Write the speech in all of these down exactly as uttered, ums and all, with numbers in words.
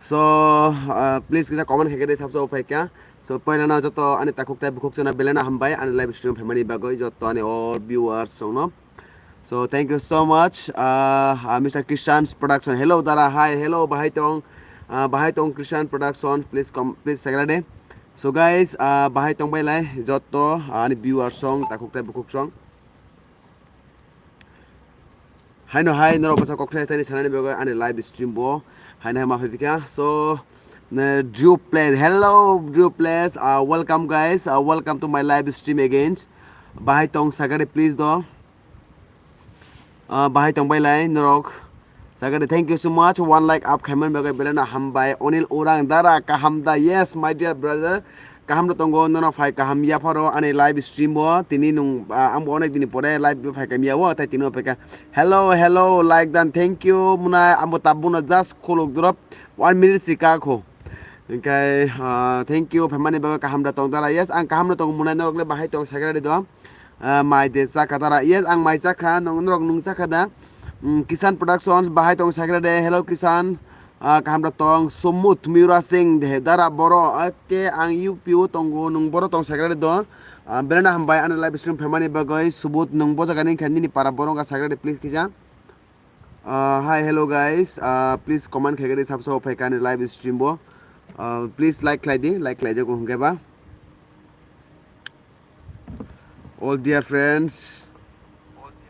So, uh, please kisa comment khaikhe de sabsa uphai kha. So, poila no joto ani takhuk tai bukhuk chana belai no hambai ani live stream phaimani bagwi joto ani all viewers songno. So, thank you so much, uh, uh, Mister Krishan Production. Hello, dara, hi, hello, bahai tong, uh, bahai tong Krishan Production, please come, please sagra de. So, guys, uh, bahai tong bailai joto, uh, ani viewers song, takhuk tai bukhuk song. Haino hai norok bwsa kok thai thani sanani bagwi ani live stream bo haino hai ma phai phika. So, uh, Drew Plays, hello Drew Plays, uh, welcome guys, uh, welcome to my live stream again. Bahai tong sagari please do. Uh, bahai tong bailai norok sagari, thank you so much, one like up khaiman bagwi belai no hambai. Onil Orang, dara kaham da? Yes, my dear brother, kaham no tongo, nono phai kaham yapharo ani live stream bo. Tini nung, ah, ang bo onek dini pore live bo phai kaham yawo, tai tini phai ka. Hello, hello, like dan, thank you, mwnai, ang bo tabuk no just khuluk drop, one minute si ka kho. Hingkai, ah, thank you, phaimani bagwi kaham da tong dara. Yes, ang kaham no tong mwnai, norok le bahai tong sagra di do. Ah, mai de chakha dara. Yes, ang mai chakha, nong, norok nung chakha da. Mm, Kisan Productions, bahai tong sagra de. Hello, Kisan. Ah, kaham da tong, Sumut Miura Singh de dara boro, oke, ang U P o tongo, nung boro tong sagra de do. Ah, belai no hambai ani live stream phaimani bagwi, Subut nung bo jaga ni kha nini para boro wngkha sagra de, please kisa. Ah, hi, hello guys, ah, please comment khaikhe de sabsa uphai kha ani live stream bo. Ah, please like khlai di, like khlai jago hwnkhe ba. All dear friends,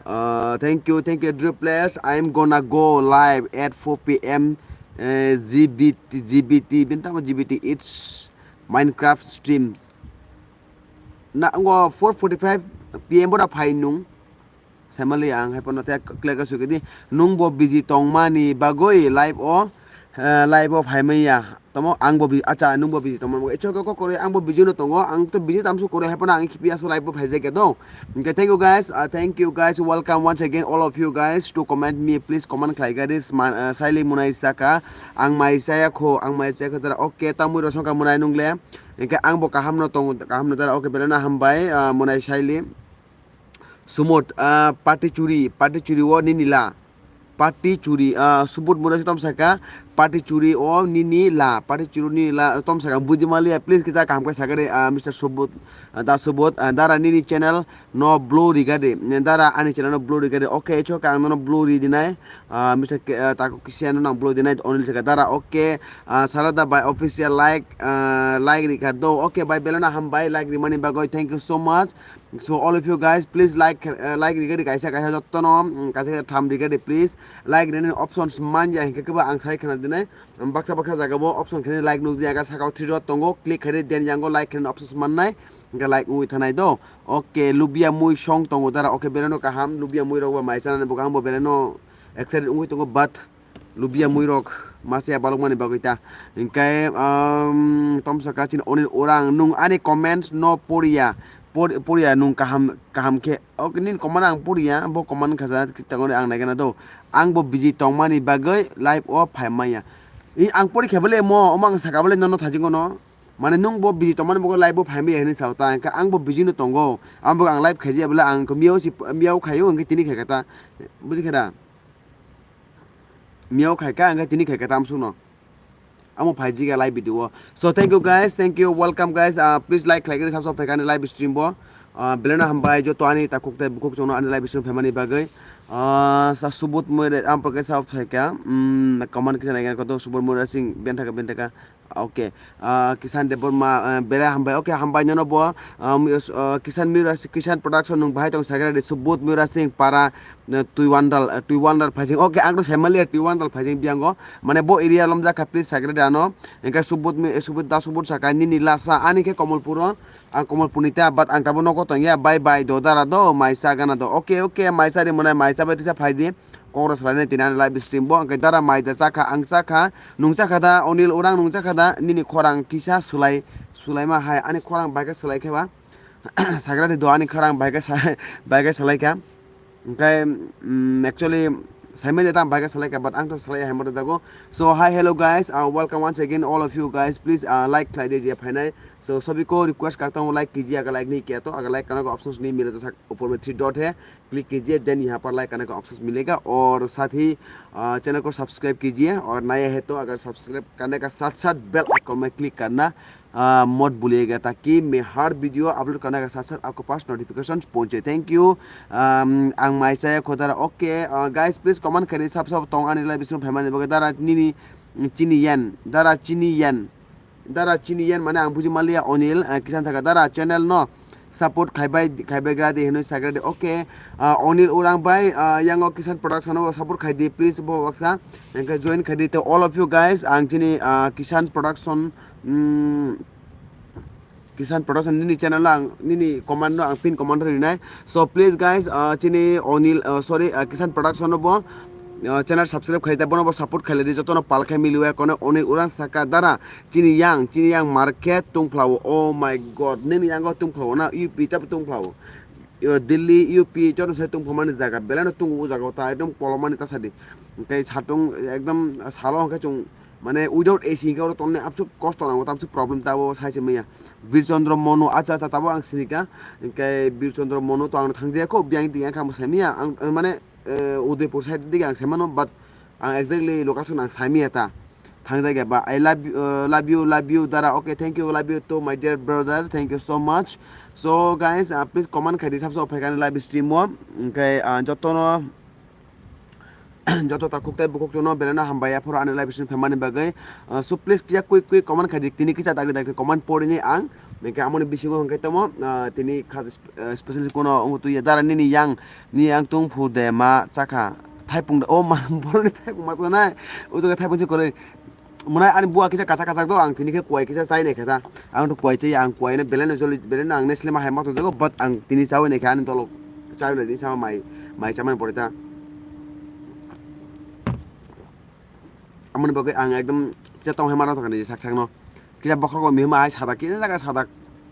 uh, thank you, thank you, Drew Players. I'm gonna go live at four P M, uh, G B T, G B T, bini tamo G B T, it's Minecraft stream. Na, ngo four forty-five P M bora phai nung. Saimali ang hai pono te kle ka sukidi. Nung bo busy tongmani bagoi live o, eh, live o phaimaya. Tomo ang bo bi-, acha, nung bo busy tongmani bagoi. Ichok ko koroi ang bo busy no tongo. Ang to busy tamsu koroi hai pono ang khipi asu live o phaijak ya do. Okay, thank you guys. Uh, thank you guys. Welcome once again all of you guys to comment me. Please comment khlai gari sma-, uh, saili munai saka. Ang mai saya kho, ang mai saya kho tara. Okay, tamui rosong ka munai nung le. Engke ang bo kaham no tongo, kaham no tara. Okay, belai no hambai, uh, munai saili. Sumut, ah, party churi, party churi o nini la. Party churi, ah, Subut Mura si tom saka, party churi o nini la, party churi nini la, tom saka, buji maliya, please kisa kaham khe sakari, ah, Mister Subut, ah, da Subut, ah, dara nini channel no blue rigade, dara ani channel no blue rigade, okay, chok ang no blue ri dinai, ah, Mister K-, ah, Taku Kisian no blue dinai, Onil saka, dara, okay, ah, Sarada by official like, ah, like rika do, okay, by belana ham by like rimani bagoi, thank you so much. So all of you guys, please like, uh, like rigadi kaisa kaisa jottono, mm, kaisa kaisa tham rigadi, please. Like rini options manja hinkhe kebo ang sai khna dinai. Um, baksa baksa jaga bo option khani like nukjak, saka o three dot tongo, click khani den yango like khani options mannai. Hinkhe like ungwi thanai do. Okay, lubia mui song tongo dara. Okay, bereno kaham. Lubia mui rok ba mai chanani bo kaham bo bereno excited ungwi tongo, but lubia mui rok masa ya balok mani bagwi ta. Hinkhe, um, tom saka chini Onil Orang, nung ani comments no poriya. Por-, poriya nung kaham, kaham khe. Ok, nini comment ang poriya, bo comment khaja, tangoni ang naigana do. Ang bo busy tongmani bagwi live o phai maya. I ang pori khe bole mo, omo ang saka bole nono thajingo no. Mane nung bo busy tongmani bagwi live o phai maya hinwi sao ta. Hinkhe ang bo busy no tongo. Ang bo ang live khaji ya bole ang ko miyao si, miyao khayo, hinkhe tini khe kata. Buji khe da? Miyao khai ka, hinkhe tini khai ka tamsukno. Amo phai jiga live video o. So thank you guys, thank you, welcome guys. Uh, please like khlai khe sab sab phaikha ani live stream bo. Uh, belai no hambai joto ani takhuk tai bukhuk chongno ani live stream phaimani bagwi. Uh, sa Subut Moira, am pake sa phaikha. Um, comment kisa nai koto Subut Moira Singh bentaka bentaka. Okay. Ah, Kisan Debbarma, ah, belai hambai. Okay, hambai nono bo, ah, mi-, ah, Kisan Mira, Kisan Production nung bahai tong sagra de Subut Mira Singh para, eh, Tui Wandal, eh, Tui Wandal Phaijing. Okay, ang to Semalia Tui Wandal Phaijing biango. Mane bo area lomjak kha please sagra de ano. Engka Subut mi-, Subut da Subut saka nini lasa ani khe Komolpuro, ang Komolpur ni ta, but ang tabo nogo tong ya. Bye bye do dara do, maisa gana do. Okay, okay, maisa ri mwnai, maisa bai tisa phaidi. Kok rw salainai tini ani live stream bo, hwnkhe dara mai da chakha, ang chakha, nung chakha da, Onil Orang nung chakha da, nini khorang kisa sulai, sulaima hai, ani khorang bai khe salai khe ba, sagra ni do ani khorang bai khe sa-, bai khe salai kha. Hwnkhe, mm, actually, Saimanya tam baga salai ka, but ang to salai hai mata jago. So hi, hello guys, uh, welcome once again all of you guys. Please, uh, like khlai di je phainai. So sabhi ko request karta hu, like kijiye, agar like nahi kiya to, agar like karne ka option nahi mile to sak upar mein three dot hai, click kijiye, then yahan par like karne ka option milega, aur sath hi, uh, channel ko subscribe kijiye, aur naya hai to agar subscribe karne ka sath sath bell icon mein click karna uh, मत भूलिएगा, ताकि मैं हर video upload करने के साथ साथ आपको पास नोटिफिकेशन पहुंचे। Thank you. Um, ang mai chaya khodara. Okay, uh, guys, please comment khaidi sab sab tong ani live stream phaimani bagwi dara nini chini yan, dara chini yan, dara chini yan mane ang buji maliya Onil, uh, kisan thaka dara channel no support khaibai khaibai gra de hinwi sagra de. Okay, uh, Onil Urang bai, uh, yango Kisan Production no support khaidi, please bo waksa engke join khaidi to all of you guys. Ang chini, uh, Kisan Production, mm, Kisan Production nini channel ang nini comment no ang pin comment rinai. So please guys, uh, chini Onil, uh, sorry, uh, Kisan Production no bo, uh, channel subscribe khaidi, bono bo support khaidi, joto no pal khai miliwa kono Onil Urang saka dara chini yang, chini yang market tungphlao. Oh my god, nini yango tungphlao na, U P ta tungphlao. Yo, Delhi, U P, joto sai tungphamani jaga, belai no tungo o jaga o ta ekdom kolomani ta sadi. Tei satung ekdom salo hwnkhe chwng mane without A C hwnkhe oro tongni absuk kosto nango, ta absuk problem ta o sai se maya. Bir Chandra Monu, acha acha, tabo ang sinika. Hwnkhe Bir Chandra Monu to ang thangjaya kho, biyang tiyang kha mwsai maya. Ang, ang mane, eh, Udaipur side dige ang sai mano, but ang exactly location ang sai maya ta. Thangjaya ba. I love you, uh, love you, love you, dara. Okay, thank you, love you too, my dear brother. Thank you so much. So guys, uh, please comment khaidi sab sab phaikani live stream o. Hwnkhe, uh, jotono, joto takhuk tei bukhuk chwngno belai no hambai aphuru ani live stream phaimani bagwi. Uh, so please kisa quick quick comment khaidi, tini kisa dakti dakti comment porini ang. Hwnkhe amoni bisingo hwnkhe tamo, uh, tini khas, uh, special kono wngtwi dara nini yang, ni yang tungphu de ma chakha. Thaipung da, oh ma, boroni thaipung ma sanai. O jaga thaipung se koroi. Mwnai ani bua kisa kachak kachak do, ang tini khe kuai kisa chai nai khe ta. Ang to kuai chai, ang kuai no belai no joli, belai no ang neslima hai ma tongjago, but ang tini chaui nai khe ani dolok chaui nai sama mai, mai chamani pore ta. Amoni bagwi ang ekdom chetong hai ma tongkha ni sak sak no. Kisa bokhorok mihima hai sadak, kisa jaga sadak.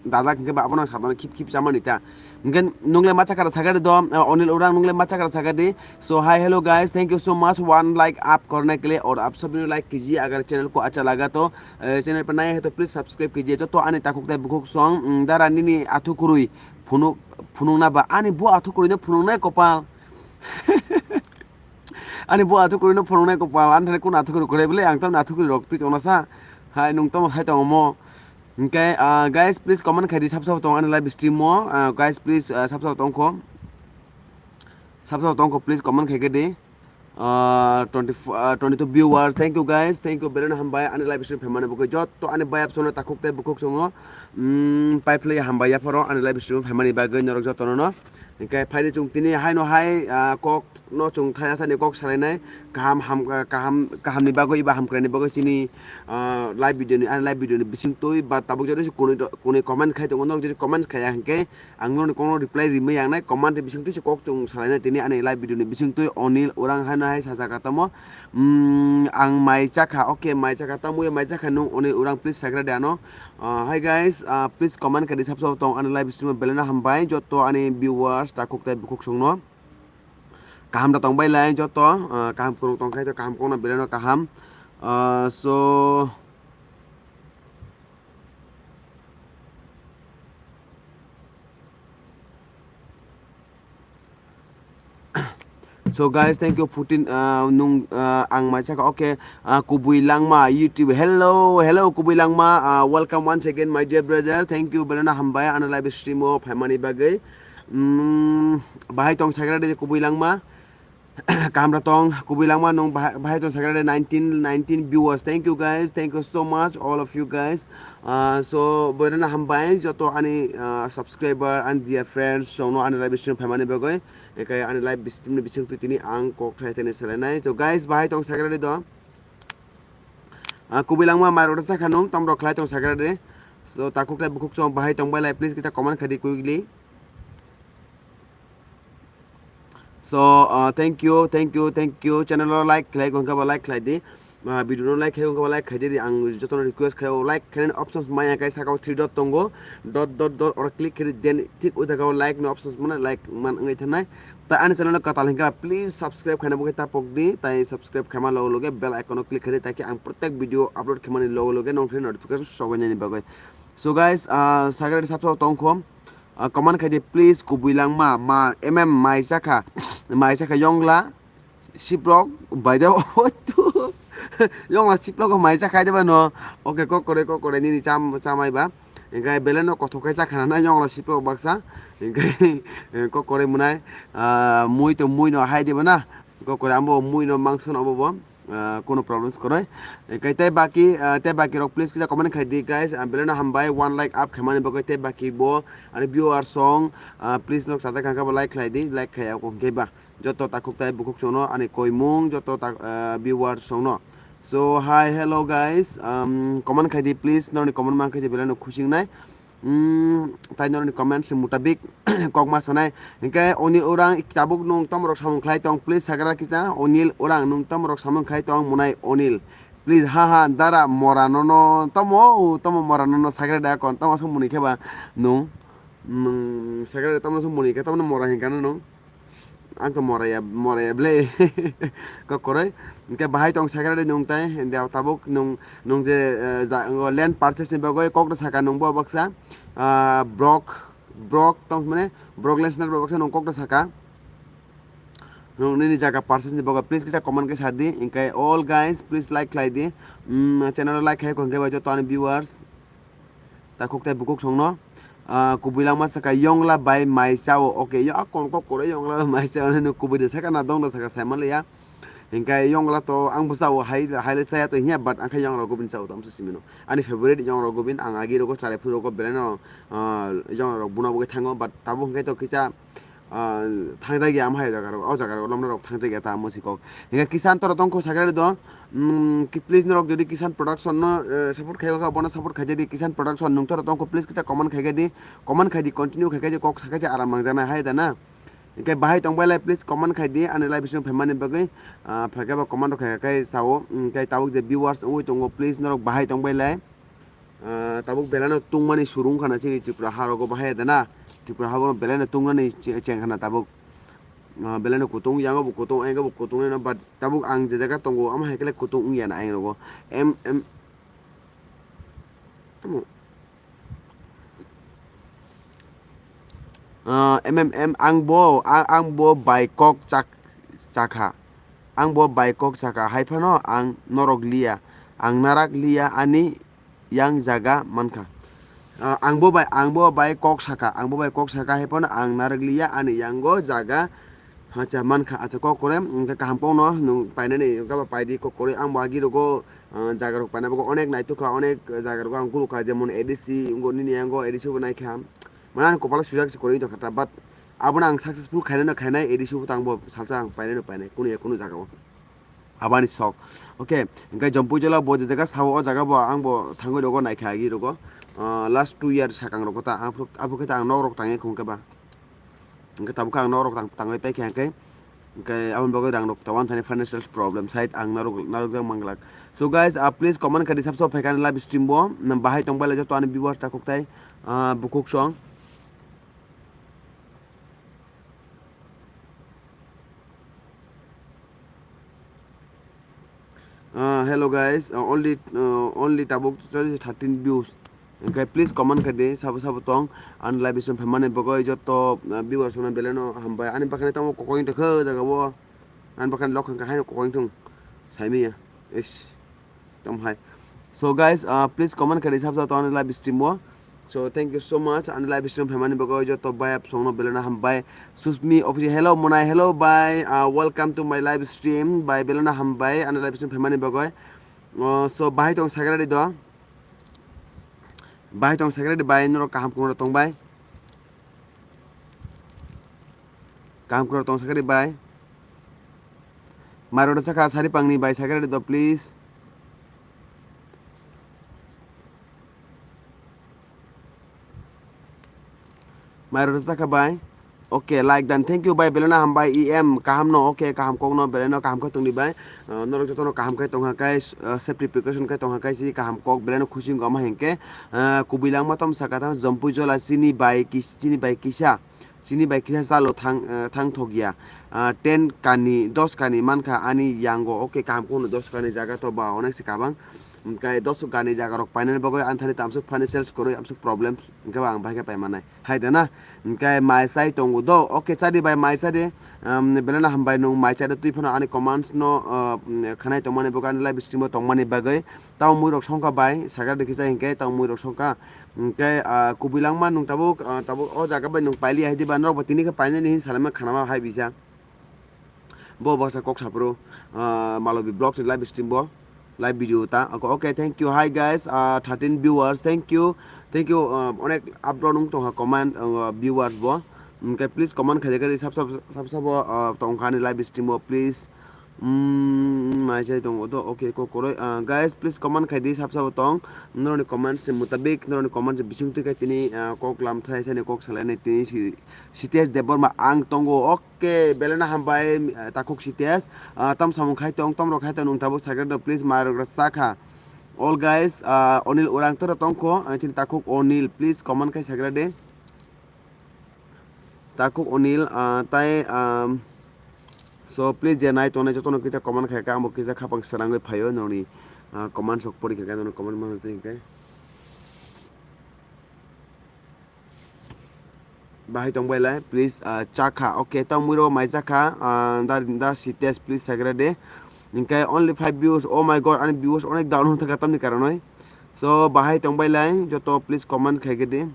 Dajak hwnkhe ba abono sadano khip khip chamani ta. Hwnkhe nungle ma chakara sakadi do, uh, Onil Urang nungle ma chakara sakadi. So hi, hello guys, thank you so much one like up korne ke liye aur aap sabhi like kijiye agar channel ko acha laga to, uh, channel par naya hai to please subscribe kijiye. Joto ani takhuk tai bukhuk song, mm, dara nini athukurui phunuk phunukna ba ani bo athukurui no phunuknai kopal. Ani bo athukurui no phunuknai kopal, ani thani kun athukuri kore bele, ang tamni athukuri rok twi tongna sa. Hai nung tamo hai tongo mo. Hwnkhe, ah, guys, please comment khaidi sab sab tong ani live stream o. Ah, guys, please, ah, sab sab tongkho. Sab sab tongkho, please comment khaikhe di. Ah, twenty, ah, twenty-two viewers, thank you guys, thank you, belai no hambai ani live stream phaimani bagwi, jotto ani bayap sono takhuk tei bukhuk songo, mm, pai phlai hambai yapharo ani live stream phaimani bagwi norok jotto no. Hwnkhe phaidi chwng tini haino hai, ah, kok no chwng thaya thani kok salainai kaham ham, ah, kaham, kahamni bagwi eba hamkraini bagwi chini, ah, live video ni, ani live video ni bisingtwi ba tabuk jodi se kunui, kunui comment khai tongo, norok jodi comment khaiya hwnkhe ang norokni kokno reply rimwi yangnai, comment ni bisingtwi se kok chwng salainai tini ani live video ni bisingtwi Onil Urang haino hai sajak tamo, mm, ang mai chakha, okay, mai chakha, tamo ya mai chakha nung Onil Urang, please sagra de ano. Ah, hi guys, ah, please comment kadi sab sab tong ani live stream o belai no hambai, jotto ani viewers takhuk tei bukhuk songno. Kaham da tong bai lai jotto, ah, kaham kwrwng tong khai to kaham kokno belai no kaham. Ah, so, so guys, thank you fourteen, ah, nung, ah, ang mai saka, okay, ah, Kubui Langma YouTube. Hello, hello Kubui Langma, ah, welcome once again my dear brother. Thank you, belai no hambai ano live stream o phaimani bagwi. Mm, bahai tong sagra de Kubui Langma. Kaham da tong, Kubui Langma nung bahai, bahai tong sagra de nineteen, nineteen viewers. Thank you guys, thank you so much all of you guys. Ah, so, belai no hambai joto ani, ah, subscriber and dear friends, songno ani live stream phaimani bagwi. Ekai ani live stream ni bisingtwi tini ang kok thai thani salainai. So guys, bahai tong sagra de do. Ah, Kubui Langma mai rok sakha nung, tam rok khlai tong sagra de. So, takhuk lai bukhuk song bahai tong bai lai, please kita comment khadi quickly. So, uh, thank you, thank you, thank you. Channel o like khlai, gonka ba like khlai di. Ah, video no like khayo, wngkha like khaidi, ang jotono request khayo, like khainani options maya kai saka o three dot tongo, dot, dot, dot, oro click khaidi, then thik o jaga o like ni options mano, like man wngwi thanai. Ta ani channel no kwtal hinkha, please subscribe khaina bagwi tapok di, tai subscribe khaima logo loge bell icon o click khaidi, taki ang protek video upload khaimani logo loge nong khe notification sobainani bagwi. So guys, ah, sakhe ready sabsa tongkho, ah, comment khaidi, please, kubui langma, ma, M M mai chakha, mai chakha yongla, Siplok bai de o tu. Yongla siplok mai cha khai de ba no. Oke, kok kore, kok kore, nini cham, chamai ba. Engkai belai no kothok khai cha khana na yongla siplok baksa. Engkai kok kore munai, ah, mui to mui no hai de ba na. Kok kore ambo mui no mangso no bo bo. Ah, kono problems koroi. Engkai tei baki, ah, tei baki rok please kisa comment khai di guys. Ah, belai no hambai one like up khaimani bagwi tei baki bo ani viewer song, ah, please nok sajak kha khe bo like khlai di, like khai ya kok khe ba. Joto takhuk tai bukhuk songno ani koimung, joto tak, ah, viewers songno. So, hi, hello guys, um, comment khai di please, norni comment man khai je belai no khusi wngnai. Um, tai norni comment se mutabik kok ma sanai. Hinkhe Onil Orang tabuk nung tamo rok samung khlai tong, please sagra kisa. Onil Orang nung tamo rok samung khlai tong, munai Onil. Please, ha, ha, dara mora nono tamo, tamo mora nono sagra da kon, tamo aswk muni khe ba nung, nung sagra da tamo aswk muni khe tamo mora hinkha no nung. Ang to moraya, moraya ble. Kok koroi. Hingke bahai tong sakhe nung tai, hingke tabuk nung, nung je, eh, ja, ngo land purchase ni bagoi kok ta saka nung bo baksa, ah, brok, brok tong mane, brok land seller bo baksa nung kok ta saka. Nung nini jaga purchase ni bagoi please kisa comment kisa di. Hingke all guys, please like khlai di. Mm, channel like khai kong khe bai joto ani viewers. Takhuk tei bukhuk songno, ah, kubui langma saka yongla bai mai chao. Okay, yo, a kon kok koro yongla bai mai chao, nini kubui de saka na dong da saka sai manliya. Hingkai yongla to ang bo chao hai, hai le chaya to hiya, but ang khe yongla gubin chao, tamo se simino. Ani favorite yongla gubin, ang agi rogo charai phuru rogo belai no, ah, yongla rok buna bugui thango, but tabuk hingkai to kisa, ah, thangjak ya, ama hai jaga rok, o jaga rok, lomno rok thangjak ya, ta musi kok. Hingke Kisan toro tongkho sakhe do, mm, ki-, please norok jodi Kisan Production no, eh, support khai kha, bono support khai jadi Kisan Production nung toro tongkho, please kisa comment khai di, comment khai di, continue khai kha, kok sakhe aram nangjana hai da na. Hingke bahai tongbai lai, please comment khai di, ani live stream phaimani bagwi, ah, phaikhe ba comment rok khai khai sao, hingke tabuk je viewers wngwi tongo, please norok bahai tongbai lai. Ah, tabuk belai no tungmani surung khana chini Tripura ha rogo bahai da na. Tripura ha rogo belai no tungnani che-, cheng khana tabuk. Ah, belai no kutung, yango bo kutung, yango bo kutung no, but tabuk ang je jaga tongo, amo hai khe kutung wngya na ayang rogo. Em, em, tamo. Ah, em, em, em, ang bo, a-, ang bo bai kok chak-, chakha. Ang bo bai kok chakha, hai phano ang norok liya. Ang narak liya ani yang jaga mankha. Ah, ang bo bai, ang bo bai kok saka, ang bo bai kok saka, hai phano ang narwk liya ani yango jaga, acha, mankha, acha, kok kore, hingke kaham kokno nwng painani, wngkha ba paidi kok kore, ang bo agi rogo, ah, jaga rok paina bagwi onek naituk kha, onek jaga rogo ang guru kha, jemon A D C, wngkha nini yango A D C bo naikha, mane ani kopalo sujak se koroi tongkha ta, but abono ang successful khainai no khainai, A D C bo tang bo salsa ang painai no painai, kunu ya kunu jaga o. Abani sok. Okay, hingke Jompui jola bo je jaga sao, o jaga bo ang bo thangwi rogo naikha agi rogo. Ah, last two year sakang rogo ta, aphuru, aphuru khe ta ang nok rok tangwi khung khe ba. Hingke tabuk khe ang nok rok tang, tangwi paikha hingke. Hingke aboni bagwi rang rok tawan thani financial problem side ang narwk, narwk jak manglak. So guys, ah, please comment kha di sabsa phaikha ani live stream bo. Nang bahai tong bai lai joto ani viewers takhuk tai, ah, bukhuk song. Ah, hello guys, ah, only, ah, only tabuk thirteen views. Hingke please comment kha di, sabo sabo tong, ani live stream phaimani bagwi joto, ah, viewers no belai no hambai. Ani bakhani tamo kokoi tongkha jaga o, ani bakhani lok hingka haino kokoi tong, saimanya. Ish. Tamo hai. So guys, uh, please comment khe rwchapjak tong ani live stream o. So thank you so much ani live stream phaimani bagwi joto bai apsongno belai no hambai. Susmi official, hello Monai, hello bai, uh, welcome to my live stream bai, belai no hambai ani live stream phaimani bagwi. Uh, so bahai tong secretary do, bahai tong secretary bai, norok kaham khungno tong bai. Kaham khoro tong sakhe bai. Mairok rwchapkha sari pangni bai sakhe do please. Mairok rwchapkha bai. Okay, like done. Thank you, bai. Belai no hambai, E M. Kaham no, okay, kaham kok no, belai no kaham khe tongdi, bai. Uh, norok joto no kaham khe tongha kai, uh, safety precaution khe tongha kai, si kaham kok, belai no khusi wngkha ma hinkhe, uh, kubui langma tom saka thang, jompui jola, chini bai kis-, chini bai kisa, chini bai kisa chalo thang, uh, thang thok ya. Uh, ten kani, dos kani mankha ani yango, okay, kaham kok no dos kani jaga to ba, onek se kabang. Hingke dos kani jaga rok painani bagwi anthani tamsuk financial skorwi amsuk problem, hingke ba ang bahai khe paimanai. Hai da na? Hingke mai chai tongo do. Okay, chadi bai mai chadi. Um, belai no hambai nung mai chadi twi phano ani comments no, uh, khanai tongmani bagwi ani live stream o tongmani bagwi. Tamo mui rok songkha bai, sakha dikhi chai hingke tamo mui rok songkha. Hingke, uh, kubui langma nung tabuk, uh, tabuk o jaga bai nung paili hai di ba norok bo tini khe painani hin salaima khanama hai bisa. Bo baksa kok saphuru, ah, Malobi Vlogs ni live stream bo, live video ta. Okay, okay, thank you. Hi guys, ah, thirteen viewers, thank you. Thank you, ah, onek upload wng tongkha comment, ah, viewers bo. Hingke please comment khaijak di sab sab, sab sabo, ah, tongkha ani live stream bo, please. Mm, mai sai tongo to, okay, kok koroi. Ah, guys, please comment khaidi sab sabo tong. Noroni comment se mutabik, noroni comment se bising twi kai tini, ah, kok lam thai sani kok salai nai tini si, Sitesh Debbarma ang tongo. Okay, belai no hambai, ah, takhuk Sitesh. Ah, tam samung khai tong, tom rok khai tong, nung tabuk sakhe do, please, mai rok sakha. All guys, ah, Onil Orang tora tongkho, ah, chini takhuk Onil, please, comment khai sakra de. Takhuk Onil, ah, tai, um, so please, je nai tongnai jotono kisa comment khai ka, ambo kisa khapang srangwi phaio, noni, ah, comment sok pori khai ka, noni comment mang twi khai. Bahai tong bai lai, please, ah, chakha. Okay, tong mui rok mai chakha, ah, da, da Sitesh, please, sagra de. Hingke only five views. Oh my God, ani views onek down hwn thaka tamni karonoi. So, bahai tong bai lai, joto please comment khai de.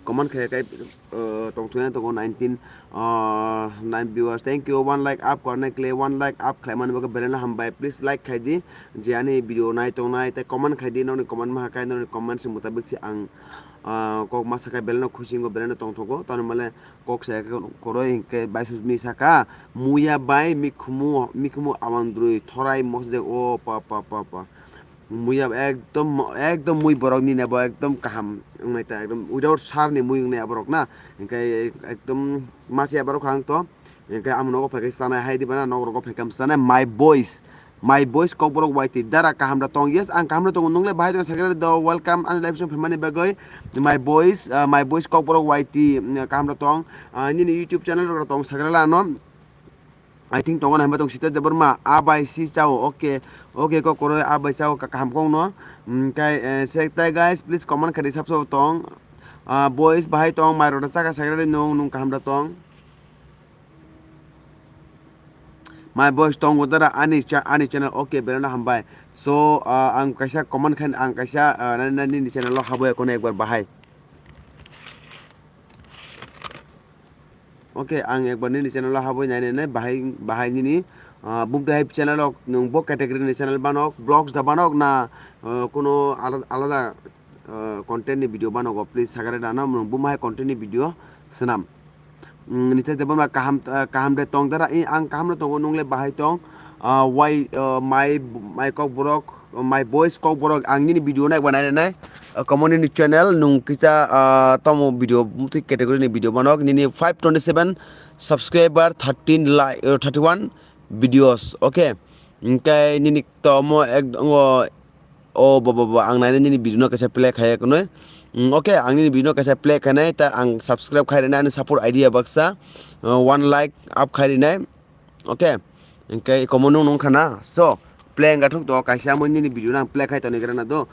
Comment khai kai, uh, tong thung yang tongo nineteen, uh, nine viewers. Thank you. One like up kornai kle, one like up khlai mani bagwi belai no hambai. Please like khai di. Je ani video nai tong nai, tei comment khai di. Noni comment ma hai kai, noni comment se mutabik se ang, uh, kok ma sa kai belai no khusi wngkho, belai no tong thokgo. Tamo male kok sa koroi hingke bai sus mi saka. Muya bai mikhumu, mikhumu awandrui thorai mosjek o pa, pa, pa, pa. Muya ekdom, ekdom mui borok nini abo ekdom kaham wngnai ta, ekdom without sar ni mui wngnai aborok na. Hingke ekdom masi aborok ang to. Hingke amo nogo phaikhe chanai hai diba na, nogo rogo phaikhe chanai my boys. My boys kokborok Y T dara kaham da tong. Yes, ang kaham da tongo, nungle bahai tong sakhe do welcome ani live stream phaimani bagwi. My boys, ah, my boys kokborok Y T, mm, kaham da tong. Ah, nini YouTube channel rok tong sakhe la no. I think tongo na hwnba tong Sita Debbarma, a bai si chao, okay, okay, kok koroi a bai chao, ka-, kaham kong no. Mm, kai, eh, sek tai guys, please comment khai di sab sabo tong. Ah, boys, bahai tong, mai rok da chaka sagra di nung, nung kaham da tong. My boys tong udara ani cha-, ani channel, okay, belai no hambai. So, ah, ang kaisa comment khan, ang kaisa, ah, nani, nani ni channel o habwi kono ekbar bahai. Okay, ang ekbar nini channel o habwi nai nai nai, bahai, bahai nini, ah, bumtwi hai channel o nwng bo category ni channel banok, vlogs da banok na, ah, kuno ala-, alada, ah, content ni video banogo, please sagare dana, nwng buma hai content ni video swnam. Mm, nita jebo ma kaham, ah, kaham de tong dara, i ang kaham no tongo, nungle bahai tong. Ah, wai, ah, mai, mai kok borok, mai boys kok borok ang nini video nai ba nai nai. Ah, komo nini channel nung kisa, ah, tomo video mutwi category ni video banok nini five twenty seven subscriber, thirteen like, ah, thirty one videos, okay. Hingke nini tomo ek, o, o, bo, bo, bo, ang nai nini video no kaisa play khai kono. Mm, okay, ang nini video no kaisa play khai nai, ta ang subscribe khai rina ani support idea baksa, ah, one like up khai rinai. Okay, hingke komo nung nung khana. So, play wngkha thuk to, kaisa mui nini video nang play khai toni gra na do.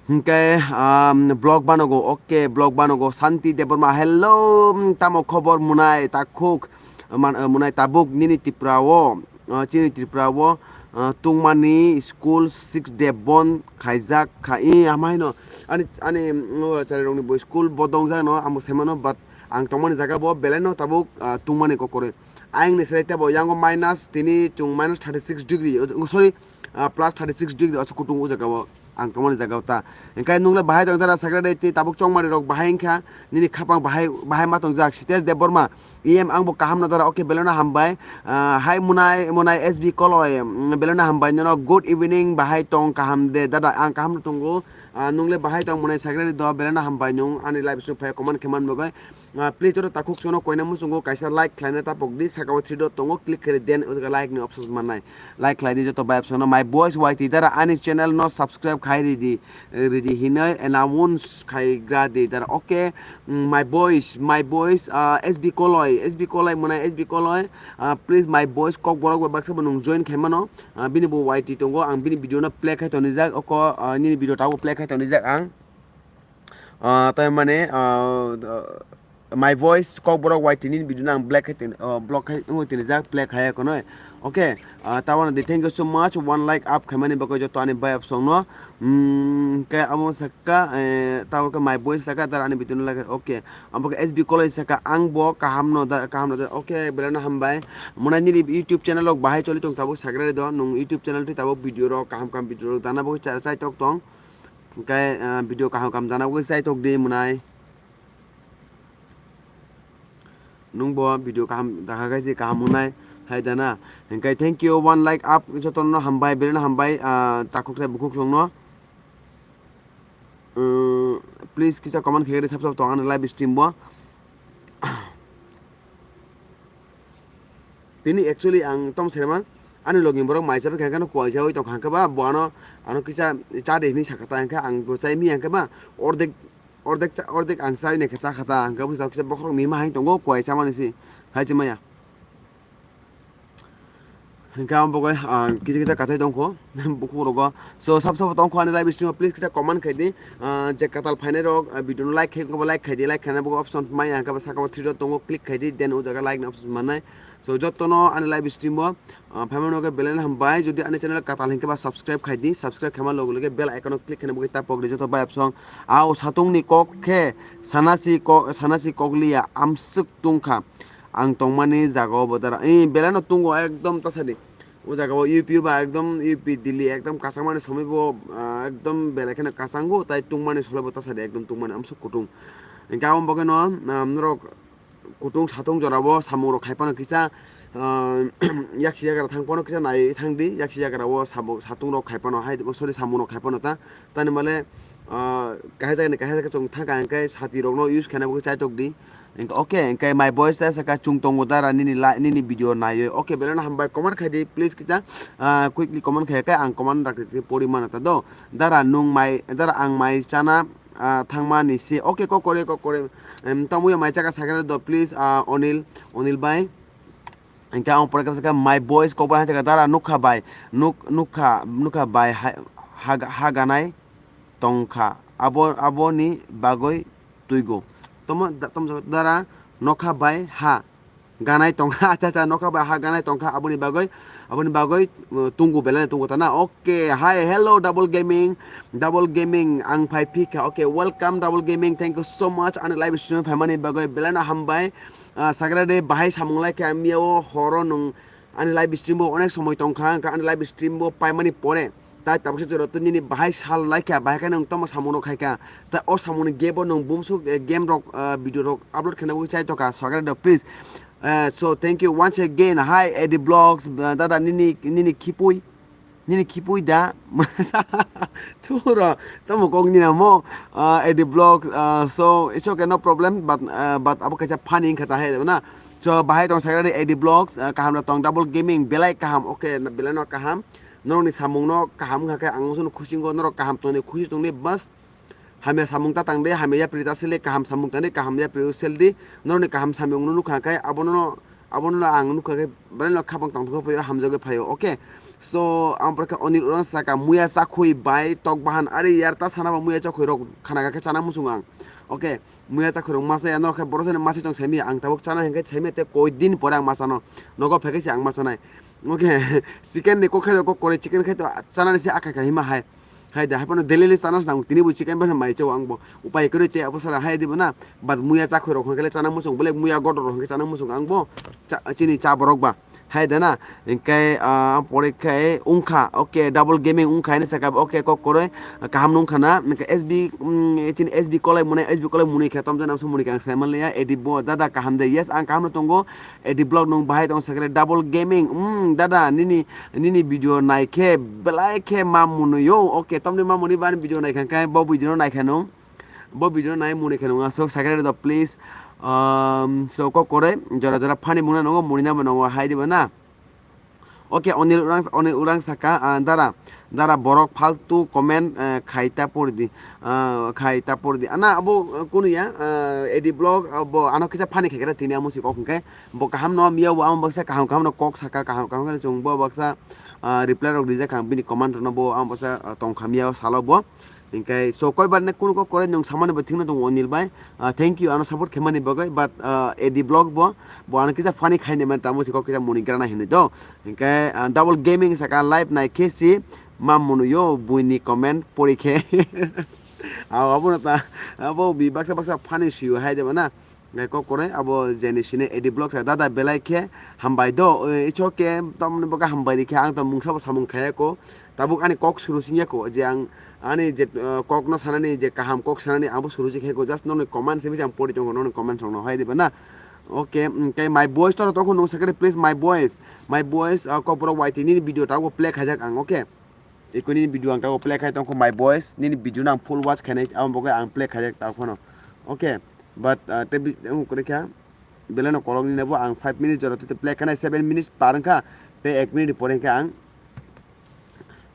Hingke, um, vlog banogo, okay, vlog banogo. Santi Debbarma, hello, um, tamo khobor munai, takhuk, man, uh, munai tabuk nini Tripura o, uh, chini Tripura o, uh, tungmani school six day bon khaijak kha, i, amai no, ani, ani, um, chari rokni bo school bo dongjak no, amo saimano, but ang tongmani jaga bo belai no tabuk, uh, tungmani kokoroi. Ayang ni selai tebo yango minus tini chung minus thirty six degree, oh, sorry, ah, plus thirty six degree aswk kutung o jaga o. ang tongmani jaga o ta. Hingke nungle bahai tong dara, sakra de tei tabuk chongmani rok bahai wngkha, nini khapang bahai, bahai ma tongjak, Sitesh Debbarma, E M ang bo kaham no dara, oke, belai no hambai. Ah, hai Munai, Munai S B Koloi, mm, belai no hambai, nono good evening, bahai tong kaham de, dada, ang kaham no tongo. Ah, nungle bahai tong Munai sakra de do, belai no hambai nung, ani live stream phai comment khe man bagwi. Ah, please, joto takhuk sono koina muchungo kaisa like khlaina tapok di, saka o three dot tongo, click khe di, then o jaga like ni options mannai. Like khlai di joto bai option no. My Voice Y T dara ani channel no subscribe khai ridi, ridi hinoi announce khai gra di dara. Okay, mm, My Voice, My Voice, ah, S B Koloi, S B Koloi mwnai, S B Koloi, ah, please My Voice Kokborok bai baksa bo nung join khai mano. Ah, bini bo Y T tongo, ang bini video no play khai toni jak, oko, ah, nini video tabo play khai toni jak ang. Ah, tai mane, ah, My Voice Kokborok Y T ni video no ang black khai tin, ah, block khai, wngwi tini jak black khai kono. Okay, ah, tabuk di thank you so much, one like up khaimani bagwi joto ani bai opsong no. Hmm, ke amo sakka, eh, tabuk ke My Voice sakka, tar ani video no like, okay. Amo ke S B Koloi sakka, ang bo kaham no da, kaham no da. Okay, belai no hambai. Muna nini YouTube channel rok bahai choli tong tabuk sakra do, nung YouTube channel twi tabuk video rok, kaham kaham video rok dana bagwi cha-, chai tok tong. Hingke, ah, video kaham kaham jana bagwi chai tok di mwnai. Nung bo video kaham dakha khai se kaham wngnai hai dana. Hingke thank you, one like up, jotono hambai, belai no hambai, ah, takhuk tei bukhuk songno. Umm, please kisa comment khe sab sab tong ani live stream bo. Tini actually ang tom serema ani logi borok mai chabai kha khe no kuai chawi tong kha khe ba bo ano, ano kisa cha de hinwi sakha ta hingkhe ang bo chai mi hingkhe ba ordek, ordek cha, ordek ang chai nai khe cha kha ta hingkhe bo kisa bokhorok mi ma hai tongo kuai chamani si hai chi maya. Hingkhe ang bo kisa kisa kachai tong kho bukhuk rogo. So sab sabo tong kho ani live stream o please kisa comment khai di. Ah, je katal phainai rok, ah, video no like khai khe like khai di, like khaina bo option maya hingkhe bo saka o three dot tongo click khai di, then o jaga like ni option mannai. So, jotono ani live stream o, ah, phaimano khe belai no hambai. Jodi ani channel katal hinkhe ba subscribe khai di, subscribe khaima loge loge bell icon o click khaina bagwi ta pok di joto bai opsong. Ao satungni kok khe sanasi kok, sanasi kokliya amswk tungkha. Ang tongmani jaga o bo dara. Ee, belai no tungo ekdom ta sadi. O jaga o U P ba ekdom U P Delhi ekdom kasangmani somoi bo, ah, ekdom belai kheno kasango, tai tungmani solai bo ta sadi ekdom tungmani amswk kutung. Hinkhe aboni bagwi no, ah, norok kutung satung jora o samung rok khai phano kisa, ah, yaksi yagra thang phano kisa nai thang di, yaksi yagra o samung satung rok khai phano hai, sorry, samung rok khai phano ta, tani male, ah, kahai jaga ni kahai jaga chwng thang kha hingkhe sati rok no use khaina bagwi chai tok di. Hingkhe okay, hingkhe My Voice ta saka chwng tongo dara nini la-, nini video naiwi. Okay, belai no hambai, comment khai di please kisa, ah, quickly comment khai khe ang comment rak pori mano ta do. Dara nung mai, dara ang mai chana, ah, thangmani se. Okay, kok kore, kok kore. Em, tamo ya mai chaka sakhe do, please, ah, Onil, Onil bai. Hingke ang pore khe sakha My Voice kok bai hai sakha dara nukha bai, nuk-, nukha, nukha bai ha, ha, ha ganai tongkha. Abo, aboni bagwi twigo. Tamo da-, tamo dara nokha bai ha ganai tongkha, acha, acha, nokha bai ha ganai tongkha, aboni bagwi, aboni bagwi, uh, tungu belai tungu tana. Okay, hi, hello, Double Gaming, Double Gaming, ang phai phikha. Okay, welcome, Double Gaming, thank you so much, ani live stream phaimani bagwi belai no hambai. Ah, sakra de bahai samung lai kha, miya o horo nung ani live stream bo onek somoi tongkha, hingkha ani live stream bo paimani pore. Tai tabuksa jora twi nini bahai sal laikha, bahai khe nwng tamo samung rok khaikha. Tai o samung ni gap o nwng bumsuk, eh, game rok, ah, video rok upload khaina bagwi chai tokha, swkang rok, please. Eh, so thank you once again. Hi, Eddie Vlogs, ah, dada nini, nini khipui, nini khipui da. Thuro, tamo kok nini amo, ah, Eddie Vlogs, ah, so it's okay, no problem, but, ah, but abo kaisa funny wngkha ta hai na. So bahai tong sakra de Eddie Vlogs, ah, kaham rok tong, Double Gaming, belai kaham, okay, belai no kaham. Norokni samungno kaham wngkha khe ang usuno khusingo, norok kaham tongni khusi tongni bas. Hamya samung ta tangde, hamya yapri ta sele, kaham samung tangde, kaham yapri o seldi. Norokni kaham samungno nukha khe abono, abono ang nukha khe belai no khapang tongthok phaio, hamjagwi phaio, okay. So ang pore khe Onil orang saka muya chakhui bai tok bahan ari yar ta sana ba muya chakhui rok khana khe chana muchung ang, okay. Muya chakhui rok masa ya norok khe borok jani masa tong saimi ang tabuk chana hinkhe saimi te koi din pore ang masano nogo phekhe se ang masanai. Okay, chicken ni kok khe kok kore, chicken khe to chanani se akai kai hima hai. Hai da, hai phano daily le chana se nango, tini bo chicken bai mai chao ang bo. Upai kwrwi te abo sara hai di bo na, but muya chakhwi rok hwnkhe le chana muchung, belai muya godor rok hwnkhe chana muchung ang bo. Cha-, chini cha borok ba. Hai da na, hwnkhe, ah, pore khe wngkha, okay, double gaming wngkha hinwi saka, okay, kok kwrwi, kaham nung khana, hwnkhe S B, mm, chini S B kolai mwnai, S B kolai mwnwi khe tomjani ang se mwnwi khe ang sai manliya, A D bo, dada kaham de, yes, ang kaham no tongo, A D vlog nung bahai tong sakre, double gaming, mm, dada, nini, nini video nai khe, belai khe ma mwnwi o, okay, tomni ma mwnwi ba ani video nai kha khe, bo video no nai kha nung, bo video no nai mwnwi kha nung, so sakre do, please, um, so kok kwrwi, jora jora funny mwnwi nango, mwnwi nabo nango, hai di ba na. Okay, Onil Urang, Onil Urang saka, ah, dara, dara borok faltu comment, eh, khai ta pori di, ah, khai ta pori di. Ana abo, eh, kunu ya, ah, A D vlog, ah, bo ano kisa funny khai khe tini amo si kok hwnkhe. Bo kaham no miya bo amo baksa kaham kaham no kok saka kaham kaham khe chwng bo baksa, ah, reply rok rijak ang bini comment rok no bo amo baksa, ah, tong kha miya o salo bo. Hingkai so koi bar ne kunu kok kwrwi nwng samani bo thikno tongo Onil bai. Ah, thank you ano support khaimani bagwi, but, ah, A D vlog bo, bo ano kisa funny khaini man tamo si kok kisa muni grana hinwi do. Hingkai, ah, double gaming saka live nai khe si ma munu yo buini comment pori khe. Aw, abono ta, abo bi baksa baksa funny suyo hai de ba na. Ngai kok kwrwi abo jeni sini A D vlog sa dada belai khe hambai do, eh, it's okay, tamni bagwi hambai rikhe ang to mungsa bo samung khaya ko, tabuk ani kok suru singya ko je ang ani je, eh, kok no sanani je kaham kok sanani ang bo suru si khe ko, just nokni comment se ang pori tongo nokni comment rok no hai diba na. Okay, mm, khe my boys to tongkho nung sakhe please my boys, my boys, ah, kok borok Y T nini video ta bo play khaijak ang, okay. Eko nini video ang tago play khai tongkho my boys, nini video no ang full watch khainai, abo bagwi ang play khaijak ta phano. Okay, but, ah, te bi-, ang kwrwi kha, belai no kolok nini bo ang five minutes jora tei play khainai, seven minutes par wngkha, tei ek minute pore hwnkhe ang,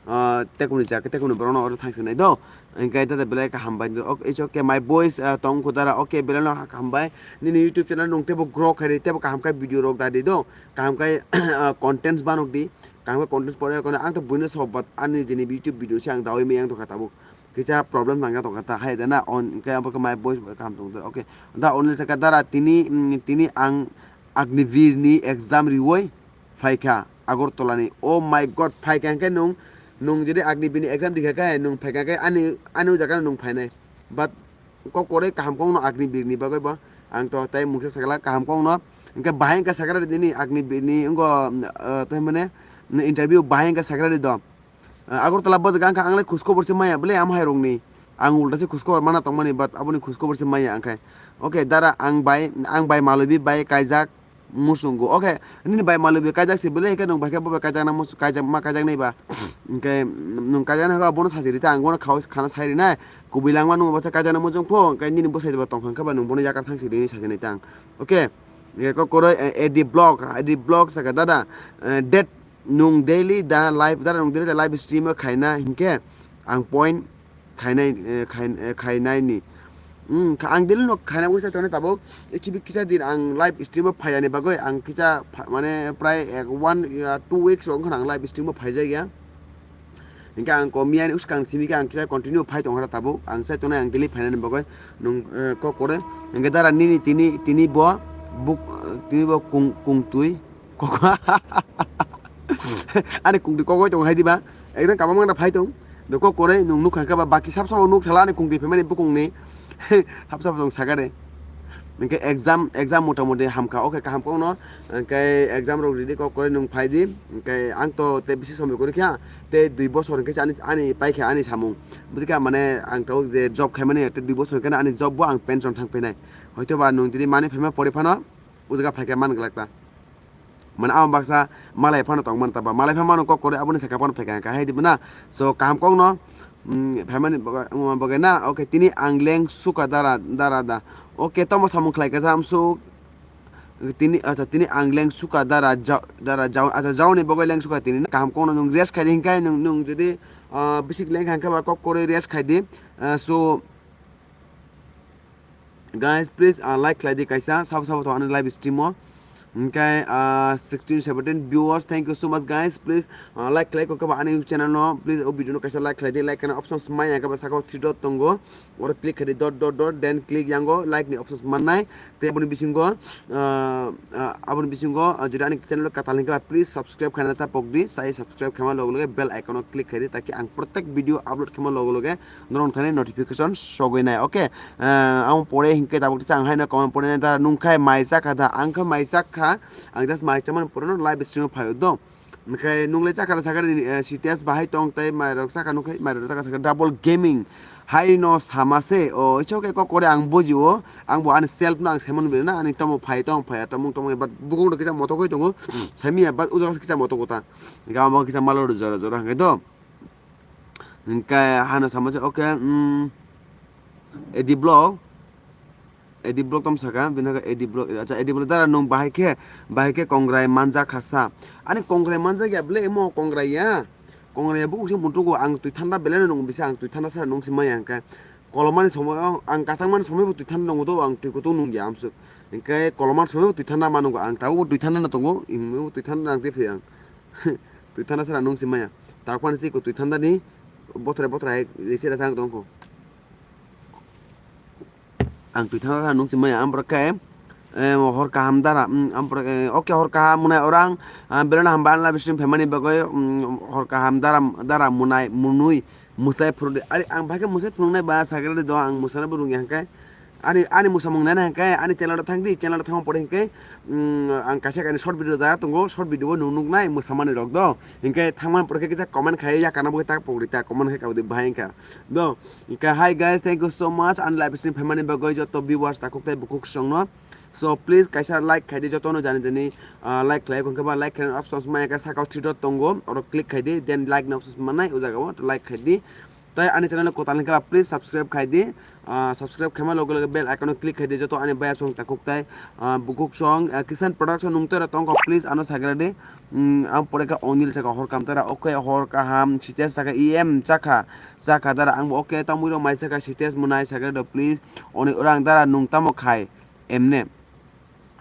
ah, tekuni jak, tekuni borok no oro thangsinai do, hwnkhe tata belai kha hambai, okay, it's okay, my boys, ah, tongkho dara, okay, belai no hambai, nini YouTube channel nung teibo grow khaidi, teibo kaham khe video rok dadi do, kaham khe, ah, contents banok di. Kaham khe content pore kono ang to buino so, but ani jini YouTube video se ang dawi meyang tongkha tabuk. Kisa problem nangya tongkha ta hai da na on khe abo khe my voice bai kaham tong okay. Da Onil saka dara tini, mm, tini ang Agniveer ni exam riwoi phaikha Agartala ni. Oh my God, phaikha hwnkhe nung, nung jodi Agniveer ni exam dikha khe nung phaikha khe ani, ani o jaga nung phainai. But kok kwrwi kaham kok no Agniveer ni bagwi bo ang to tei mungsa sakla kaham kok no. Hwnkhe bahai hwnkhe sakra di nini Agniveer ni wngkho, ah, tei mane interview bahai hwnkhe sakra di do. Ah, Agartala bo jaga wngkha ang le khuskobor se maya bwle am hai rok ni. Ang ulta se khuskobor mana tongmani but aboni khuskobor se maya ang khai. Okay, dara ang bai, ang bai Malobi bai kaijak. Muchungo. Okay, nini bai Malobi kaijak se bwle, hwnkhe nwng bai khe bo bai kaijakna muchung, kaijak ma kaijak nai ba. Hwnkhe nwng kaijak nai khe bono sachi rita ang bono khao khana sai rinai. Kubui langma nwng baksa kaijakna muchung pho, hwnkhe nini bwsai ba tongkha khe ba nwng bono yakar thang si rini sachi nai tang. Okay. Hwnkhe kok kwrwi, eh, A D vlog, A D vlog saka dada, eh, date nwng daily da live, dada nwng daily da live stream o khaina hwnkhe ang point khainai, eh, khain-, eh, khainai ni. Hmm, kha-, ang daily no khaina wngsa tongo tabuk. Ekibi kisa din ang live stream o phai ani bagwi ang kisa pha-, mane prai ek one, ya, two weeks rok wngkha ang live stream o phaijak ya. Hingke ang ko miyani uskang simi khe ang kisa continue phai tongkha tabuk. Ang sai tongnai ang daily phainani bagwi nung, eh, kok kore. Hingke dara nini tini, tini bo buk, tini bo kung, kung twi. Kok-, ani kungtwi kok oi tongo hai diba? Ekdom kabangma wngna phai tong. Do kok kwrwi nwng nukha khe ba baki sab sabo nuk sala ani kungtwi phaimani bukungni. Sab sabo tong sakare. Hwnkhe exam, exam mota moti hamkha, okay, kaham kokno. Hwnkhe exam rok ridi kok kwrwi nwng phai di. Hwnkhe ang to tei bisi somoi kwrwi kha. Tei dui bosor hwnkhe ani, ani paikha ani samung. Bujikha mane ang to je job khaimani tei dui bosor hwnkhe ani job bo ang pension thang phainai. Hoito ba nwng tini mani phaima pori phano. O jaga phaikhe man glak ta. Mane amo baksa malai phano tong man ta ba, malai phano mano kok kwrwi aboni saka phano phaikha hwnkha hai di bo na. So kaham kokno, mm, phaimani bagwi, bagwi na, okay, tini ang leng suka dara, dara da. Okay, tomo samung khlai kha jam su, tini, acha, tini ang leng suka dara ja-, dara jaun, acha, jauni bagwi leng suka tini na. Kaham kokno nwng rest khai di hwnkhe nwng, nwng jodi, ah, bisik leng kha hwnkhe ba kok kwrwi rest khai di. Ah, so, Guys, please, ah, like khlai di kaisa, sabo sabo to ani live stream o. Hingke, ah, sixteen seventeen viewers, thank you so much, guys. Please, ah, like khlai kok ba ani channel no, please, o video no kaisa like khlai di, like kana options maya kaba saka three dot tongo, oro click khlai di, dot, dot, dot, then click yango like ni options mannai. Te aboni bisingo, ah, ah, aboni bisingo, ah, jodi ani channel katal hingke ba, please subscribe khaina ta pokdi, sai subscribe khaima logo loge bell icon o click khlai di, taki ang protek video upload khaima logo loge norong thani notification sogoi nai, okay? Ah, ang pore hingke tabuk tisa ang haino comment pore nai ta nungkhai mai chakha da, ang khe mai chakha, ang just mai chamani pore no live stream o phaio do. Hingke nungle chakha da sakha ni, eh, C T S bahai tong tai mai rok chakha nungkhai mai rok chakha sakha double gaming. Hai no sama se, o, iso ke kok kore ang buji o, ang bo ani self no ang seman bile na, ani tomo phai tong phai, tomung tomung, but bukung do kisa moto koi tongo, sami ya, but ujaga kisa moto kota. Hingke amo kisa malo jora jora hingke do. Hingke hano sama se, okay, mm, A D block, A D block tam saka, bini khe A D block, acha, A D block dara nung bahai khe, bahai khe kongrai manja khasa. Ani kongrai manja ya bele emo kongrai ya. Kongrai ya buku sing buntu ko ang twi thanda bele nung bisa ang twi thanda sara nung simaya hingke. Kolomani somoy o, ang kasangmani somoy bo twi thanda nungo do ang twi kutung nung ya amsuk. Hingke kolomani somoy bo twi thanda ma nungo ang tabo bo twi thanda na tongo, twi thanda nang twi phai ang. Twi thanda sara nung simaya. Takpan si ko twi thanda ni bothre bothre hai risi rasa ang tongko. Ang twi thangkha nung si maya, ang borok khe, eh, hor kaham dara, mm, ang borok, eh, okay, hor kaham mwnai orang, ah, belai no hambai, ang live stream phaimani bagwi, mm, hor kaham dara, dara mwnai, mwnwi, mwsai phuru di. Ari ang bahai khe mwsai phunuknai ba, sakhe rw di do, ang mwsana bo rwngya hwnkhe, ani, ani mwsamung nai hwnkhe, ani channel o thang di, channel o thangma pore hwnkhe, mm, ang kaisa kainwi short video da tongo, short video o nung nuknai mwsamani rok do, hwnkhe thangmani pore khe kisa comment khai, yakana bo khe tak pokri ta, comment khai kabdi bahai wngkha do. Hingke, hi guys, thank you so much ani live stream phaimani bagwi joto viewers takhuk tei bukhuk songno. So please kaisa like khaidi jotono jani jani, ah, like khlai khe ba like khaina options maya khe saka o three dot tongo, oro click khaidi, then like ni options mannai o jaga o like khaidi. Tai ani channel kotal hingke ba please subscribe khaidi, ah, subscribe khaima loge loge bell icon o click khaidi joto ani bayap song takhuk tai, ah, bukhuk song, ah, Kisan Production nung tera tongkho please ano sagradi. Mm, ang pore khe Onil saka hor kaham tara, okay, hor kaham, Sitesh saka E M chakha, chakha dara, ang bo, okay, tamwi rok mai chakha, Sitesh mwnai saka do, please, oni orang dara nung tamo khai, emne.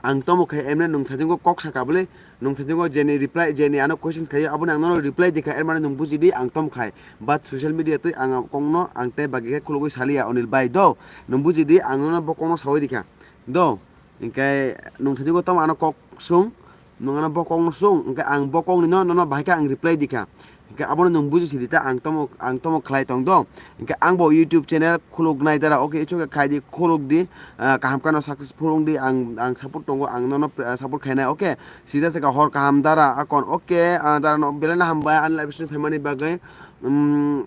Ang tamo khai, emne nung thajingo kok saka bole, nung thajingo jeni reply, jeni ano questions khayo, aboni ang nono reply dikha, er mane nung buji di, ang tamo khai. But social media twi ang kongno, ang tei bagi khe khulugwi saliya, Onil bai do, nung buji di, ang nono bo kongno sawi dikha, do. Hingke nung thajingo tamo ano kok sung, nung ano bo kok no sung, hingke ang bo kok ni no, nono bahai khe ang reply dikha. Hingke abono nung buji sidi ta ang tamo, ang tamo khlai tong do. Hingke ang bo YouTube channel khuluk nai dara, okay, ichuk khai di, khuluk di, ah, kaham kano successful wng di, ang, ang support tongo, ang nono, ah, support khainai, okay. Sida saka hor kaham dara, akon, okay, ah, dara no belai no hambai, ani live stream phaimani bagwi, um,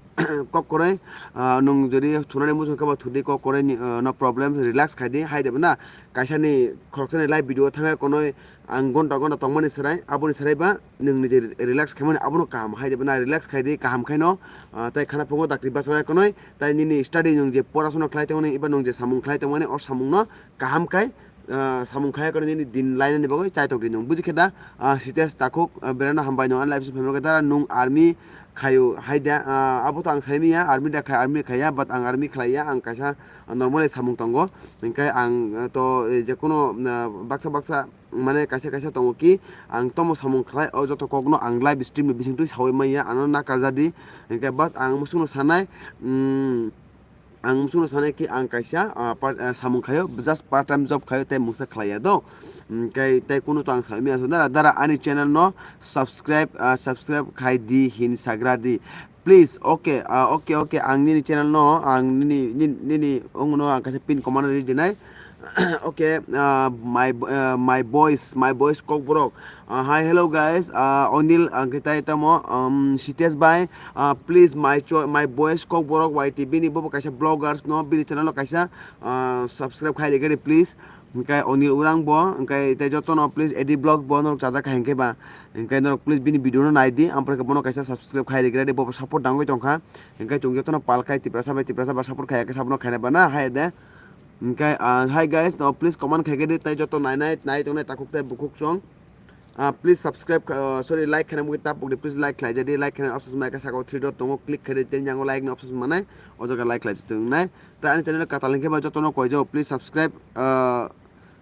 kok korai, ah, nung jodi thunani muchung khe bo thudi kok korai ni, ah, no problem, relax khai di, hai de na, kaisa ni khoroksani live video thangwi konoi, ang gonta gonta tongmani serai, aboni serai ba nwng nije relax khaimani abono kaham hai de bana relax khai di kaham khaino, ah, tai khana phungo dakti bachai konoi tai nini study nwng je porasona khlai tongmani eba nwng je samung khlai tongmani o samungno kaham khai, ah, samung khai konoi nini din lainani bagwi chaitok di nwng buji khe da, ah, Sitesh takhuk, ah, berano hambai nwng ani life se phaimani khe da nwng army khaio hai da, ah, abo to ang sai manya army da khai army khaiya but ang army khlaiya ang kaisa normally samung tongo hingkhe ang, ah, to, eh, jekono, ah, baksa baksa mane kaisa kaisa tongo ki, ang tomo samung khlai, o joto kokno ang live stream ni bisingtwi saui manya, ano nakarjadi. Hingke bas ang musukno sanai, mm, ang musukno sanai ki ang kaisa, ah, part, ah, samung khaio, just part time job khaio, tei mungsa khlaiya do. Hingke tei kunu to ang saui manya, dara, dara ani channel no subscribe, ah, subscribe khai di hin sagra di. Please, okay, ah, okay, okay, ang nini channel no, ang nini, nini, nini, ungno ang kaisa pin command ri dinai. Okay, ah, my, ah, my boys, my boys Kokborok. Ah, hi, hello guys, ah, Onil, ang kitai tamo, um, Sitesh bai, ah, please, my cho-, my boys Kokborok Y T bini bobo kaisa bloggers no, bini channel no kaisa, ah, subscribe khai ligari, please. Hingke Onil Urang bo, hingke tei jotono please A D Vlog bo norok chajak kha hingke ba. Hingke norok please bini video no nai di, ang pore khe bono kaisa subscribe khai rigra di, bo support dangwi tongkha. Hingke chwng jotono pal khai Tiprasa bai Tiprasa ba support khai khe sabono khaina bana hai de. Hingke, ah, hi guys, no please comment khai di, tei joto nai nai, nai tongnai takhuk tei bukhuk song. Ah, please subscribe, ah, sorry, like khaina mui tap di, please like khlai jadi, like khaina options mai khe saka o three dot tongo, click khai di, tei yango like ni options manai, o jaga like khlai tongnai. Tei ani channel katal hingke ba jotono koijo, please subscribe, ah,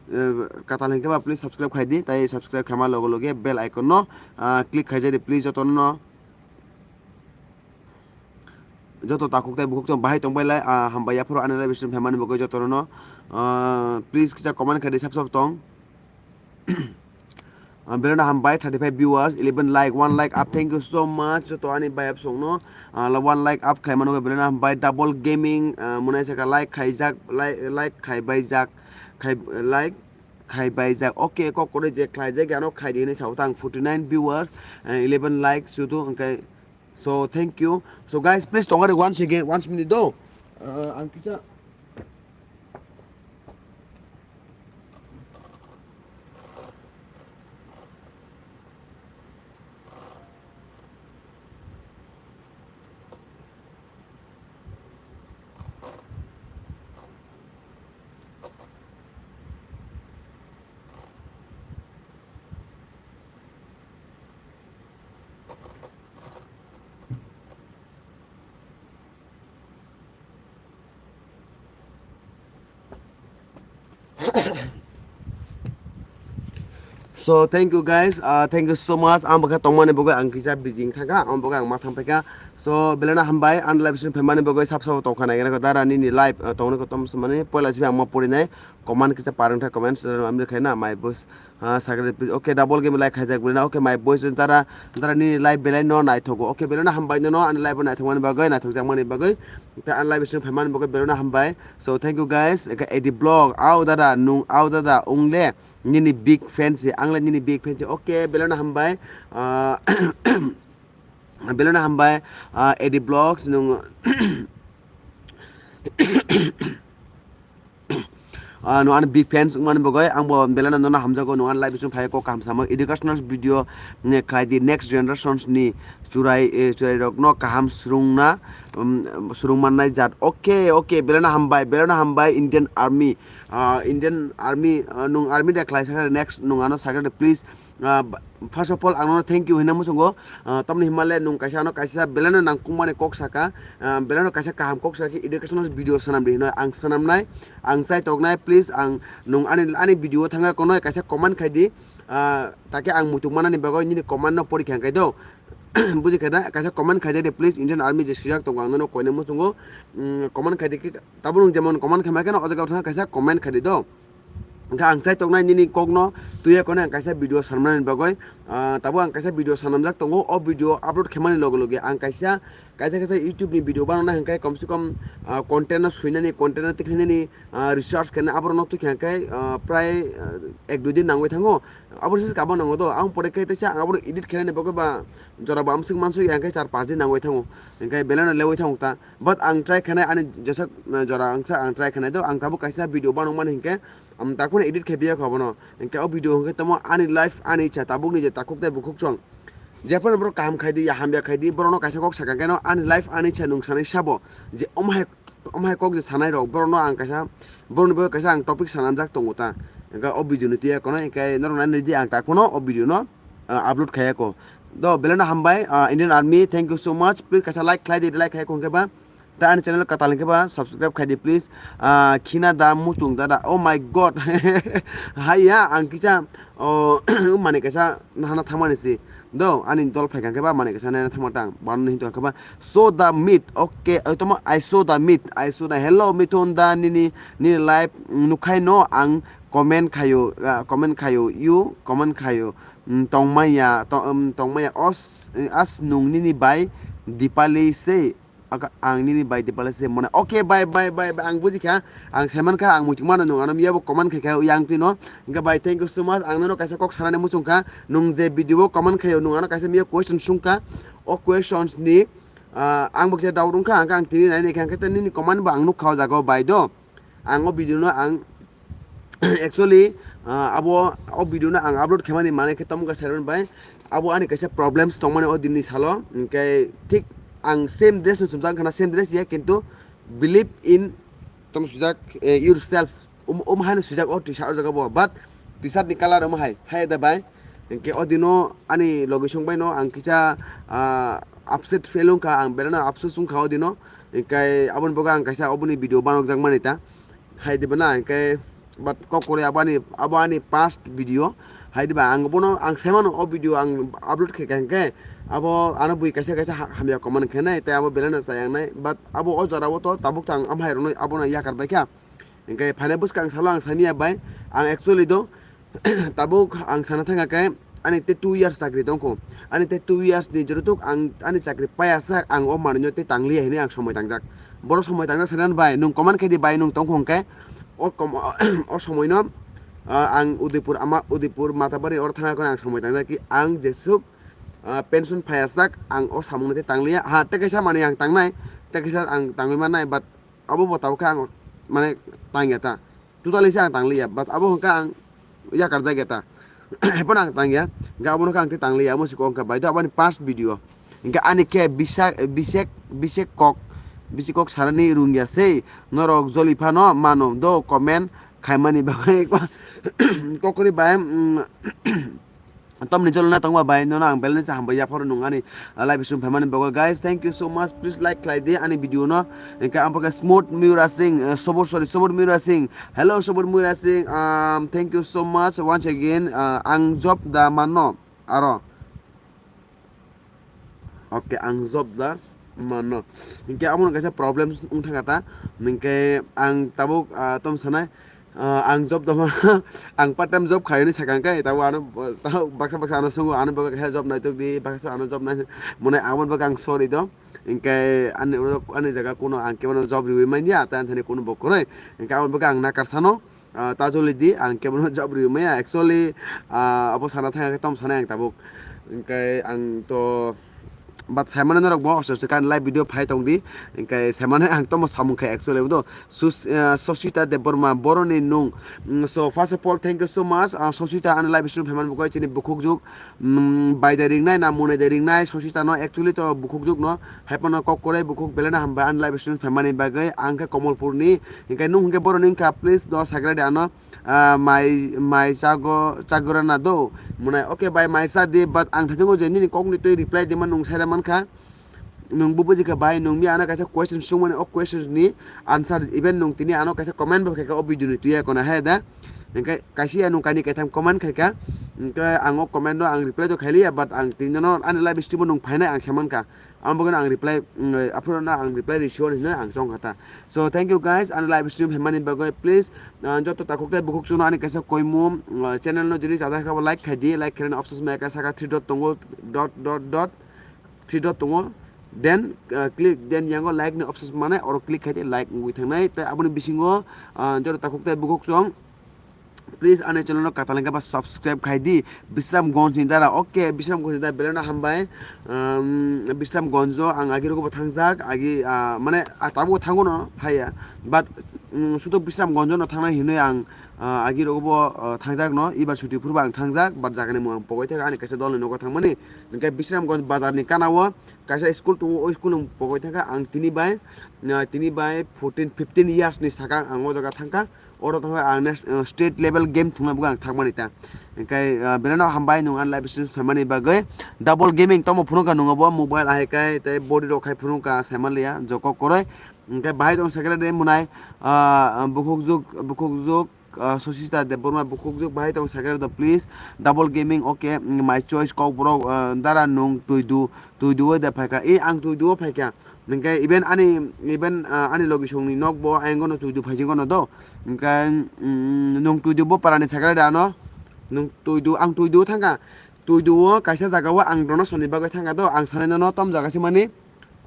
eh, katal hinkhe ba please subscribe khai di, tai subscribe khaima logo loge bell icon no, ah, click khai jai di please jotono. Joto takhuk tai bukhuk chwng bahai tongbai lai, ah, hambai yaphuru ani live stream phaimani bagwi jotono, ah, please kisa comment khai di sab sab tong. Ah, belai no hambai, thirty-five viewers, eleven like, one like up, thank you so much joto ani bai apsong no, ah, one like up khlai mano belai no hambai. Double Gaming, ah, mwnai saka like khaijak, like, like khaibai jak, khai, like khaibai jak. Okay, kok kore je khlaijak ano khai di hinwi sao tang. Forty-nine viewers, ah, eleven likes sudu hwnkhe. So thank you. So guys, please tongari once again, once minute do. Ah, ang kisa So thank you guys, ah, thank you so much. Ang bwkha tongmani bagwi ang kisa busy wngkha kha, ang bwkha ang ma thampaikha. So belai no hambai, ang live stream phaimani bagwi sab sabo tongkha nai gana dara nini live, ah, tongni kotom samani poila sibi ang ma porinai comment kisa parwng tha comment, ah, amri khaina my boss. Ah, sakre, please. Okay, Double Gaming like khaijak bwrwi na. Okay, my boys, tara, tara nini live belai no naithogo. Okay, belai no hambai no, no, ani live o naithokmani bagwi, naithokjakmani bagwi. Ta ani live stream phaimani bagwi belai no hambai. So, thank you guys. Eka Eddie Vlog, au dada, nung, au dada, ungle, nini big fan si, angle nini big fan si. Okay, belai no hambai. Ah, belai no hambai. Ah, Eddie Vlogs, nung, Ah, no, ani big fans wngmani bagwi, ang bo belai no nono hamjago, no, ani live bising phai kok kaham samung, educational video, ne, khlai di, next generations ni churai, eh, churai rok no kaham swrwngna, um, swrwng mannai jat. Okay, okay, belai no hambai, belai no hambai, Indian Army, ah, Indian Army, ah, nung army de khlai sakha, next nung ano sakha, please, Ah, ba-, first of all, ang nono thank you hino muchungo. Ah, tamni himale nung kaisa ano kaisa belai no nangkukmani kok saka, ah, belai no kaisa kaham kok saka, educational video swnam di hino ang swnamnai, ang chai toknai, please, ang nung ani, ani video o thangkha kono kaisa comment khai di, ah, take ang muituk manani bagwi nini comment no pori kha khai do. Buji kha na? Kaisa comment khai di, please, Indian Army je sujak tongo ang nono koine muchungo, mm, comment khai di, tabuk nung jemon comment khai ma khe no o jaga o thangkha kaisa comment khai di do. Hwnkhe ang chai toknai nini kokno twiya kono ang kaisa video sanmani bagwi, ah, tabuk ang kaisa video sanamjak tongo. O video upload khaimani loge loge ang kaisa, kaisa, kaisa YouTube ni video banana hwnkhe kom se kom, ah, content no swinani, content no tikhlainani, ah, research khainai aborok no twi kha hwnkhe, ah, prai, ah, ek dui din nangwi thango. Aboni saka bo nango do, ang pore khe teisa ang abono edit khainani bagwi ba jora bo amswk manswk ya hwnkhe char panch din nangwi thango. Hwnkhe belai no lewi thango ta. But ang try khainai ani jesa, eh, jora wngsa ang try khainai do, ang tabuk kaisa video banokmani hinkhe, um, takhukno edit khai biya kho abono. Hinkhe o video hinkhe tamo ani life, ani icha tabukni je takhuk tei bukhuk chwng. Jephano borok kaham khai di, ya hamya khai di, borokno kaisa kok sakha khe no ani life, ani icha nung sanai sabo. Je omo hai, omo hai kok je sanai rok, borokno ang kaisa, borokni bagwi kaisa ang topic sanamjak tongo ta. Hinkhe o video ni twiya kono hinkhe norok nai nai di ang takhukno o video no, ah, upload khaiya ko. Do, belai no hambai, ah, Indian Army, thank you so much. Please kaisa like khlai di, like khai kho hwnkhe ba. Ta ani channel katal hwnkhe ba, subscribe khai di, please. Ah, khina da muchung dada. Oh my God. Hai ya, ang kisa, oh, mani kaisa nahana thamani si. Do, ani dol phai kha hwnkhe ba, mani kaisa nahana thama tang. Ban hintu hwnkhe ba, so the meat. Okay, oh, tomo, I saw the meat. I saw the, hello, Mithun da, nini, nini live, mm, nukhai no, ang comment khayo, ah, comment khayo, you comment khayo. Mm, tongmaya, to-, um, tongmaya, os, as nung nini bai Dipali se, aka-, ang nini bai Dipali se mone. Okay, bye, bye, bye, bye, ang buji kha, ang saiman kha, ang muituk mano nung ano miya bo comment khai kha yang twi no. Hwnkhe bai, thank you so much, ang nono kaisa kok sanani muchung kha, nung je video o comment khayo nung ano kaisa miya question sung kha, o questions ni, ah, ang bo kisa doubt wng kha, hwnkhe ang tini nai nai kha, hwnkhe nini comment bo ang nuk kha o jaga o bai do. Ang o video no ang actually, ah, abo o video no ang upload khaimani manai khe tamo khe Simon bai abo ani kaisa problems tongmani o dinni salo, hwnkhe thik ang same dress no chumjak khana, same dress ya, kintu believe in tong sujak, eh, yourself, um, um haino sujak o T-shirt o jaga bo, but T-shirt ni colour um hai, hai da bai, hwnkhe o dino ani logisong bai no ang kisa, ah, upset feel wngkha, ang belai no afsus wngkha o dino, hwnkhe aboni bagwi ang kaisa oboni video banokjak mani ta. Hai diba na, hwnkhe But kok kwrwi abo ani, abo ani past video. Hai diba ang bono ang saimano o video ang upload khe khe hwnkhe abo ano bui kaisa kaisa ha-, hamya comment khenai tei abo belai no chayang nai. But abo o jora o to tabuk tang amhai rwnwi abono yakar bai kha. Hwnkhe phainai bwskang salo ang samiya bai ang actually do tabuk ang sana thangkha khe ani tei two years chakri tongkho. Ani tei two years ni jorotok ang ani chakri paya sak ang o manwino tei tangliya hinwi ang somoi tangjak. Borok somoi tangjak sanani bai nwng comment khe di bai nwng tongkho hwnkhe o kom-, o somoino, ah, ang Udaipur ama Udaipur Matabari oro thangkha kheno ang somoi tangjak ki ang jesuk, ah, pension paya sak ang o samungno tei tangliya. Ha tei kaisa manwi ang tangnai tei kaisa ang tangwi mannai but abo bo tabuk khe ang mane tangya ta. Totally se ang tangliya, but abo hwnkha ang yakar jagya ta. Haiphano ang tangya, hwnkhe abono khe ang tei tangliya, amo se kok wngkha bai do aboni past video. Hwnkhe ani khe bisa-, bisek, bisek kok, bisek kok sanani rungya sei, norok joli phano mano do comment khaimani bagwi kokori bai, mm, Tomni jolo na tongba bai, nono ang belai se hambai yapharo nung ani live stream phaimani bagwi. Guys, thank you so much. Please like khlai di ani video no. Hwnkhe ang pore Smooth Mura Singh, eh, Sobor, sorry, Sobor Mura Singh. Hello, Sobor Mura Singh. Um, thank you so much once again. Uh, ang job da manno aro. Okay, ang job da manno. Hwnkhe amo kaisa problem wng thangkha ta. Hwnkhe ang tabuk, ah, tom sanai, ah, ang job da ma-, ang part time job khaini sakang kai tabuk ano, tabuk baksa baksa ano sungo ano bagwi kaisa job naitok di baksa ano job nai mone amo bagwi ang sorry do. Hwnkhe ani, ani jaga kuno ang kebono job riwi manya ta ani thani kuno bo kwrwi. Hwnkhe amo bagwi ang nakar sano. Ah, ta joli di, ang kebono job rwi maya. Actually, ah, abo sana thang khe tom sanai ang tabuk. Hwnkhe ang to, but saimano norok bo osto osto kan live video phai tong di. Hwnkhe saimano ang tomo samung khe actually abo to Sus-, ah, Sosita Debbarma boroni nung. Mm, so first of all, thank you so much. Ah, Sosita ani live stream phaiman bukoi chini bukhuk juk. Mm, bai de ringnai na mone de ringnai Sosita no actually to bukhuk juk no. Haiphano kok kwrwi bukhuk belai no hambai ani live stream phaimani bagwi. Ang khe Komolpur ni, hwnkhe nwng hwnkhe boroni wngkha, please do sakra de ano, ah, mai, mai chago, chagora na do. Mwnai, okay bai, mai cha di, but ang thajungo je nini kok ni twi reply di man nwng saira mankha. Nwng bo buji kha bai, nwng mi ano kaisa question swngmani, o questions ni answer, even nwng tini ano kaisa comment bo khaikha o video ni twi ya kono hai da. Hwnkhe kaisa ya nwng kaini kaitham comment khaikha, hwnkhe ang o comment no ang reply to khailiya, but ang tini no ani live stream o nwng phainai ang khe mankha. Ang bagwi ang reply, mm, aphuru no ang reply risiyo hinwi ang chong kha ta. So thank you guys, ani live stream hemmani bagwi please, ah, joto takhuk tei bukhuk chwngno ani kaisa koimu, ah, channel no jodi chajak kha bo like khai di, like khainani options maya kha saka three dot tongo, dot, dot, dot, three dot tongo. Then, ah, click, then yango like ni options mane oro click khai di, like wngwi thangnai. Tei aboni bisingo, ah, joto takhuk tei bukhuk chwng, please ani channel no katalengkha ba subscribe khai di. Bisramganj ni dara, okay, Bisramganj ni dara belai no hambai. Um, Bisramganj o ang agi rogo bo thangjak, agi, ah, mane, ah, tabuk thango no haya, but, um, sudo Bisramganj no thangnai hinwi ang, ah, agi rogo bo, ah, thangjak no, ibar chuti phuru bo ang thangjak, but jaga ni mung ang pogoi thaka ani kaisa dol ni nogo thangmani. Hwnkhe Bisramganj bazar ni kana o kaisa school tongo, o school ni pogoi thaka ang tini bai, ah, tini bai fourteen fifteen years ni saka ang o jaga thangkha. Oro thangkha ang next, uh, state level game thwngna bagwi ang thangmani ta. Hwnkhe, uh, belai no hambai nwng ani live stream phaimani bagwi. Double gaming tongmo phunukha nwng obo mobile ahai kai tei body rok khai phunukha saimanliya joko kwrwi. Hwnkhe bahai tong secretary mwnai, uh, bukhukjuk, bukhukjuk, uh, Sosita Debbarma bukhukjuk bahai tong secretary do please. Double gaming okay, mm, my choice kokborok, uh, dara nwng twidu, twidu oi da phaikha. E ang twidu o phaikha. Hwnkhe even ani, even, ah, ani logisongni nokbo ayang gano twidu phaijak gano do. Hwnkhe, mm, nwng twidu bo parani sakra de ano. Nwng twidu, ang twidu thangkha. Twidu o kaisa jaga o ang donation ni bagwi thangkha do. Ang sanai nono tom jaga se mani,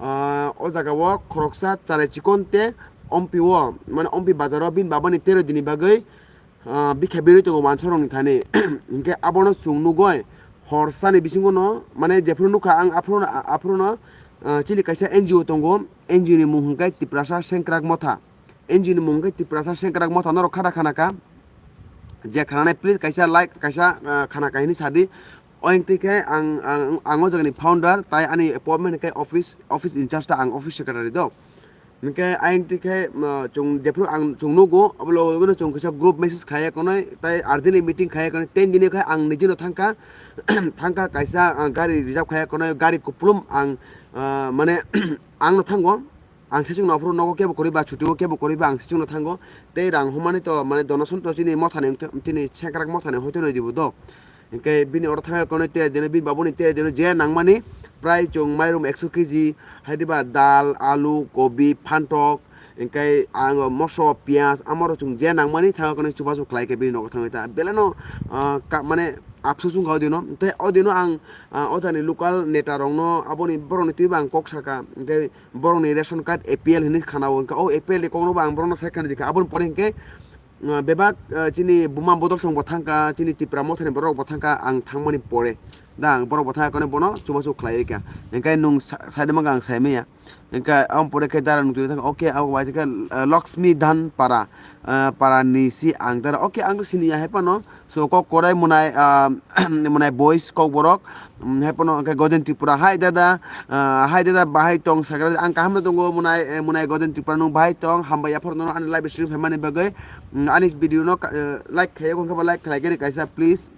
ah, o jaga o khoroksa chare chikon te ompi o, mane ompi bazar o bini baba ni tero dini bagwi ah, bikha berwi tongo wansarokni thani. Hinkhe abono chwng nugwi horsani bisingono, mane, jephuru nukha ang, aphuru, aphuru no, ah, chini kaisa N G O tongo, N G O ni mung hinkhe Tiprasa Sengkrak Motha. N G O ni mung hinkhe Tiprasa Sengkrak Motha, norok khada khana kha. Je khananai please kaisa like, kaisa, ah, khana kha hinwi sadi. Oyang twi khe ang, ang, ang o jagani founder, tai ani appointment hinkhe office, office in charge ta ang office secretary do. Hinkhe ayang twi khe, ah, chwng jephru ang chwng nugo, abo logo logo no chwng kisa group message khaiya konoi, tai urgently meeting khaiya konoi, ten dini khe ang nijino thangkha, thangkha kaisa, ah, gari reserve khaiya konoi, gari kuplum ang, ah, mane, ang no thango, ang sechung no aphuru nogo kebo kwrwi ba chuti o kebo kwrwi ba ang sechung no thango. Tei rang humani to mane donation to chini mothani wngtha-, chini sengkrak mothani hoito nai dibo do. Hinkhe bini oro thangwi kono tere dino, bini babuni tere dino je nangmani prai chwng mairum ekso kg, hai diba dal, alu, kobi, phantok, hinkhe ang moso, piyaj, amoro chwng je nangmani thangwi kono chubachu khlai khe bini nogo thangwi ta. Belai no, ah, ka-, mane apsus wngkha o dino. Tei o dino ang, ah, o jani local neta rokno aboni borokni twibo ang kok saka. Hinkhe borokni ration card A P L hinwi khana-o, hinkhe o A P L ni kokno bo ang borokno sai khna di kha. Aboni pore hinkhe, ah, bebak, ah, chini buma bodol song bo thangkha, chini Tipra mothani borok bo thangkha, ang thangmani pore da ang borok bo thangkha, bono chubachu khlaiwi kha. Hinkhe nwng sa-, saida mangkha ang saimaya. Hinkhe aboni pore khe dara nukjagwi thangkha, okay, abo bai khe, ah, Lakshmi Dhan Para, ah, para ni si ang dara, okay, ang to siniya hai phano. So, kok korai munai, ah, munai boys kok borok, mm, hai phano hinkhe Gojen Tripura, hai dada, ah, hai dada, bahai tong sakra, ang kaham no tongo munai, eh, munai Gojen Tripura, nwng bahai tong, hambai yaphar nono ani live stream phaimani bagwi, mm, ani video no ka-, eh, like khayo, hinkhe ba like khlai khe kaisa please,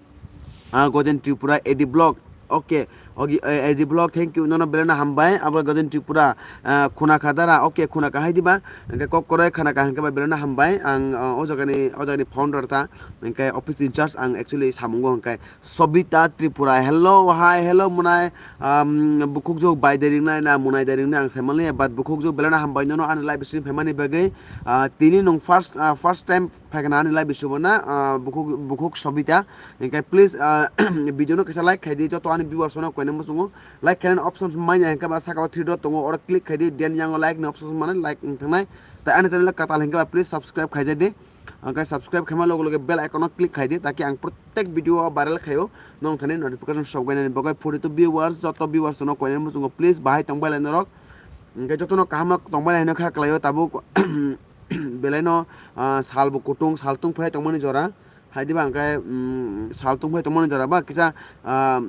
ah, Gojen Tripura A D Vlog, okay, ogi, eh, A D Vlog, thank you, nono belai no hambai, abo Gojen Tripura, ah, khuna kha dara, okay, khuna kha hai diba, hinkhe kok korai khana kha hinkhe ba belai no hambai, ang, ah, o jagani, o jagani founder ta, hinkhe office in charge ang actually samungo hinkhe, Sobita Tripura, hello, hi, hello, munai, um, bukhukjwk bai dai ringnai na munai dai ringnai ang sai manliya, but bukhukjwk belai no hambai nono ani live stream phaimani bagwi, ah, tini nwng first, ah, first time phaikha na ani live stream o na, ah, bukhuk, bukhuk Sobita, hinkhe please, ah, video no kaisa like khaidi, joto ani viewers no koinai muchungo like khainani options manya hinkhe ba saka o three dot tongo, oro click khaidi, then yango like ni options mane like wng thangnai, tai ani channel katal hinkhe ba please subscribe khaijadi. Hwnkhe subscribe khaima loge loge bell icon o click khaidi, taki ang protek video o viral khaio, nong thani notification sokbainani bagwi. Forty two viewers, joto viewers no koinani muchungo please bahai tongbai lai norok. Hwnkhe jotono kaham no tongbai lai hino kha khlaio tabuk belai no, ah, sal bo kutung, sal tung phai tongmani jora. Hai diba hwnkhe, mm, sal tung phai tongmani jora ba kisa, ah,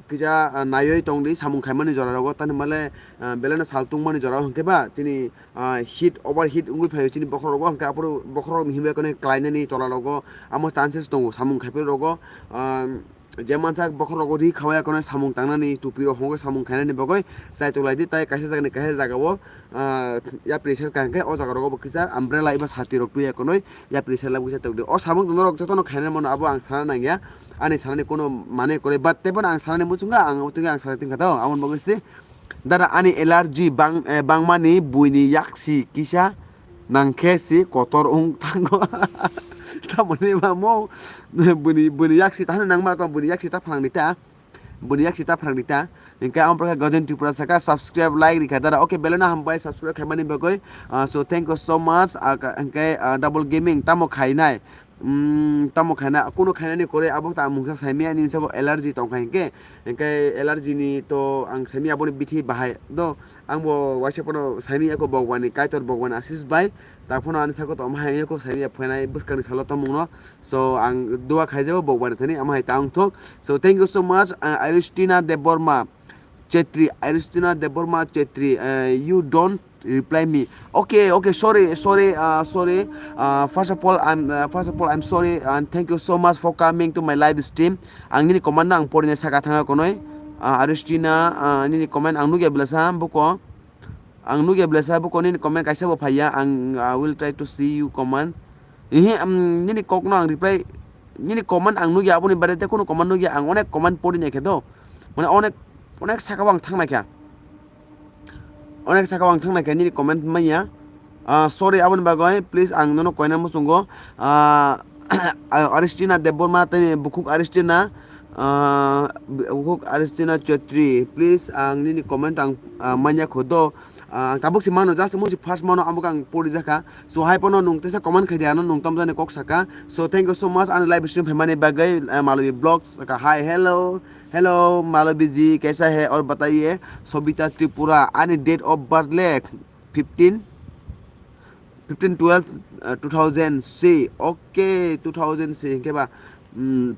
kisa, ah, naiwi tongdi samung khaimani jora rogo, tani male, ah, belai no sal tungmani jora hwnkhe ba tini, ah, heat, over heat wngwi phaio chini bokhorok rogo, hwnkhe aphuru bokhorok ni himbai kwnwi klainani tola rogo amo chances tongo samung khaiphuru rogo, ah, je mansak bokhorok rogo ri khawaya kwnwi samung tangnani tupi rok hwnwi samung khainani bagwi chaitok laidi, tai kaisa jagani kaisa jagao, ah, yapri sel kaham khe o jaga rogo bo kisa umbrella eba sati rok tuya kwnwi yapri sel lamkisa tongdi. O samung norok jotono khaina mano abo ang sana nangya, ani sanani kono mane kwrwi, but teibo ang sanani muchungo ang tongwi ang sana tingkha to, aboni bagwi se dara ani allergy bang, eh, bangmani buini yaksi kisa nangkhe si kotor wng thango. Tamoni mamo buini, buini yaksi tahani nangma ko buini yaksi ta phalangdi ta. Boni yak sita phrang rita. Hingke ang pore khe Gojen Tripura saka subscribe, like rikha dara. Oke, belai no hambai subscribe khaimani bagwi. Ah, so thank you so much. Ah, ka-, hingke, ah, Double Gaming tamo khainai? Mm, tamo khaina, kuno khainani kore abo ta mungsa saimaya nini sabo allergy tongkha hingke. Hingke allergy ni to ang saimaya aboni bithi bahai do. Ang bo waisa pono saimaya ko Bhagwan ni Kaitor Bhagwan Ashish bai. Taphano ani saka to omo hai wngya kok saimaya phainai bwskangni salo tongmungno. So ang dua khaijabo Bhagwan thani omo hai ta wngthok. So thank you so much, uh, Aristina Debbarma Chetri, Aristina Debbarma Chetri, uh, you don't reply me. Okay, okay, sorry, sorry, uh, sorry. Uh, first of all, I'm, uh, first of all, I'm sorry and thank you so much for coming to my live stream. Ang nini comment no ang porina saka thanga konoi. Uh, Aristina, uh, nini comment ang nugya belasa buko. Ang nugya belasa buko nini comment kaisa bo phaiya, ang, I will try to see you comment. Ihi, um, nini kokno ang reply, nini comment ang nugya, aboni bare te kunu comment nugya, ang onek comment pori naikhe do. Mane onek, onek saka o ang thang naikha. Onek saka o ang thang naikha nini comment manya. Ah, sorry, aboni bagwi, please, ang nono koina muchungo. Ah, Aristina Debbarma tei bukhuk Aristina, ah, bukhuk Aristina Chetri, please, ang nini comment ang, ah, manya kho do. Ah, ang tabuk se mano, just mo se first mano, amo ang pori jakha. So, hai pono nung tesa comment khai di, ano nung tom jani kok saka. So, thank you so much, ani live stream phaimani bagwi, eh, Malobi Vlogs saka. Hi, hello, hello, Malobi ji, kaisa hai aur bataiye, Sobita Tripura, ani date of birth le fifteen, fifteen twelve, uh, two thousand C. Okay, two thousand C, hingke ba, mm,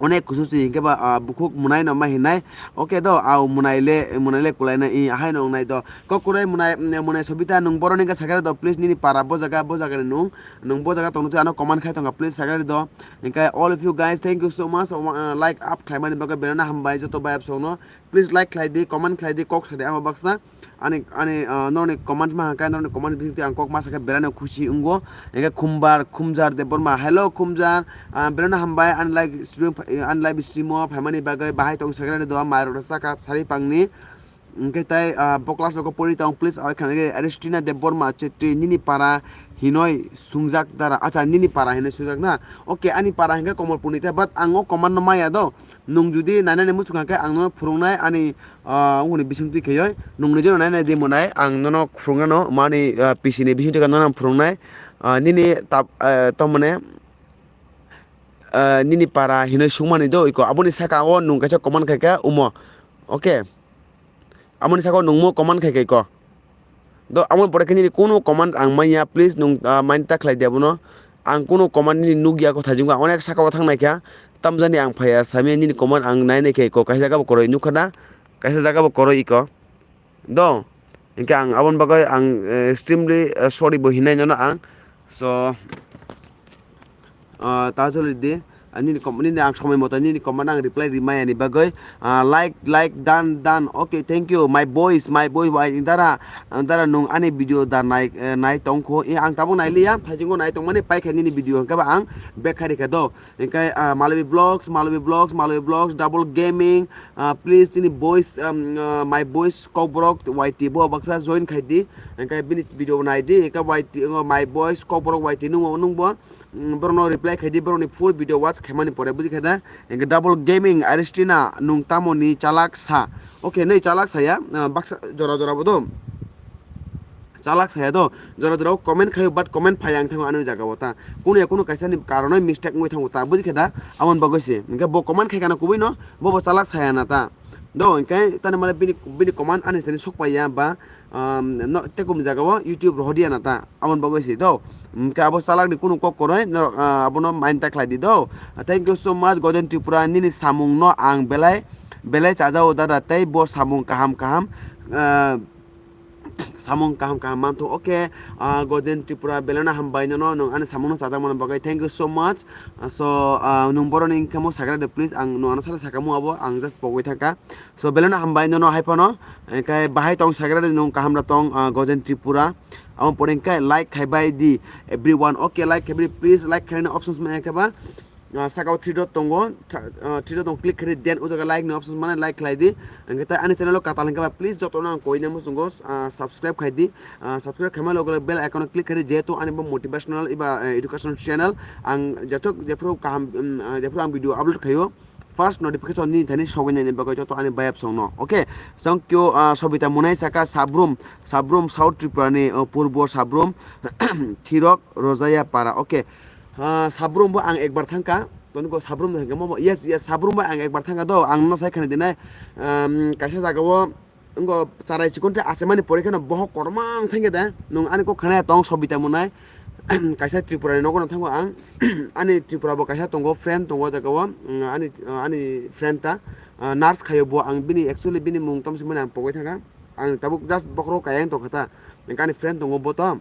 Onek kusu si hinkhe ba, ah, bukhuk munai no ma hinai. Okay do, au munai le, munai le kulai na i, ahai no wngnai do. Kok kurai munai, mm, munai Sobita, nung boroni ka sakare do, please, nini para bo jaga, bo jaga ni nung, nung bo jaga tong twi ano comment khai tongkha, please, sakare do. Hinkhe all of you guys, thank you so much, uh, like up khlaimani bagwi belai no hambai joto bayap song no. Please like khlai di, comment khlai di, kok sa di, amo baksa. Ani, ani, ah, norokni comment ma hangkhe, norokni comment bising twi ang kok ma sakhe belai no khusi wngo. Hinkhe Khumbar, Khumjar Debbarma, hello Khumjar, ah, belai no hambai, ani live stream, ani live stream o phaimani bagwi bahai tong sakhe do, mairok rwchapkha sari pangni. Hinkhe tai, ah, bo class rogo pori tong, please, ah, khana khe Aristina Debbarma Chetri, nini para hinoi sungjak dara, acha, nini para hinoi sungjak na? Okay, ani para hinkhe Komolpurni ta, but ang o comment no maya do. Nung judi nainani muchung kha khe ang no phwrwngnai ani, ah, wngkuni bising twi khaioi. Nung ni jono nainai di monai ang nono phwrwngnano mani, ah, P C ni bising twi kha nono phwrwngnai. Ah, nini tap, ah, tamone, ah, nini para hinoi sungmani do iko. Aboni saka o nung kaisa comment khai kha umo. Okay. Amoni saka o nungmo comment khai kha iko. Do, amoni pore khe nini kunu comment ang manya, please nung, ah, mind ta khlai di abono. Ang kunu comment nini nukya ko thajingo, ang onek saka o thang naikha. Tamjani ang phaiya, samya nini comment ang nai naikha iko, kaisa jaga bo koroi nukha na, kaisa jaga bo koroi iko. Do, hinkhe ang aboni bagwi ang, eh, extremely, eh, sorry bo hinai nono ang. So, Ah, ta choli di. Ah, nini kom-, nini ang somoi moto nini comment ang reply rimaya ni bagwi. Ah, like, like, done, done. Okay, thank you. My boys, my boy, wai, dara, ah, dara nung ani video da nai, eh, nai tongkho. I ang tabuk nai liya, thajingo nai tongmani paikha nini video hwnkhe ba ang back khai rikha do. Hwnkhe, ah, Malobi Vlogs, Malobi Vlogs, Malobi Vlogs, Double Gaming, ah, please nini boys, um, ah, my boys Kokborok Y T bo baksa join khai di. Hwnkhe bini video nai di, hwnkhe Y T, oh, my boys Kokborok Y T nung, nungbo. Mm, borokno reply khai di, borokni full video watch khaimani pore, buji kha da? Hinkhe Double Gaming, Aristina, nung tamo ni chalak sa? Okay, nei chalak saya, ah, baksa jora jora bo do. Chalak saya do, jora jora o comment khayo, but comment phai ang thango ani jaga o ta. Kunu ya kunu kaisa ni karonoi mistake wngwi thango ta, buji kha da? Amon bagwi se. Hinkhe bo comment khai kana kubui no, bo bo chalak saya na ta. Do, hinkhe tani male bini, bini comment ani sani sok paiya ba, um, no, tekum jaga o YouTube rohorya na ta. Aboni bagwi se do. Hwnkhe abo chalakni kunu kok kwrwi norok, ah, abono mind ta khlai di do. Thank you so much, Goden Tripura, nini samung no ang belai, belai chajao dada, tei bo samung kaham kaham, ah, samung kaham kaham mantho. Okay, ah, Goden Tripura, belai no hambai nono, nwng ani samung no chajak mani bagwi. Thank you so much. Ah, so, ah, nwng boroni wngkha mo sakra de, please, ang nwng ano sara sakamo abo, ang just pogwi thangkha. So, belai no hambai nono hai phano, hwnkhe bahai tong sakra de nwng kaham da tong, ah, Goden Tripura. Amo pore hwnkhe like khai bai di everyone. Okay, like khai bai di, please, like khaina options maya khe ba, ah, saka o three dot tongo, tha-, ah, three dot tong click khai di, then o jaga like ni options mane like khlai di. Hwnkhe tai ani channel o katal hwnkhe ba, please joto no ang koina muchungo, ah, subscribe khai di. Ah, subscribe khaima loge loge bell icon o click khai di, jehetu ani bo motivational eba, eh, educational channel. Ang jephru, jephru kaham, um, ah, jephru ang video upload khaio, first notification nini thani sogwi nani bagwi joto ani bayap song no. Okay, thank you, ah, Sobita Munai saka Sabrum, Sabrum South Tripura ni, oh, Purbo Sabrum, Thirok Rojaya Para. Okay, ah, Sabrum bo ang ekbar thangka, toni ko Sabrum thangka mo, yes, yes, Sabrum bo ang ekbar thangka do, ang no sai khani dinai, um, kaisa jaga o, Wngkha charai chikon tei achai mani pore kheno bohok kotorma wng thangkhe de. Nwng ani kok khna ya tong Sobita Munai. Kaisa Tripura ni nogo no thango ang. Ani Tripura bo kaisa tongo, friend tongo o jaga o. Wng ani, ani friend ta, ah, nurse khaio bo. Ang bini actually bini mung tamo se mani ang pogwi thangkha. Ang tabuk just bokhoro kaya wng tongkha ta. Wngkha ani friend tongo bo to.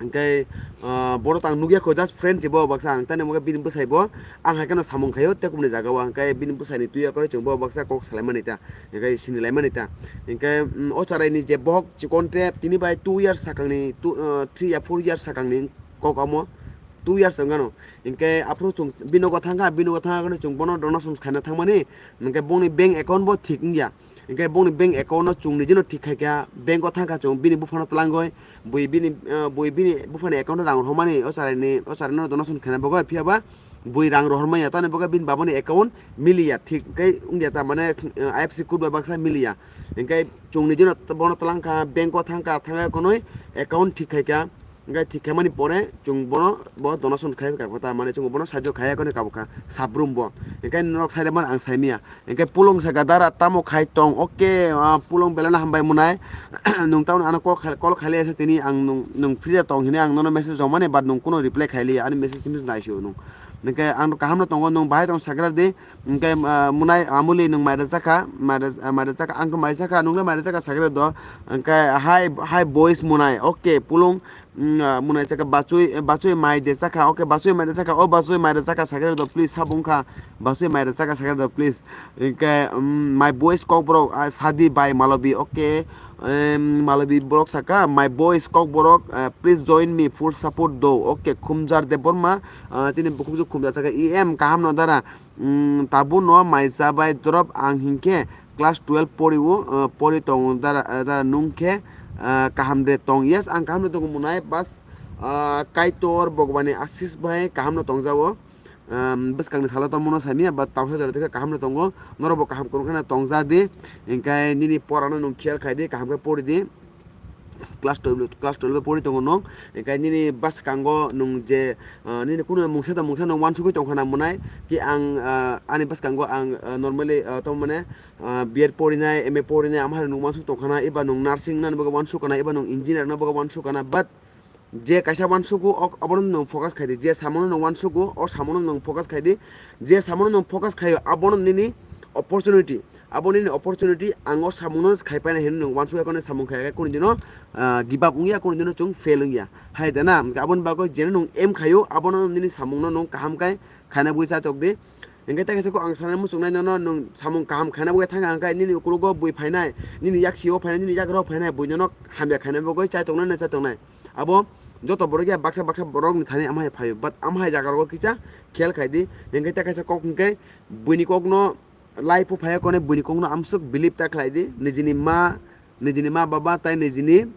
Hwnkhe, ah, bono tang nukya kho, just friend se bo baksa ang tani mokhe bini bwsai bo ang hai kheno samung khaio tei kubuni jaga o, hwnkhe bini bwsai ni twi yakarwi chwng bo baksa kok salaimani ta, hwnkhe sinilaimani ta. Hwnkhe, mm, o charai ni je bohok chikon te tini bai two years sakang ni, two, ah, three ya four years sakang ni kok amo two years wng gano. Hwnkhe aphuru chwng bini nogo thangkha, bini nogo thangkha kheno chwng bono donation khaina thangmani, hwnkhe bongni bank account bo thik wngya. Hwnkhe bongni bank account no chwng nijino thik khai kha, bank o thangkha chwng bini buphano twlangwi, bui bini, ah, bui bini buphani account o rang rohormani o charaini, o charaino donation khaina bagwi, phiya ba bui rang rohormaya, tamni bagwi bini babani account miliya, thik khe wngya ta, mane, ah, I F S C code bai baksa miliya. Hwnkhe chwng nijino bono twlangkha, bank o thangkha, thangkha konwi account thik khai kha. Hwnkhe thik khaimani pore chwng bono bo donation khai kha, ta mane chwng bono sahajyo khai kha, kabo kha Sabrum bo. Hwnkhe norok sai rwmani ang saimanya. Hwnkhe Pulung saka, "Dara tamo khai tong?" Okay, ah, Pulung belai no hambai mwnai. Nwng tamo ano call khai, call khai liya se tini ang nwng, nwng free da tong hwnwi ang nono message rwmani, but nwng kuno reply khai liya, ani message simi naisio nwng. Hwnkhe ang kaham no tongo, nwng bahai tong sakra di. Hwnkhe, ah, Munai Amuli nwng mai rwchakha, mai rw-, ah, mai rwchakha, ang khe mai chakha, nwng le mai rwchakha sakra do. Hwnkhe hai, hai boys Munai, okay, pulung, mm, ah, Munai chakha, Bachui, Bachui mai de chakha, okay, Bachui mai de chakha, o Bachui mai rwchakha sakra do, please, sabo wngkha, Bachui mai rwchakha sakra do, please. Hwnkhe, mm, my boys Kokborok, ah, Sadi by Malobi, okay. Em, Malobi borok saka, my boys Kokborok, ah, please join me, full support do. Okay, Khumjar Debbarma, ah, chini bukhukjwk Khumjar saka, E M kaham no dara, mm, tabuk no maisa bai drop ang hinkhe class twelve pori o, ah, pori tongo dara, ah, dara nwng khe, ah, kaham de tong. Yes, ang kaham no tongo Munai, bas, ah, Kaitor Bhagwani asis bai kaham no tongjago. Um, bwskangni salo tongmano saimanya, but tausa jora tongkhe kaham no tongo, norokbo kaham kwrwngkhana tongja di, hwnkhe nini porano nwng khiyal khai di, kaham khe pori di. Class twelve, class twelve o pori tongo nwng, hwnkhe nini bwskango nwng je, uh, nini kunu mungsa da mungsa nwng uansugwi tongkhana Munai, ki ang, uh, ani bwskango ang, uh, normally, uh, tamo mane, uh, B Ed porinai, M A porinai, amhai nwng uansuk tongkhana, eba nwng nursing nani bagwi uansuk kana, eba nwng engineer na bagwi uansuk kana, but je kaisa uansugo, ok, abono nwng focus khai di. Je samono nwng uansugo, o samono nwng focus khai di. Je samono nwng focus khaio, abono nini opportunity. Abo nini opportunity, ang o samono khai paina hinwi nwng uansuk ya, kono samung khai ya, kono dino, ah, give up wngya, kono dino chwng fail wngya. Hai da na, aboni bagwi jeno nwng aim khaio, abono nini samungno nwng kaham khai khaina bagwi chatok di. Hingke tei kaisa kok ang sanai muchungnai nono nwng samung kaham khaina bagwi thangkha, hingke nini ukulogo bui phainai, nini yaksio phainai, nini yagra phainai, bui nono hamya khaina bagwi chaitoknai na chaitoknai. Abo joto borok ya baksa baksa borokni thani amo hai phaio, but amo hai jaga rogo kisa khel khai di. Hingke tei kaisa kok hingke buini kokno life o phaiya kone buini kokno amsuk believe ta khlai di. Nijini ma, nijini ma baba tai nijini,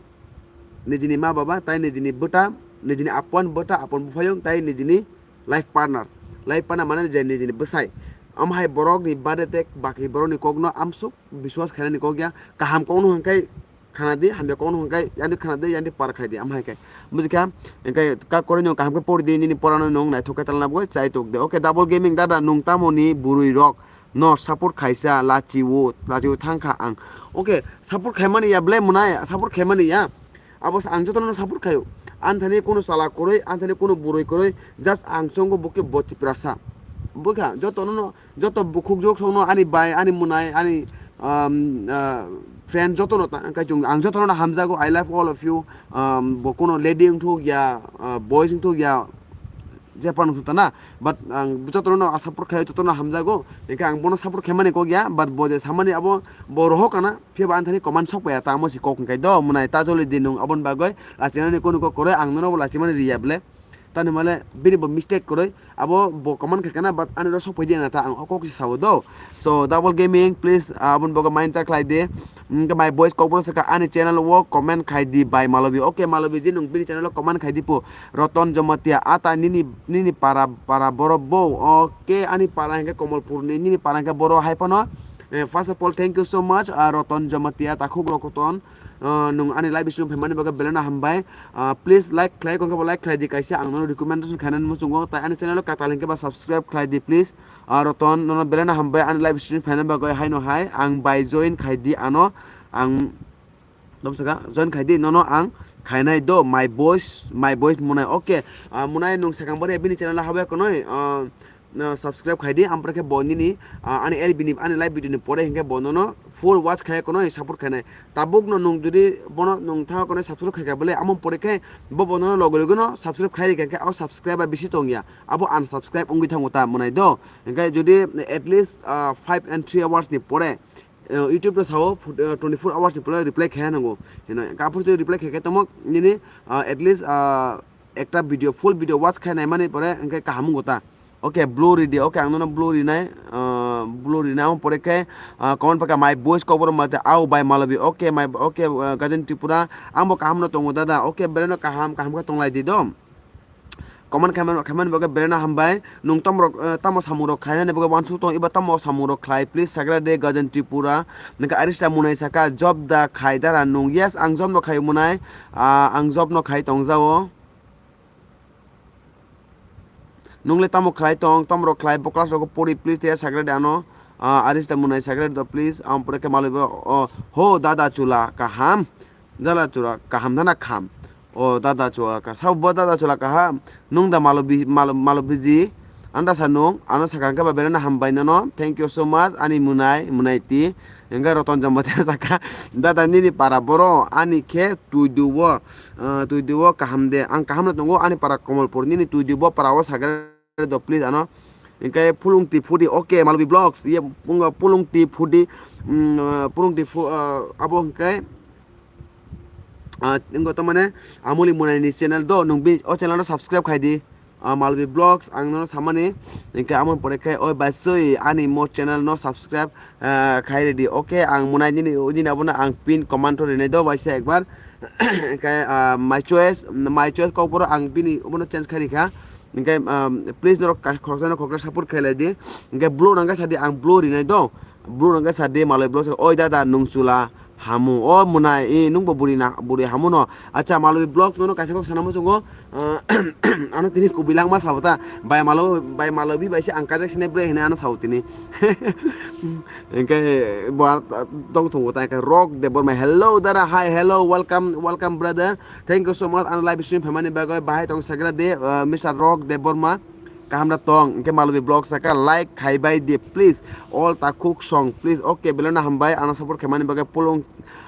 nijini ma baba tai nijini bwta, nijini apon bwta, apon buphayung tai nijini life partner. Life partner mane je nijini bwsai. Amo hai borokni bade tek baki borokni kokno amsuk biswas khainani kok ya. Kaham kokno hwnkhe khana di, hamya kokno hwnkhe yani khana di, yani par khai di, amo hai khe. Bujikha, hwnkhe kak koroi nwng kaham khe pori di, nini porano nwng naithok khe talna bagwi chai tok di. Okay, Double Gaming dada, nwng tamoni bwrwi rok no support khaisa, lachi o, lachi o thangkha ang. Okay, support khaimani ya, belai mwnai, support khaimani ya. Abo sa ang jotono support khaio. Anthani kuno chala kwrwi, anthani kuno bwrwi kwrwi, just ang chongo buke bo Tiprasa. Bukha, jotono no, joto bukhuk jok songno ani bai, ani mwnai, ani, um, uh, friend jotono ta, ang kaichung, ang jotono hamjago, I love all of you. Um, bo kuno lady wngthok ya, uh, boys wngthok ya, je pano thota na, but ang jotono no support khaio, jotono hamjago, hingke ang bono support khaimani kok ya, but bo je samani abo bo rohok kana, phiya ba anthani comment sok paya ta amo si kok hingkai do, mwnai ta joli di nwng aboni bagwi lachinani kunu kok koroi ang nono bo lachimani riya bele, tani male bini bo mistake koroi, abo bo comment khai kana, but ani ro sok pai di na ta ang o kok si sao do. So, Double Gaming, please, ah, aboni bagwi mind ta khlai di. Hingke my boys kokborok saka ani channel o comment khai di bai Malobi. Okay, Malobi ji nwng bini channel o comment khai di po. Roton Jomatia, ata nini, nini para, para borok bo. Okay, ani para hingke Komolpur ni, nini para hingke boro hai phano. Eh, first of all, thank you so much, ah, Roton Jomatia, takhuk Rokoton. Ah, nwng ani live stream phaimani bagwi belai no hambai. Ah, please like khlai, kongkha bo like khlai di kaisa, ang nono recommendation khainani muchungo. Tai ani channel o katal hingke ba subscribe khlai di, please. Ah, Roton, nono belai no hambai ani live stream phaina bagwi haino hai ang bai join khai di ano ang, tamo saka, join khai di, nono ang khainai do, my boys, my boys mwnai. Okay, ah, mwnai nwng sakang bari bini channel o habya konoi, ah, no subscribe khai di, ampore khe bo nini, ah, ani L B ni, ani live video ni pore hingke bo nono full watch khai konoi support khainai. Tabuk no nwng jodi bono nwng thango konoi subscribe khai kha bole, amo pore khe bo bo nono loge loge no subscribe khai rikha khe o subscriber bisi tong ya, abo unsubscribe wngwi thango ta mwnai do. Hingke jodi at least, ah, five and three hours ni pore, eh, YouTube no sao, phut-, eh, twenty four hours ni pore reply khe nango. Hino, aphuru reply khe khe tamo nini, ah, at least, ah, ekta video, full video watch khai naimani pore hingke kaham wngkha ta. Okay, blue ridi, okay, ang nono blue rinai, ah, blue rinai, amo pore khe, ah, comment paka my boys kokborok mate au bai Malobi, okay, my, okay, ah, Gajen Tripura, ang bo kaham no tongo dada, okay, belai no kaham, kaham khe tonglai di do. Comment khaimani, khaimani bagwi belai no hambai. Nwng tamo rok, eh, tamo samung rok khainani bagwi uansuk tongo, eba tamo samung rok khlai, please sagra de Gajen Tripura. Nokha Arista mwnai saka job da khai dara nwng. Yes, ang job no khai mwnai. Ah, ang job no khai tongjao. Nwng le tamo khlai tong, tamo rok khlai, bo class rok pori, please te sagra de ano. Ah, Arista mwnai sagra de do, please. Ang pore khe malwi bo, oh, ho dada chula kaham. Dada chula kaham dana kham. O dada chula ka, sabo dada chula kaham. Nwng da Malobi, Malo-, Malobiji. Anda sanung, ano sakha hwnkhe ba belai no hambai nono. Thank you so much, ani munai, munai ti. Hwnkhe Roton Jambati sakha, dada nini para boro, ani khe Tuidu o, ah, Tuidu o kaham de. Ang kaham no tongo, ani para Komolpur, nini Tuidu o para o sagra do, please ano. Hwnkhe Pulung T forty, okay, Malwi Vlogs, ye, pungo Pulung T forty, mm, ah, Pulung T fo-, ah, abo hwnkhe, ah, wngkha tamane Amuli Munai ni channel do, nung bini o channel no subscribe khai di. Ah, Malwi Vlogs, ang nono samani, hwnkhe amo pore khe, oi basui, ani mo channel no subscribe, ah, khai redi. Okay, ang munai nini, nini abono ang pin comment o rinai do, waisa ekbar. Hwnkhe, ah, my choice, my choice kokborok ang bini obono change khai rikha. Hwnkhe, ah, please norok ka-, khoroksa no khoroksa support khai lai di. Hwnkhe blue nangkha sadi, ang blue rinai do. Blue nangkha sadi, Malwi Vlogs, oi dada nung chula hamu. O munai, e, nungbo buri na, buri hamu no. Acha, Malwi Vlogs nono kaisa kok sana muchungo, ah, ano tini kubui langma sabo ta. Bai Malo, bai Malobi bai se ang kajak sinai bre hene ano sabo tini. Hwnkhe bo ar tong thungo ta, hwnkhe Rock Debbarma. Hello dada, hi, hello, welcome, welcome brother. Thank you so much ano live stream phaimani bagwi. Bahai tong sagra de, ah, Mister Rock Debbarma. Kaham da tong, hwnkhe Malwi Vlogs sakha, like khai bai di, please. All takhuk song, please. Okay, belai no hambai, ano support khaimani bagwi. Pulung,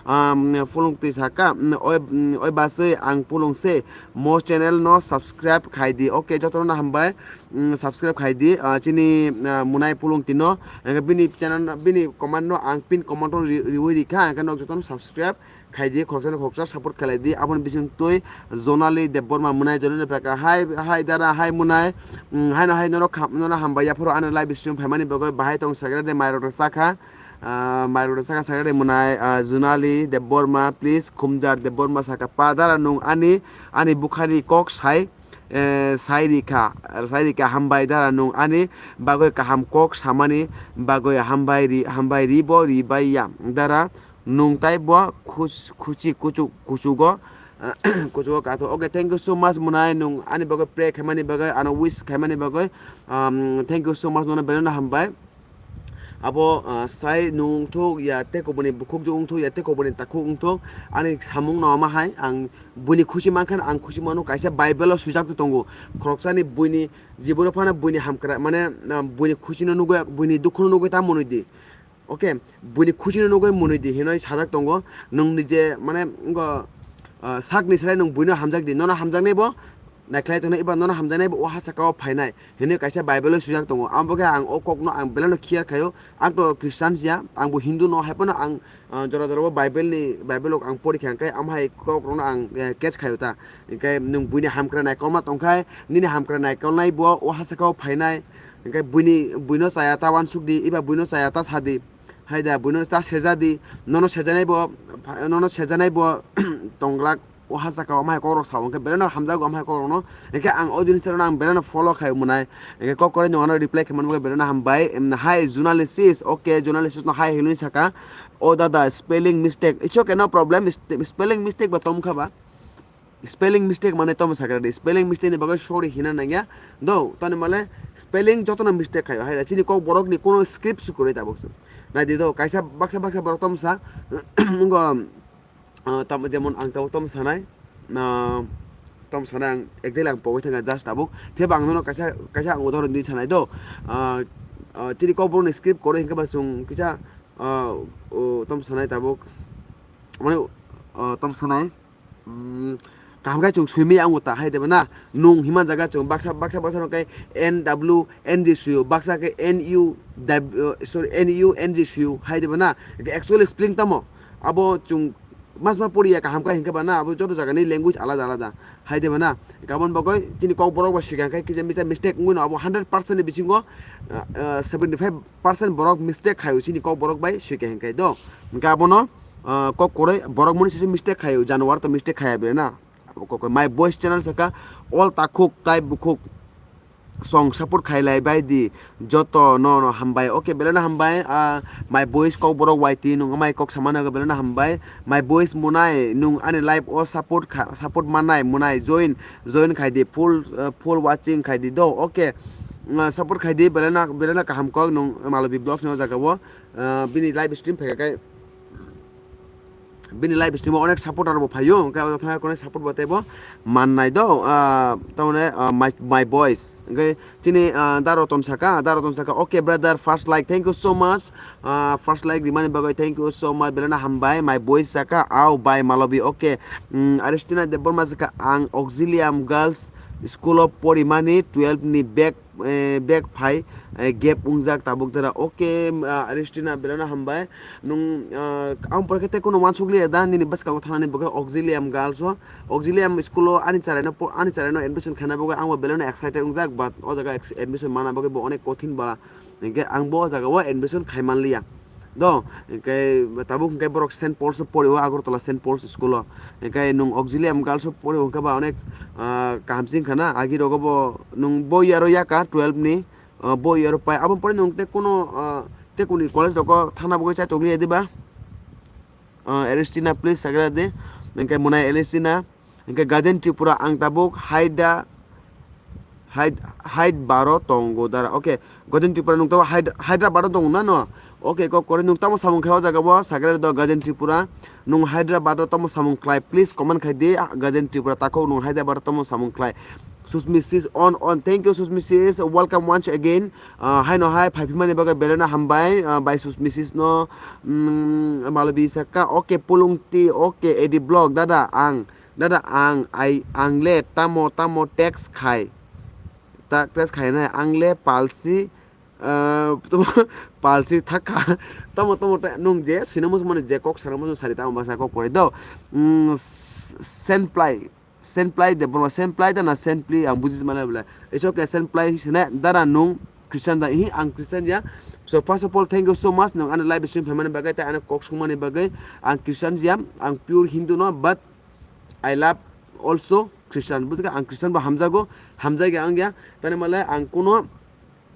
um, Pulung twi sakha, mm, oi, mm, oi basui ang Pulung se, mo channel no subscribe khai di. Okay, jotono no hambai, mm, subscribe khai di. Ah, chini, ah, munai Pulung tino, hwnkhe bini channel no, bini comment no ang pin comment o ri-, riwi rikha, hwnkhe nok jotono subscribe khai di, khoroksa ni khoroksa support khlai di. Aboni bising twi Jonali Debbarma munai, Jonali phaikha, hi, hi dada, hi munai, mm, haino hai nono kham-, nono hambai yaphoro ano live stream phaimani bagwi. Bahai tong sagra de, mairok rw sakha, ah, mairok rw sakha sagra de munai, ah, Jonali Debbarma, please, Khumjar Debbarma sakha, pa dada nung ani, ani bukhani kok sai, eh, sai rikha, sai rikha, hambai dada nung ani bagwi kaham kok samani bagwi, hambai ri, hambai ri bo ri bai ya dada. Nung taibo khus-, khuchi kuchuk-, kuchugo, kuchugo kathok. Okay, thank you so much, munai, nung ani bagwi pray khaimani bagwi, ano wish khaimani bagwi. Um, thank you so much, nono belai no hambai. Abo, ah, sai nung wngthok ya, tei koboni bukhuk jok wngthok ya, tei koboni takhuk wngthok, ani samung no ama hai, ang buini khuchi mankha, ang khuchi mano. Kaisa Bible o swijak tongo, khoroksani buini jibono phano buini hamkra, mane, ah, buini khuchino nugwi, buini dukhuno nugwi ta mwnwi di. Okay, buini khuchino nugwi mwnwi di hinwi sajak tongo. Nwng nije, mane, wngkha, ah, sakni srai nwng buino hamjak di, nono hamjaknai bo naikhlai tongnai, eba nono hamjaknai bo o ha saka o phainai hinwi kaisa Bible o swijak tongo. Amo khe ang o kokno ang belai no care khaio. Ang to Christian ya, ang bo Hindu no, hai phano ang, ah, jora jora bo Bible ni, Bible rok ang pori kha, hwnkhe amo hai kok rok no ang, eh, catch khaio ta. Hwnkhe nwng buini hamkra naikolma tongkhai, nini hamkra naikolnai bo o ha saka o phainai. Hwnkhe buini, buino chaya ta uansuk di, eba buino chaya ta sa di. Hai da, buino ta seja di, nono sejanai bo, nono sejanai bo tongglak, o ha saka o, amhai kokrok sao, hwnkhe belai no hamjago amhai kokrok no. Hwnkhe ang o jinis rok no ang belai no follow khai mwnai. Hwnkhe kok kwrwi no ano reply khai mano, belai no hambai. Em, hi journalist, okay, journalist no hi hinwi saka. O dada, spelling mistake. It's okay, no problem. Sp-, spelling mistake ba tongkha ba. Spelling mistake mane tamo sakra di. Spelling mistake ni bagwi sorry hina nangya. Do, tani male spelling jotono mistake khayo. Hai chini kok borok ni kono script su kwrwi tabuk su. Nai di do, kaisa baksa baksa borok tamo sa. Ngo, ah, tamo jemon ang tamo tamo sanai. Na, tamo sanai ang exactly ang pogwi thangya just tabuk. Phiya ba ang nono kaisa, kaisa ang udahoron di sanai do. Ah, ah, chini kok borok ni script kwrwi hinkhe ba chwng kisa, ah, o, tamo sanai tabuk. Mane, ah, tamo sanai. Mm, kaham khe chwng swimwi ya wngo ta hai de ba na? Nung hima jaga chwng baksa, baksa, baksa no khe N W N G swio, baksa khe N U W, uh, sorry, N U N G swio hai de ba na? Actually spelling tamo? Abo chwng mas ma poriya kaham khe hinkhe ba na? Abo joto jaga ni language alada alada hai de ba na? Kabon bagwi chini kok borok ba swikang khe kisa misa mistake wngwi no abo hundred percent ni bisingo, uh, uh, seventy five percent borok mistake khaio chini kok borok bai swikha hinkhe do. Hinkhe abono, ah, kok kwrwi borok mani sisi mistake khaio, januar to mistake khaya bere na. Abo kok kwrwi. My Voice channel saka all takhuk tai bukhuk song support khailai bai di joto no no hambai. Okay, belai no hambai. Ah, My Voice kok borok Y T nung amai kok samano belai no hambai. My Voice munai nung ani live o support kha, support manai munai join, join khai di full, ah, full watching khai di do. Okay. Ah, support khai di belai no, belai no kaham kok nung Malobi Vlogs no jaga o. Ah, bini live stream phaikha khe Bini live stream o onek supporter bo phaio, hwnkhe o thangwi onek support bo teibo mannai do, ah, tamone, ah, my, my boys. Hwnkhe chini, ah, Da Roton saka, Da Roton saka, "Okay brother, first like, thank you so much." Ah, first like rimani bagwi thank you so much, belai no hambai. My boys saka, "Au bai Malobi, okay." Mm, Aristina Debbarma saka, "Ang Auxilium Girls School o porimani, twelve ni back eh, bag phai, eh, gap wngjak tabuk dara. Okay, ah, Aristina, belai no hambai. Nung, ah, ang pore khe tei kuno uansuk liya da, nini bwskango thangnani bagwi Auxilium Girls o, Auxilium school o ani charaino po-, ani charaino admission khaina bagwi ang bo belai no excited wngjak, but o jaga ex-, admission mana bagwi bo onek kothin bala. Hinkhe ang bo o jaga o admission khai man liya. Do, hinkhe tabuk hinkhe borok Saint Paul's o porio, Agartala Saint Paul's school o. Hinkhe nung Auxilium Girls o porio hinkhe ba onek, ah, kaham se wngkha na, agi rogo bo nung bo year o yaka twelve ni, ah, bo year o pai. Aboni pore nung tei kuno, ah, tei kuni college rogo thangna bagwi chai tongli ya diba? Ah, Eristina, please sagra de. Hinkhe Munai Eristina. Hinkhe Gajen Tripura, ang tabuk haida, haid, haid baro tongo dara. Okay, Gajen Tripura nung tabuk haid-, Hyderabad o tongo na no? Okay, kok kore nung tamo samung khai o jaga bo, sagra do Gajen Tripura. Nung Hyderabad o tamo samung khlai, please comment khai di, Gajen Tripura takhuk nung Hyderabad o tamo samung khlai. Susmi sis on on. Thank you Susmi sis. Welcome once again. Ah, haino hai phai phimani bagwi belai no hambai, ah, bai Susmi sis no, mm, Malobi saka. Okay, Pulung T, okay, Edi Blog, dada ang, dada ang, ai, ang le tamo tamo text khai. Ta text khai nai, ang le palsi, ah, tamo palsi thakha. Tamo tamo ta-, nung je sino musu mani je kok sana musu sari tamo basa kok pore do. Mm, s-, Senplai. Senplai de, bono Senplai da na Senpli, ang buji mane bole. It's okay, Senplai sene, dara nung Christian da, hi, ang Christian ya. So first of all, thank you so much, nung ani live stream phaimani bagwi, tei ani kok sungmani bagwi. Ang Christian ya, ang pure Hindu no, but I love also Christian. Buji kha, ang Christian bo hamjago, hamjagya ang ya. Tani male ang kuno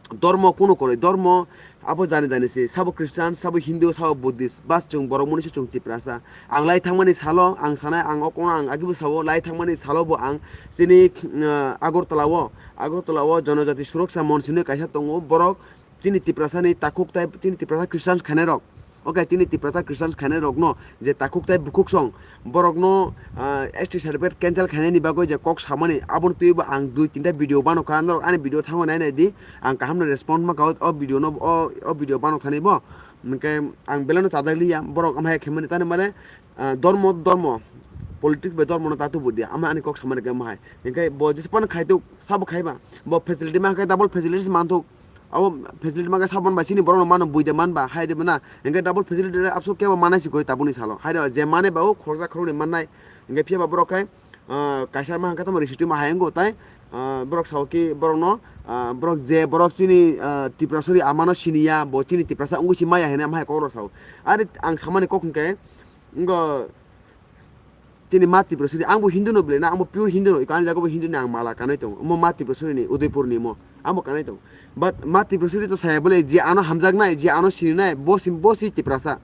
dormo kuno kwrwi, dormo abo jani jani se, sabo Christian, sabo Hindu, sabo Buddhist, bas chwng borok mani se chwng Tiprasa. Ang lai thangmani salo, ang sanai, ang o kono ang agibo sabo, lai thangmani salo bo ang chini, uh, Agartala o, Agartala o Jonojati Suroksha Monch hinwi kaisa tongo, borok chini Tiprasa ni takhuk tai, chini Tiprasa Christian khainai rok. Okay, chini Tiprasa Christians khainai rokno je takhuk tai bukhuk song, borokno, ah, S T certificate cancel khainani bagwi je kok samani, aboni twibo ang dui tinta video bano kha, norok ani video thango nai nai di, ang kaham no respond ma kha o video no, o, o video bano thani bo. Hinkhe ang belai no chajak liya, borok amhai khaimani tani mane, ah, dormo, dormo, politics bai dormo no tatu bo dia, ama ani kok samani khe amhai. Hinkhe bo jespan khaituk, sabo khaiba, bo facility ma khe double facilities manthuk. Abo facility mangkha sabon bai chini borokno mano buide manba, hai de mano. Hinkhe double facility re abso kebo manai si kori tabukni salo. Hai de je mane ba o khoroksa khoroknwi mannai. Hinkhe phiya ba borok khai, ah, kaisa ma hangkhe tamo risitwi ma hai wngo tai, ah, borok sao ki borokno, ah, borok je borok chini, ah, Tiprasuri amano siniya, bo chini Tiprasa wngwi si maya hinwi amhai kokrok sao. Ari ang samani kok hinkhe, wngkha, chini ma Tiprasuri, ang bo Hindu no belai na, ang bo pure Hindu no, ani jaga bo Hindu ni ang mala kanwi tongo, omo ma Tiprasuri ni, Udaipur ni omo, ang bo kanwi tongo. But ma Tiprasuri to saya bole, je ano hamjaknai, je ano sininai, bo si, bo si Tiprasa.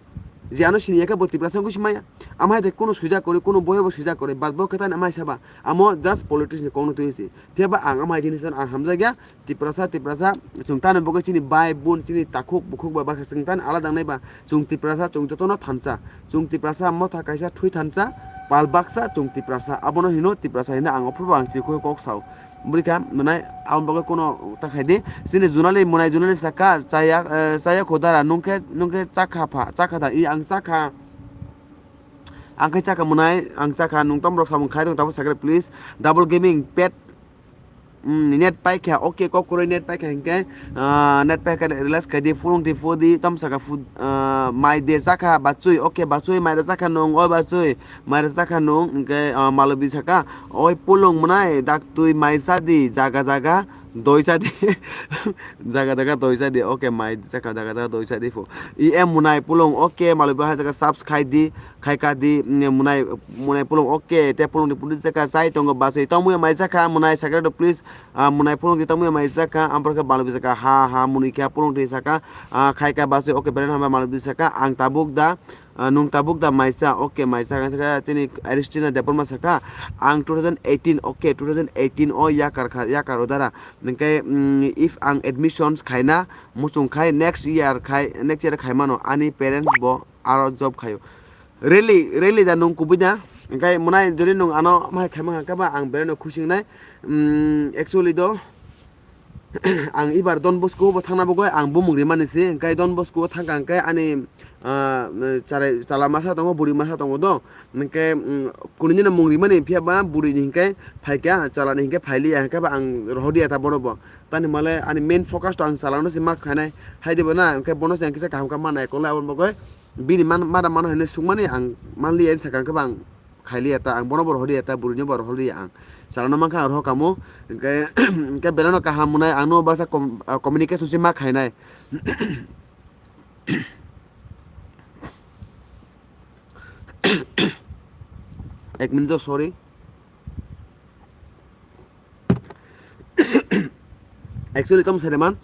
Je ano sini ya khe bo Tiprasa wngwi si maya. Amhai de kuno suijak kwrwi, kuno boya bo suijak kwrwi, but bo khe tani amhai saba, amo just politics ni kok no twi si. Phiya ba ang amhai jinis ang hamjakya, Tiprasa, Tiprasa, chwng tani bagwi chini bai, bun, chini takhuk, bukhuk ba baksa chwng tani alada wngnai ba, chwng Tiprasa, chwng jotono thansa. Chwng Tiprasa motha kaisa thwi thansa, pal baksa chwng Tiprasa. Abono hino Tiprasa hino ang ophuru ang chikho kok sao. Bwrwi kha, mwnai, aboni bagwi kuno ta khai di. Chini Junali, mwnai Junali saka, chaya, eh, chaya kho dara, nung khe, nung khe chakha pha, chakha da, i ang chakha. Ang khe chakha mwnai, ang chakha, nung tamo rok samung khai tong, tabuk sakhe please. Double gaming, pet, mm, net paikha, okay, kok kwrwi net paikha hinkhe, ah, net paikha, relax khai di, phulung di, phu di, tamo saka phu, ah, mai de chakha, bachwi, okay, bachwi, mai de chakha nung, oi bachwi, mai de chakha nung, hinkhe, ah, Malobi saka, oi pulung mwnai, daktwi mai cha di, jaga jaga, doi cha di, jaga jaga, doi cha di, okay, mai de chakha, jaga jaga, doi cha di phu. E M mwnai pulung, okay, Malobi hai jaga subs khai di, khai ka di, mm, mwnai, mwnai pulung, okay, te pulung di pulung di saka, chai tongo bachwi, tongmui mai chakha, mwnai sakhe do please, ah, mwnai pulung di tongmui mai chakha, ang borok khe balo bi saka, ha, ha, mwnwi khe pulung di saka, ah, khai ka bachwi, okay, belai no hambai malo bi saka, ang tabuk da, ah, nung tabuk da mai cha, okay, mai cha, saka, chini Aristina Debbarma saka, ang two thousand eighteen, okay, two thousand eighteen o yakar kha, yakar o dara, hinkhe, mm, if ang admissions khaina, muchung khai next year khai, next year khai mano, ani parents bo aro job khaio. Really, really da nwng kubui da? Hwnkhe mwnai jodi nwng ano mahai khaima hwnkhe ba ang belai no khusi wngnai. Mm, actually do, ang ibar Don Bosco bo thangna bagwi ang bumung rimani se, hwnkhe Don Bosco thangkha hwnkhe ani, ah, charai, chala masa tongo, buri masa tongo do, hwnkhe, mm, kunini no mung rimani phiya ba buri ni hwnkhe phaikha, chala ni hwnkhe phailiya, hwnkhe ba ang rohorliya ta bono bo. Tani male ani main focus to ang chala no se ma khainai, hai de bo na, hwnkhe bono se ang kisa kaham kha ma nai kolai aboni bagwi bini man, mada mano hinwi sungmani ang manliya, sakha hwnkhe ba ang khailiya ta, ang bono bo rohorliya ta, bwrwino bo rohorliya ang. Chalano mankha ang rohor kamo, hwnkhe, hwnkhe belai no kaham mwnai, ang no baksa com-, ah, communication se ma khainai. Ek minute, sorry. Actually, tamo saiman,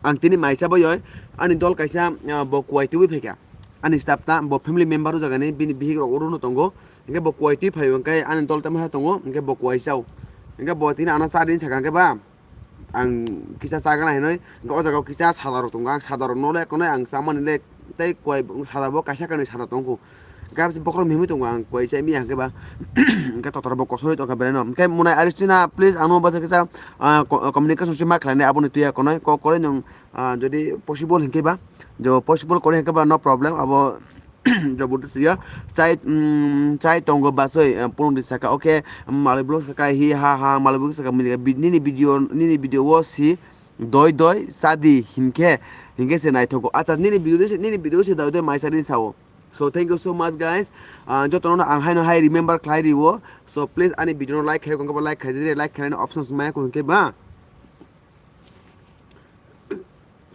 ang tini maisa boyoi, ani dol kaisa, ah, bo kuwai tubui phaikha. Ani staff ta, bo family member o jagani, bini bihik rok oro no tongo. Hwnkhe bo kuwai twi phaio, hwnkhe ani dol tamo ha tongo, hwnkhe bo kuwai chao. Hwnkhe bo tini ano cha din sakha hwnkhe ba, ang kisa chagana hinoi, hwnkhe o jaga o kisa sada rok tongo, ang sada rok no le konoi ang chamani le tei kuwai sada bo kaisa kanwi sada tongkho. Hwnkhe bokhorok mihimwi tongo ang kuwai chai miya hwnkhe ba. Hwnkhe totor bo kosorwi tongkha belai no. Hwnkhe mwnai Aristina, please ano basa kisa, ah, co-, communication se ma khlainai aboni twiya konoi kok koroi nwng, ah, jodi possible hwnkhe ba, jo possible koroi hwnkhe ba no problem abo. Jo butu suya chai, mm, chai tongo basoi, ah, pulung di saka, okay, malai blog saka hi ha ha, malai blog saka mini bi-, nini video, nini video o si doi doi sadi hinkhe, hinkhe se naithogo. Acha, nini video se, nini video se doi doi mai sadi sao. So thank you so much guys. Ah, jotono ang haino hai remember khlai riwo. So please ani video no like khai, kongkhe like khai di, like khlaina options maya ko hinkhe ba.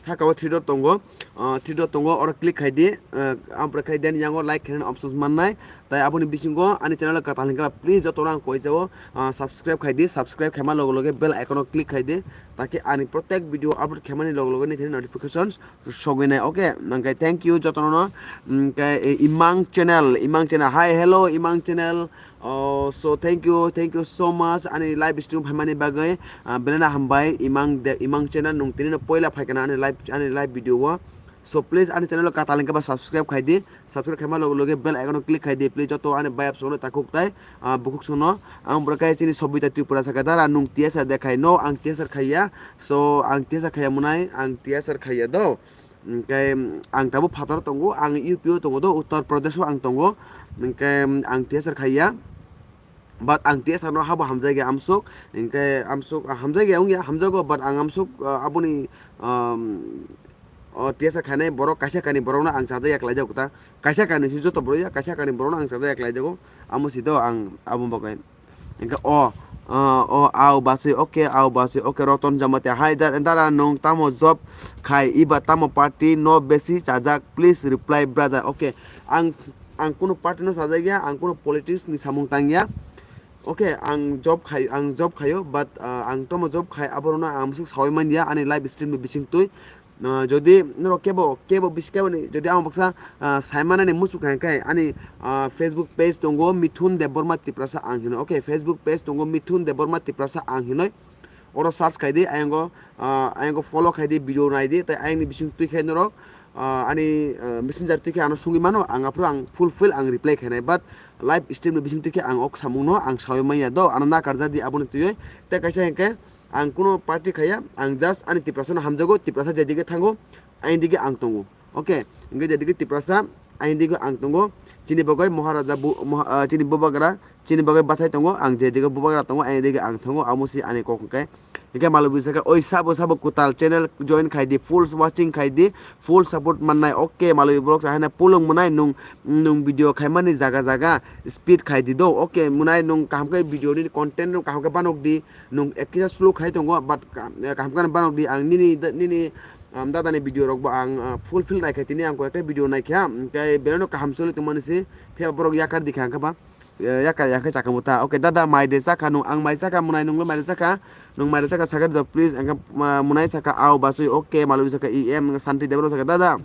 Saka o three dot tongo, ah, three dot tongo, oro click khai di, ah, ampore khai then yango like khlaina options mannai. Tai aboni bisingo ani channel o kwtal hinkhe please jotono ang koi jao, ah, subscribe khai di, subscribe khaima loge loge bell icon o click khai di, taki ani protek video upload khaimani loge loge nini thani notifications sogwi nai, okay? Nangkhe thank you jotono no, mm, khe, eh, Imang channel, Imang channel, hi, hello, Imang channel, oh, so thank you, thank you so much, ani live stream phaimani bagwi, ah, belai no hambai, Imang de, Imang channel, nwng tini no poila phaikha na ani live, ani live video o, so please ani channel o kwtal hinkhe ba subscribe khai di, subscribe khaima loge loge bell icon o click khai di, please joto ani bayap sono takhuk tai, ah, bukhuk sono, ang bwrwkhe chini Sobita Tripura sakha dara nwng T S R de khai no, ang T S R khaiya, so ang T S R khaiya mwnai, ang T S R khaiya do. Hwnkhe ang tabuk phataro tongo, ang U P o tongo do, Uttar Pradesh o ang tongo. Hwnkhe ang T S R khaiya. But ang T S R no habo hamjakya amsuk, hwnkhe amsuk, ah, hamjakya wngya, hamjago, but ang amsuk, ah, aboni, um, o T S R khainai borok kaisa kainwi borokno ang chajakya khlaijago ta. Kaisa kainwi se joto borok ya, kaisa kainwi borokno ang chajakya khlaijago. Amo si do ang abo bagwi. Hwnkhe o, ah, o, au basui, okay, au basui, okay, Roton Jamatia. Hi, da-, dara, nwng tamo job khai, iba tamo party no besi chajak? Please reply, brother. Okay, ang, ang kunu party no chajak ya, ang kunu politics ni samung tang ya. Okay, ang job khai, ang job khaio, but, ah, ang tamo job khai, aborokno ang musuk saui man ya, ani live stream ni bising twi. Ah, jodi norok kebo, kebo bis-, kebo ni, jodi ang baksa, ah, saimanani muchuk kha khe, ani, ah, Facebook page tongo Mithun Debbarma Tiprasa ang hinoi. Okay, Facebook page tongo Mithun Debbarma Tiprasa ang hinoi. Oro search khai di, ayango, ah, ayango follow khai di, video nai di, tai ayangni bising twi khe norok, ah, ani, ah, messenger twi khe ano sungwi mano, ang aphuru ang fulfill ang reply khainai, but live stream ni bising twi khe ang ok samung no ang saui manya do, ano nakarjak di aboni twiwi, tei kaisa hinkhe, ang kuno party khaiya, ang just ani Tiprasa no hamjago, Tiprasa jedige thango, aini dige ang tongo. Okay, hingke jedige Tiprasa, aini dige ang tongo. Chini bagoi Maharaja bu-, moha-, ah, chini bubagra, chini bagoi bachai tongo, ang jedige bubagra tongo, aini dige ang tongo, amo si ani kok hingke. Hingke malo bisa khe, oi sabo sabo kwtal channel join khai di, full watching khai di, full support mannai. Okay, malo borok sa haina pulung mwnai nung, nung video khaimani jaga jaga speed khai di do. Okay, mwnai nung kaham khe video ni content nung kaham khe banok di. Nwng ek kisa slow khai tongo, but ka-, eh, kaham khe banok di. Ang nini, nini, um, dada ni video rok bo ang, uh, fulfill nai khe tini ang koi ekta video nai kha, um, tei belai no kaham choli tongmani se, phiya borok yakar di kha ang khe ba, eh, yakar yang khe chakha muta. Okay, dada mai de chakha nwng, ang mai chakha mwnai nwng le mai de chakha, nwng mai de chakha sakha do please, ang khe, uh, mwnai chakha au basui, okay, malwi chakha E M Santi Debra chakha dada.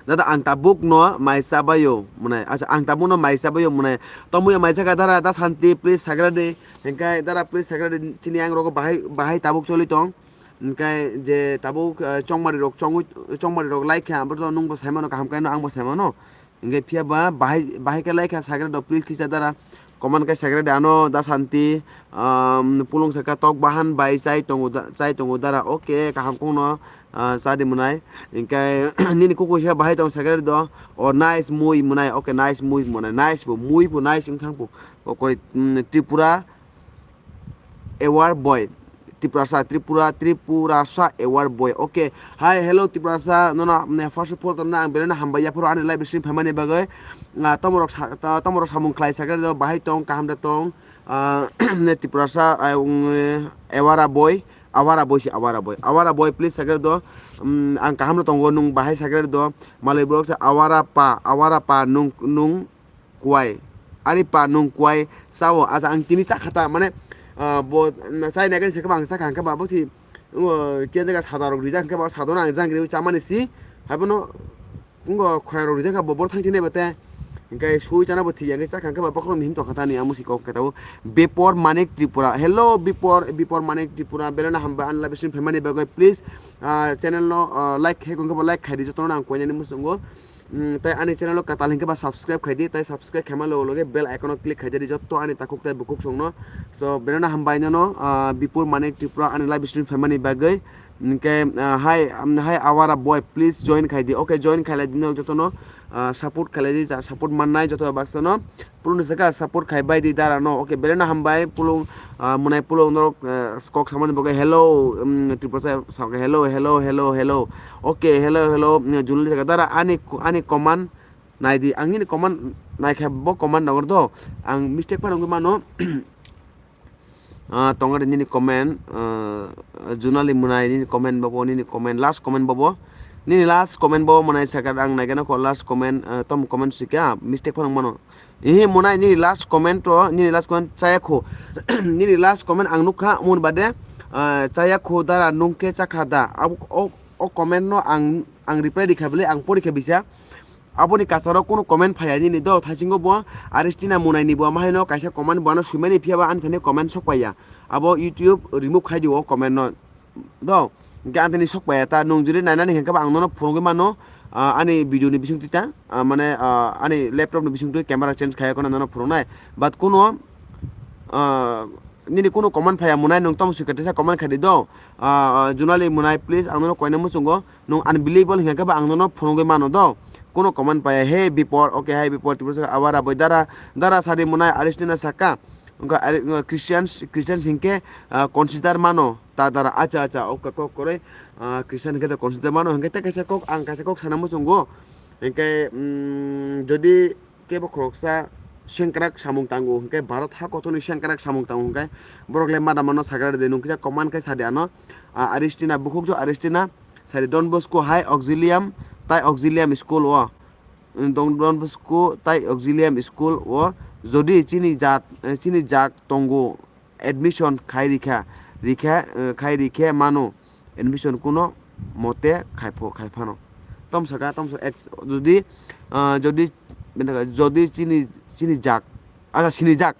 Dada, ang tabuk no mai chabaio mwnai. Acha, ang tabuk no mai chabaio mwnai. Tongmui mai chakha dara, da Santi, please sagra de. Hingkai dara, please sagra de. Chini ang rogo bahai, bahai tabuk choli tong. Hingkai je tabuk, eh, chongmari rok, chongui, chongmari rok like kha, abro nung bo saimano, kaham kaino ang bo saimano. Hingke phiya ba bahai, bahai khe lai kha sakre do, please kisa dara comment khe sakre de ano da santi, um, pulung saka tok bahan bai chai tongo da, chai tongo dara, okay, kaham kongno, ah, chadi mwnai. Hingke nini kuku khe bahai tong sakre do, o nice mui mwnai, okay, nice mui mwnai, nice bo, mui bo nice wngthang po, okoi, mm, Tripura, award boy. Tiprasa, Tripura, Tripurasa award boy. Okay. Hi, hello, Tiprasa. No, no, ne, first of all, tamna ang belai no hambai ya, phoro ani live stream phaimani bagwi. Ah, tomorok sa-, ta-, tomorok samung khlai sakhe do, bahai tong, kaham da tong. Ah, ne, Tiprasa, ah, um, eh, awara boy. Awara boy si, awara boy. Awara boy, please sakhe do. Um, ang kaham no tongo, nung bahai sakhe do. Malai borok sa awara pa, awara pa, nung, nung, kuai. Ari pa nung kuai sao, acha ang tini chakha ta, mane, ah, bo, na, chai nai khe se khe ba ang chakha hwnkhe ba bo si, o, khe jaga sada rok rijak hwnkhe ba sada no ang jang ri chamani si, hai bono, ngo khwrai rok rijak kha bo, bo thang tini ba te, hwnkhe sui chana bo thik ya hwnkhe chakha hwnkhe ba bokhorok ni him tongkha ta ni amo si kok khe ta o, Bipor Manik Tripura. Hello Bipor, Bipor Manik Tripura, belai no hambai ani live stream phaimani bagwi, please, ah, channel no, ah, like khai hwnkhe ba like khai di, jotono ang koinani muchungo. Mm, tai ani channel o kwtal hwnkhe ba subscribe khai di, tai subscribe khaima loge loge bell icon o click khai di, jotto ani takhuk tai bukhuk songno. So, belai no hambai nono, ah, Bipur Manik Tripura ani live stream phaimani bagwi. Hwnkhe, ah, hai, um, hai awara boy, please join khai di. Okay, join khailai di nok jotono, ah, support khailai di, ja support mannai joto baksa no. Pulung ni saka support khai bai di dara no. Okay, belai no hambai pulung, ah, mwnai pulung norok, ah, kok samani bagwi hello, um, Tripura sa, sa, hello, hello, hello, hello. Okay, hello, hello, mm, Junali jaga dara ani, ani comment nai di. Ang nini comment nai kha bo comment nangor do. Ang mistake phano wngwi mano. Ah, tongari nini comment, ah, Junali mwnai nini comment bobo, nini comment, last comment bobo. Nini last comment bobo mwnai sakha ang nai gana ko last comment, ah, tom comment sika mistake phano mano. Ihi mwnai nini last comment ro, nini last comment chaya kho. Nini last comment ang nukha mun bade, ah, chaya kho dara nungke chakha da. Abo o, o comment no ang, ang reply rikha bele ang porikha bisa. Aboni kasaro kunu comment phaiya nini do, thaisingo bo Aristina mwnai ni bo ama haino kaisa comment bo ano swimani phiya ba ani thani comment sok paiya. Abo YouTube remove khai di o comment no do. Hingke ani thani sok paiya ta, nung jodi nainani hingke ba ang nono phunugwi mano, ah, ani video ni bising twi ta, ah, mane, ah, ani laptop ni bising twi camera change khaiya kono nono phunuknai. But kuno, ah, nini kunu comment phaiya mwnai nung tamo swikha tesa comment khai di do. Ah, ah, Junali mwnai please ang nono koina muchungo. Nung unbelievable hingka khe ba ang nono phunugwi mano do. Kuno comment paya, "Hey Bipor, okay, hi Bipor, Tripura saka awara boi dara, dara sadi mwnai Aristina saka." Wngkha ari, wngkha Christians, Christians hinkhe, ah, consider mano ta dara. Acha, acha, okay, kok koroi, ah, Christian hinkhe ta consider mano. Hinkhe ta kaisa kok, ang kaisa kok sana muchungo. Hinkhe, mm, jodi kebo khoroksa sengkrak samung tango hinkhe, Bharat ha kotorni sengkrak samung tango hinkhe, borok le mada mano sagra de nung kisa comment khe sadi ano. Ah, Aristina, bukhukjwk Aristina, sadi Don Bosco High Auxilium tai Auxilium School o, Don, Don Bosco tai Auxilium School o, jodi chini jat, eh, chini jak tongo, admission khai rikha, rikha, eh, khai rikhe mano, admission kuno mote khai pho-, khai phano. Tom saka, tom sa-, ex-, jodi, ah, jodi, jodi chini, chini jak, acha, sini jak.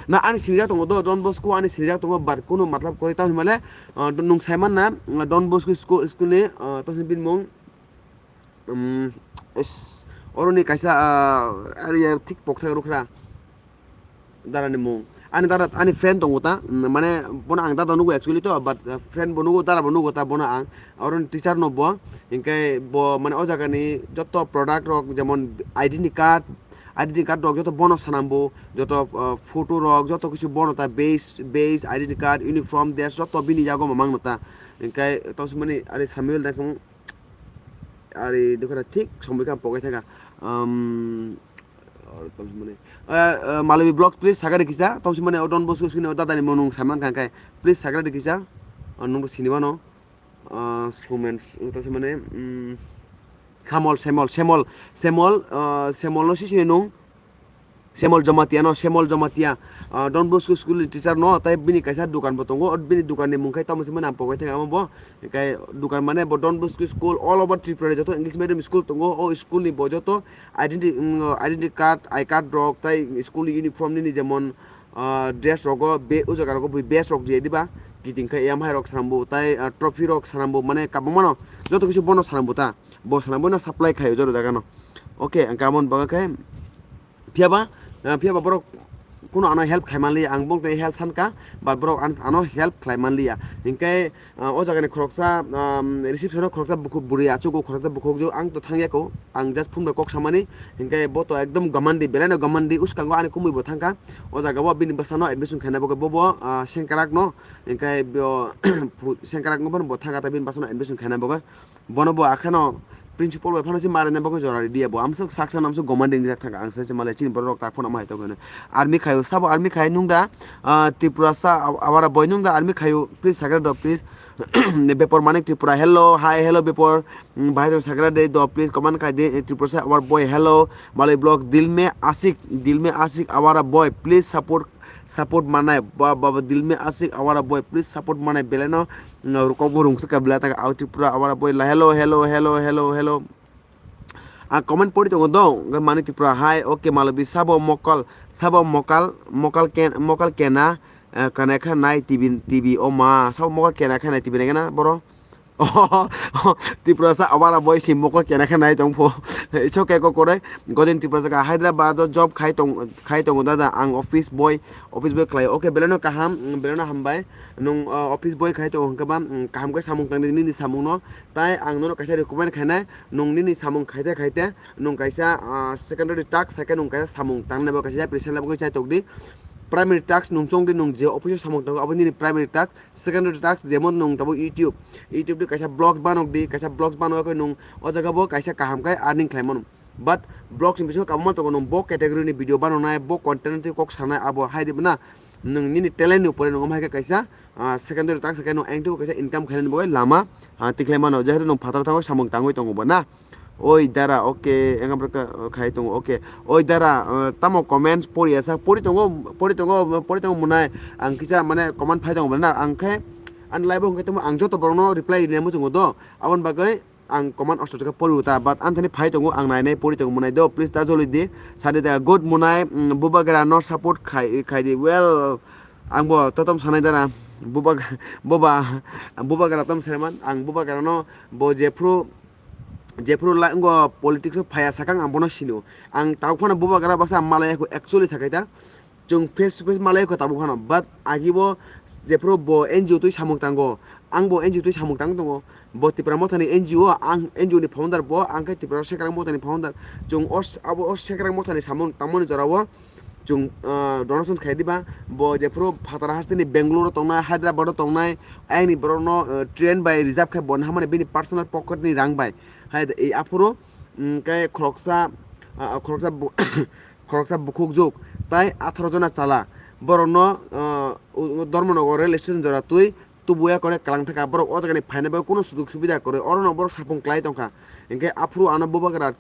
Na ani sini jak tongo do, Don Bosco ani sini jak tongo, but kuno matlab kori tamo himale, ah, nung saiman na, ah, Don Bosco school, school ni, ah, to sini bini mung, um, es, oroni kaisa, ah, area thik pokthai rukra. Dara ni mung. Ani dara, ani friend tongo ta, mm, mane bono ang dada nugo actually to, but, uh, friend bo nugo, dara bo nugo ta, bono ang. Oro ni teacher no bo, hinkhe bo mane o jaga ni joto product rok, jemon identity card, identity card rok joto bono sanambo, joto, uh, photo rok, joto kisu bono ta, base, base, identity card, uniform, dress, joto bini yago mamang no ta. Hinkhe to sumani ari Samuel naikung. Ari dukha thik somoi kha pokai thaka. Um, or tomsi mane. Eh, eh, Malawi vlog please sakari kisa. Tomsi mane o Don Bosco sini o dada ni monung saman kha kai. Please sakari kisa. O nungbo sini mano. Ah, Sumen, tomsi mane, mm, Samol, Semol, Semol, Semol, ah, Semol no si sini nung. Semol Jamatia no, Semol Jamatia, ah, Don Bosco school ni teacher no, tai bini kaisa dukan bo tongo, o bini dukan ni mung khai tamo se mane ang pokai thang amo bo, kai dukan mane bo Don Bosco school all over Tripura ni joto English medium school tongo, o school ni bo joto identity, mm, identity card, I card rok, tai school ni uniform nini jemon, ah, dress rogo, be, o jaga rogo bui best rok je diba, kiting khai yam hai rok sanambo, tai, ah, trophy rok sanambo, mane kabang mano, joto kisu bono sanambo ta, bo sanambo no supply khai o joto jaga no. Okay, ang kamon baga khe. Phiyaba, ah, phiyaba borok kuno ano help khai manliya, ang bong tei help sankha, but borok an-, ano help khlai manliya. Hinkhe, ah, o jaga ni khoroksa, um, reception o khoroksa bukhuk bwrwi achugo, khoroksa bukhuk jwk, ang to thangya ko, ang just phone bai kok samani, hinkhe bo to ekdom gamandi, belai no gamandi, uskango ani kumui bo thangkha, o jaga o bini bwsano admission khaina bagwi bo bo, ah, sengkrak no, hinkhe bo, sengkrak no bo thangkha, tei bini bwsano admission khaina bagwi. Bono bo akheno principal bai phano se marina bagwi jora ridiya bo. Amsuk saksa namsuk gomandi wngjak thangkha ang sai se malai chini borok tak phano amai tongkhe. Army khayo sabo army khai nungda, ah, Tripura sa aw-, awara boy nungda army khayo please subscribe rok please. Bepor Manik Tripura hello hi hello Bepor, mm, bahai tong subscribe de do please comment khai de, eh, Tripura sa awara boy hello. Malai vlog Dil Me Ashik, Dil Me Ashik awara boy please support, support manai ba, ba, ba, Dil Me Ashik awara boy please support manai belai no. Rukok bo rungsa ka bela taka au Tripura awara boy la hello hello hello hello hello. A comment pori tongo do, hwnkhe Manik Tripura hai, okay, Malobi sabo mokol, sabo mokal, mokal ken, mokal kena, eh, kana kha nai T V, T V o ma, sabo mokal kena kha nai T V nai gana boro. Tripura sa awara boy si mokol kena kha nai tong pho. It's okay ko kore. Godin Tripura sa Hyderabad o job khai tong, khai tongo dada, ang office boy, office boy khlai. Okay, beleno kaham, mm, beleno hambai. Nung, uh, office boy khai tongo hwnkhe ba, mm, kaham khe samung tangdi nini samung no. Tai ang nono kaisa recommend khainai, nung nini samung khaite khaite, nung kaisa, ah, secondary task hai khe nung kaisa samung tangnai bo kaisa yapri selai bagwi chai tokdi. Primary task nung chongdi, nung je office o samung tango abo nini primary task, secondary task jemon nung tabuk YouTube, YouTube di kaisa vlogs banokdi, kaisa vlogs banok khe nung o jaga bo kaisa kaham khe earning khlai mano. But vlogs ni bisingo kabangma tongo, nung bo category ni video banoknai, bo content twi kok sanai abo hai di na, nung nini talent ni upore nung omo hai khe kaisa, ah, secondary task khe nung ang twi kaisa income khainani bagwi lama, ah, tikhlai mano, jehetu nung phataro thango samung tangwi tongo bo na. Oi dara, okay, engam rwkha, uh, khai tongo, okay. Oi dara, uh, tamo comments pori asa, pori tongo, pori tongo, pori tongo mwnai. Ang kisa mane comment phai tongo na, ang khe ani live o hwnkhe tamo ang joto borokno reply rina muchungo do. Aboni bagwi ang comment osto pori uta, but anthani phai tongo, ang nai nai pori tongo mwnai do. Please ta joldi di, sadi da good mwnai, mm, bubagra no support khai, khai di. Well, ang bo totom sanai dara, bubagra, buba, bubagra tom saiman, ang bubagra no bo jephru jephru la-, ngo politics o phaiya sakang ang bono sino. Ang tabuk phano bubagra baksa ang malai yakho actually sakai ta. Chwng face to face malai yakho tabuk phano. But agi bo jephru bo N G O twi samung tango. Ang bo N G O twi samung tang tongo. Bo Tipra Mothani N G O, ang N G O ni founder bo, ang khe Tipra Sekrang Mothani founder. Chwng o s-, abo o Sekrang Mothani samung tangmani jora o chwng, ah, donation khai diba, bo jephru phatara hasteni Bangalore o tongnai, Hyderabad o tongnai, ayangni borokno, ah, train bai reserve khai bo nahamani bini personal pocket ni rang bai. Hai, e, aphuru, mm, khe khoroksa, ah, khoroksa bu-, khoroksa bukhuk juk, tai atharo jona chala. Borokno, ah, u-, u-, Dharmanagar rail station jora twi tubuya kone kalang thaka. Borok o jagani phaina bai kuno sujug subida kwrwi, orono borok sapung klai tongkha. Hinkhe aphuru ano bubagra,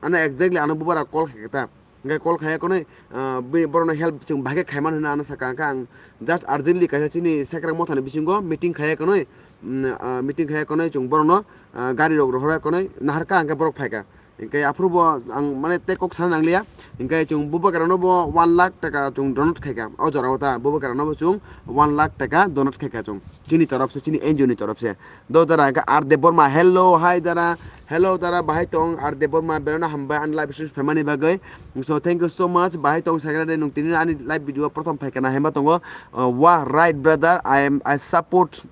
ano exactly ano bubagra call khaikha ta. Hinkhe call khaiya konwi, ah, bini borokno help chwng bahai khe khaimani hwnwi ano sakha. Hinkhe ang just urgently kaisa chini Sekrang Mothani bisingo meeting khaiya konwi, mm, ah, meeting khaiya konwi chwng borokno, ah, gari rok rohorya konwi naharkha, hinkhe borok phaikha. Hinkhe aphuru bo ang mane tei kok sana nangliya. Hinkhe chwng bubagrano bo one lakh taka chwng donate khaikha. O jorao ta bubagrano bo chwng one lakh taka donate khaikha chwng. Chini torop se, chini N G O ni torop se. Do dara hinkhe R Debbarma, hello, hi dara. Hello dara, bahai tong R Debbarma, belano hambai ani live stream phaimani bagwi. So thank you so much, bahai tong sagra de nung tini ani live video prothom phaikha na hemba tongo. Uh, wah, right brother, I am, I support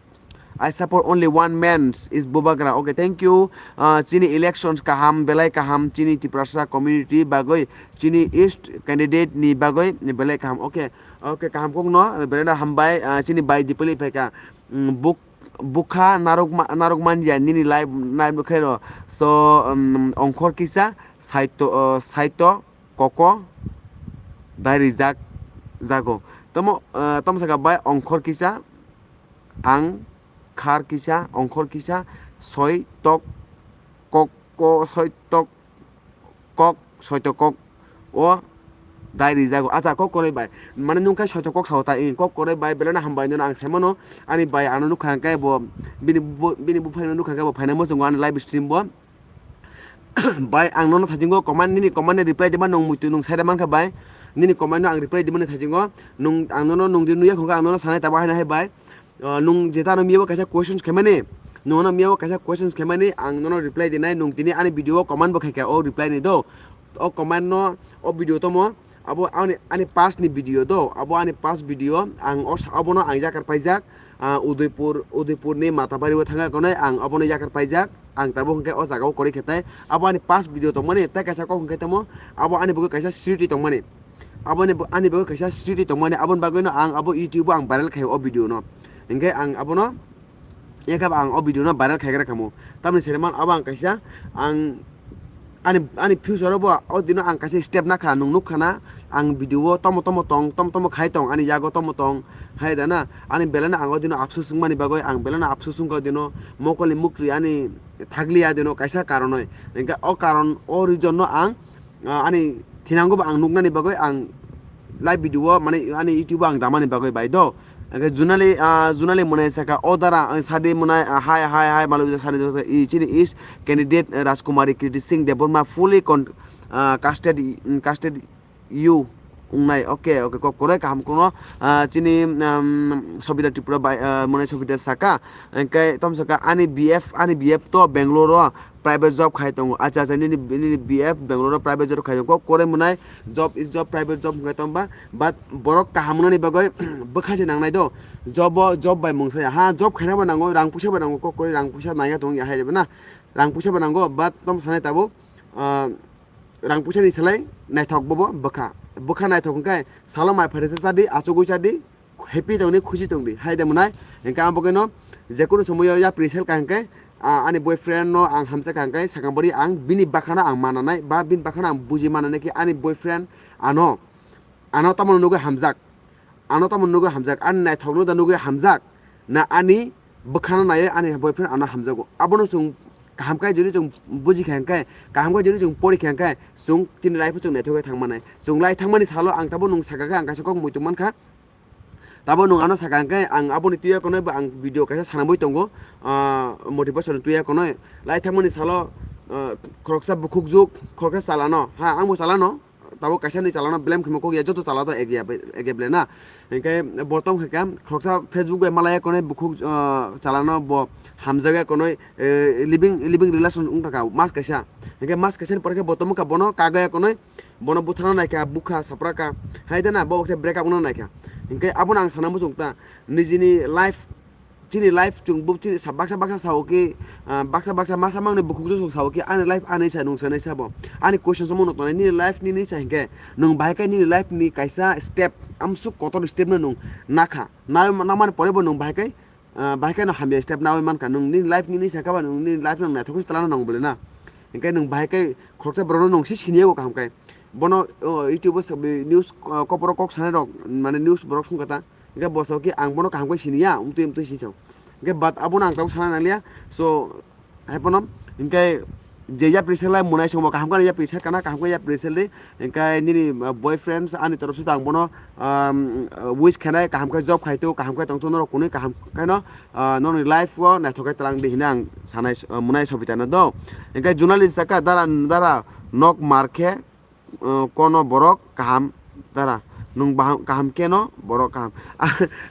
I support only one man is Bubagra. Okay, thank you. Ah, chini elections kaham, belai kaham, chini Tiprasa community bagwi, chini east candidate ni bagwi belai kaham. Okay, okay, kaham kok no, belai no hambai, ah, chini bai Dipali phaikha. Mm, buk-, bukha naruk ma-, naruk manya nini live, live no khairo. So, um, ongkhor kisa, saito, uh, saito, koko, dairijak, jago. Tamo, uh, tamo saka bai ongkhor kisa, ang khar kisa, ongkhor kisa, soi tok kok, ko-, soi tok kok, soi tok kok o dai rijago. Acha, kok koroi bai. Mane nung khai soi tok kok sao ta, i kok koroi bai, belai no hambai no ang sai mano. Ani bai ano nukha hwnkhe bo bini bu-, bini buphai no nukha hwnkhe bo phaina muchungo ani live stream bo. Bai, ang nono thajingo comment, nini comment ni reply dima nung muitu nung sai mankha bai. Nini comment no ang reply dimani thajingo. Nung, ang nono nung di nuya khungkha ang nono sanai tabo haino hai bai. Ah, nung jeta no miyabo kaisa questions khaimani. Nwng ano miya o kaisa questions khaimani, ang nono reply dinai, nwng tini ani video o comment bo khaikha, o reply ni do. O comment no, o video tomo, abo ani, ani past ni video do, abo ani past video, ang o sa-, obono ang yakar paijak, ah, Udaipur, Udaipur ni Matabari o thangkha konai, ang obono yakar paijak, ang tabuk hwnkhe o jaga o kwrwi khe tai, abo ani past video tongmani, tei kaisa kok hwnkhe tamo, abo ani bagwi kaisa sriti tongmani, abo ani, ani bagwi kaisa sriti tongmani, aboni bagwi no ang abo YouTube o ang viral khai o video no, hwnkhe ang abono, Yakhaba ang o video no viral khaigra khamu. Tamni sere man abo ang kaisa ang ani, ani future o bo o dino ang kaisa step nakha, nwng nukha na ang video o tomo tomo tong, tomo tomo khai tong, ani yago tomo tong, hai da na ani belai no ang o dino apsus wngmani bagwi ang belai no apsus wngkha o dino mokol ni muktwi ani thakliya dino kaisa karonoi. Hwnkhe o karon o reason no ang ah, ani thinango bo ang nuknani bagwi ang live video o mane ani YouTube o ang damani bagwi bai do. Hwnkhe Junali, ah, Junali mwnai saka o dara, ah, sadi mwnai, ah, hai, hai, hai, malo bisa sani dosa i chini is candidate, eh, Rajkumari Kriti Singh Debbarma fully con-, ah, casted, mm, casted you wngnai. Okay, okay, kok koroi kaham kuno, ah, chini, um, Sobita Tripura bai, ah, mwnai Sobita saka, hwnkhe tom saka ani B F, ani B F to Bangalore o private job khai tongo. Acha, acha, nini, nini B F Bangalore o private job khai tongo. Kok koroi mwnai job is job, private job hwnkhe tongba. But borok kaham wngnani bagwi bwkha se nangnai do. Job o, job bai mungsa ya. Ha, job khaina bo nango, rang puisa bo nango, kok koroi rang puisa naiya tong ya hai rw na. Rang puisa bo nango, but tom sanai tabuk, ah, rang puisa ni salai naithok bobo bwkha. Bwkha naithok hwnkhe salo mai phaisa chadi, achugwi chadi, happy tongdi, khusi tongdi, hai de mwnai. Hwnkhe ang bo khe no jekunu somoyo yapri sel ka hwnkhe, ah, ani boyfriend no ang hamsa ka hwnkhe sakang bari ang bini bwkhano ang mananai ba bini bwkhano ang buji mananai khe ani boyfriend ano, ano tamo nugwi hamjak, ano tamo nugwi hamjak, ani naithokno da nugwi hamjak, na ani bwkhano naiwi ani boyfriend ano hamjago. Abono chwng kaham khe jodi chwng buji kha hwnkhe, kaham khe jodi chwng pori kha hwnkhe, chwng chini life o chwng naithok khe thang manai. Chwng lai thang mani salo ang tabo nwng saka khe ang kaisa kok muitu mankha. Tabo nwng ano saka hwnkhe ang aboni tuya konoi bo ang video kaisa sanamwi tongo, ah, motivation tuya konoi. Lai thangmani salo, ah, khoroksa bukhukjuk, khoroksa chalano, ha, angbo chalano, tabo kaisa ni chalano blame khemo kok ya, joto chala to ege ya, ege ble na. Hwnkhe bo tong khe khoroksa Facebook bai malaya konoi bukhuk, ah, chalano bo hamjagya konoi, eh, living, living relation wng thangkha mas kaisa. Hwnkhe mas kaisa ni pore khe bo tongmokha bono kagaya konoi, bono butharna naikha, bukha, sapraka, hai de na, bo khe break up wngna naikha. Hwnkhe abono ang sana muchung ta, nijini life, chini life chwng bu-, chini sa-, baksa baksa sao khe, ah, baksa baksa masa mangni bukhuk josong sao khe, ani life ani sa nung sanai sabo. Ani question somo no tongnai, nini life nini sa hinkhe, nwng bahai khe nini life ni kaisa step, amsuk kotor step no nwng nakha. Na, namani pore bo nwng bahai khe, ah, bahai khe no hamya step nawi mankha. Nwng nini life nini sa khe ba nwng nini life no naithok khe se talano nang bole na. Hinkhe nwng bahai khe khoroksa borok no nwng se sini yago kaham khe. Bono, oh, YouTube o sabi news, ah, kopor o kok sanai rok, mane news borok sung kata. Hinkhe bo sao khe ang bono kaham khe sini ya, umtwi umtwi sini sao. Hinkhe but abono ang tabuk sana nang liya. So, hai phano, hinkhe je yapri selai mwnai songbo kaham khe yapri sel kana, kaham khe yapri sel di. Hinkhe nini, ah, boyfriends ani torof se ang bono, um, wish khainai, kaham khe job khai tu, kaham khe tong tu norok kunui kaham khe no, ah, nokni life o naithok khe tlang di hinui ang sanai, ah, mwnai Sobita no do. Hinkhe journalist saka dara, dara nok mar khe, uh, kono borok kaham dara, nwng baham, kaham keno borok kaham.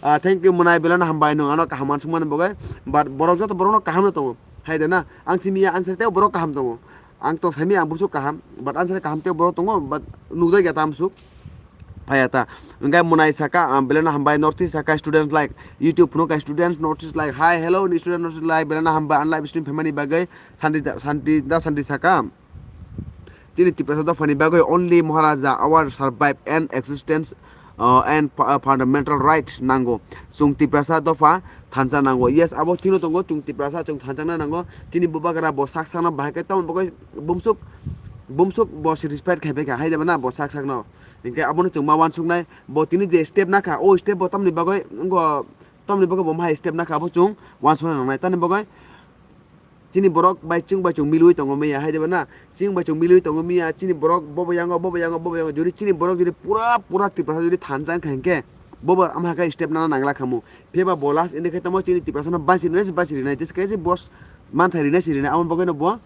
Ah, thank you mwnai, belai no hambai nwng ano kaham uansukmani bagwi, but borok joto borok no kaham no tongo, hai de na, ang simi ya answer tei borok kaham tongo, ang tong simi ang busuk kaham, but answer kaham tei borok tongo, but nukjak ya ta amsuk. Phai ya ta. Hwnkhe mwnai saka, ah, belai no hambai, North East saka students like YouTube phunuk kha students North East like, hi, hello, student North East like, belai no hambai, ang live stream phaimani bagwi, Santi da, Santi da, Santi saka. Chini Tiprasa dophani bagwi only Maharaja our survive and existence, uh, and fu-, uh, fundamental right nango. Chwng Tiprasa dopha thansa nango. Yes, abo thwino tongo, chwng Tiprasa chwng thansa na nango. Chini bubagra bo sak sakno bahai khe tamo bagwi bumsuk, bumsuk bo satisfied khai bai kha, hai de na bo sak sakno. Hinkhe abono chwng ma uansuknai, bo tini je step nakha, o step bo tamni bagwi wngkha, tamni bagwi bo ma hai step nakha, abo chwng uansukna nangnai. Tamni bagwi chini borok bai chwng bai chwng milwi tongo miya, hai de na? Chwng bai chwng milwi tongo miya, chini borok bobo yango, bobo yango, bobo yango. Jodi chini borok jodi pura, pura Tiprasa jodi thansa wngkha hinkhe, bobo ama khe step nana nangla khamu. Phiya ba bo last indicate tamo chini Tiprasa no basi rinai, basi rinai. Just kaisa boss manthai rinai, si rinai. Amo bagwi no bo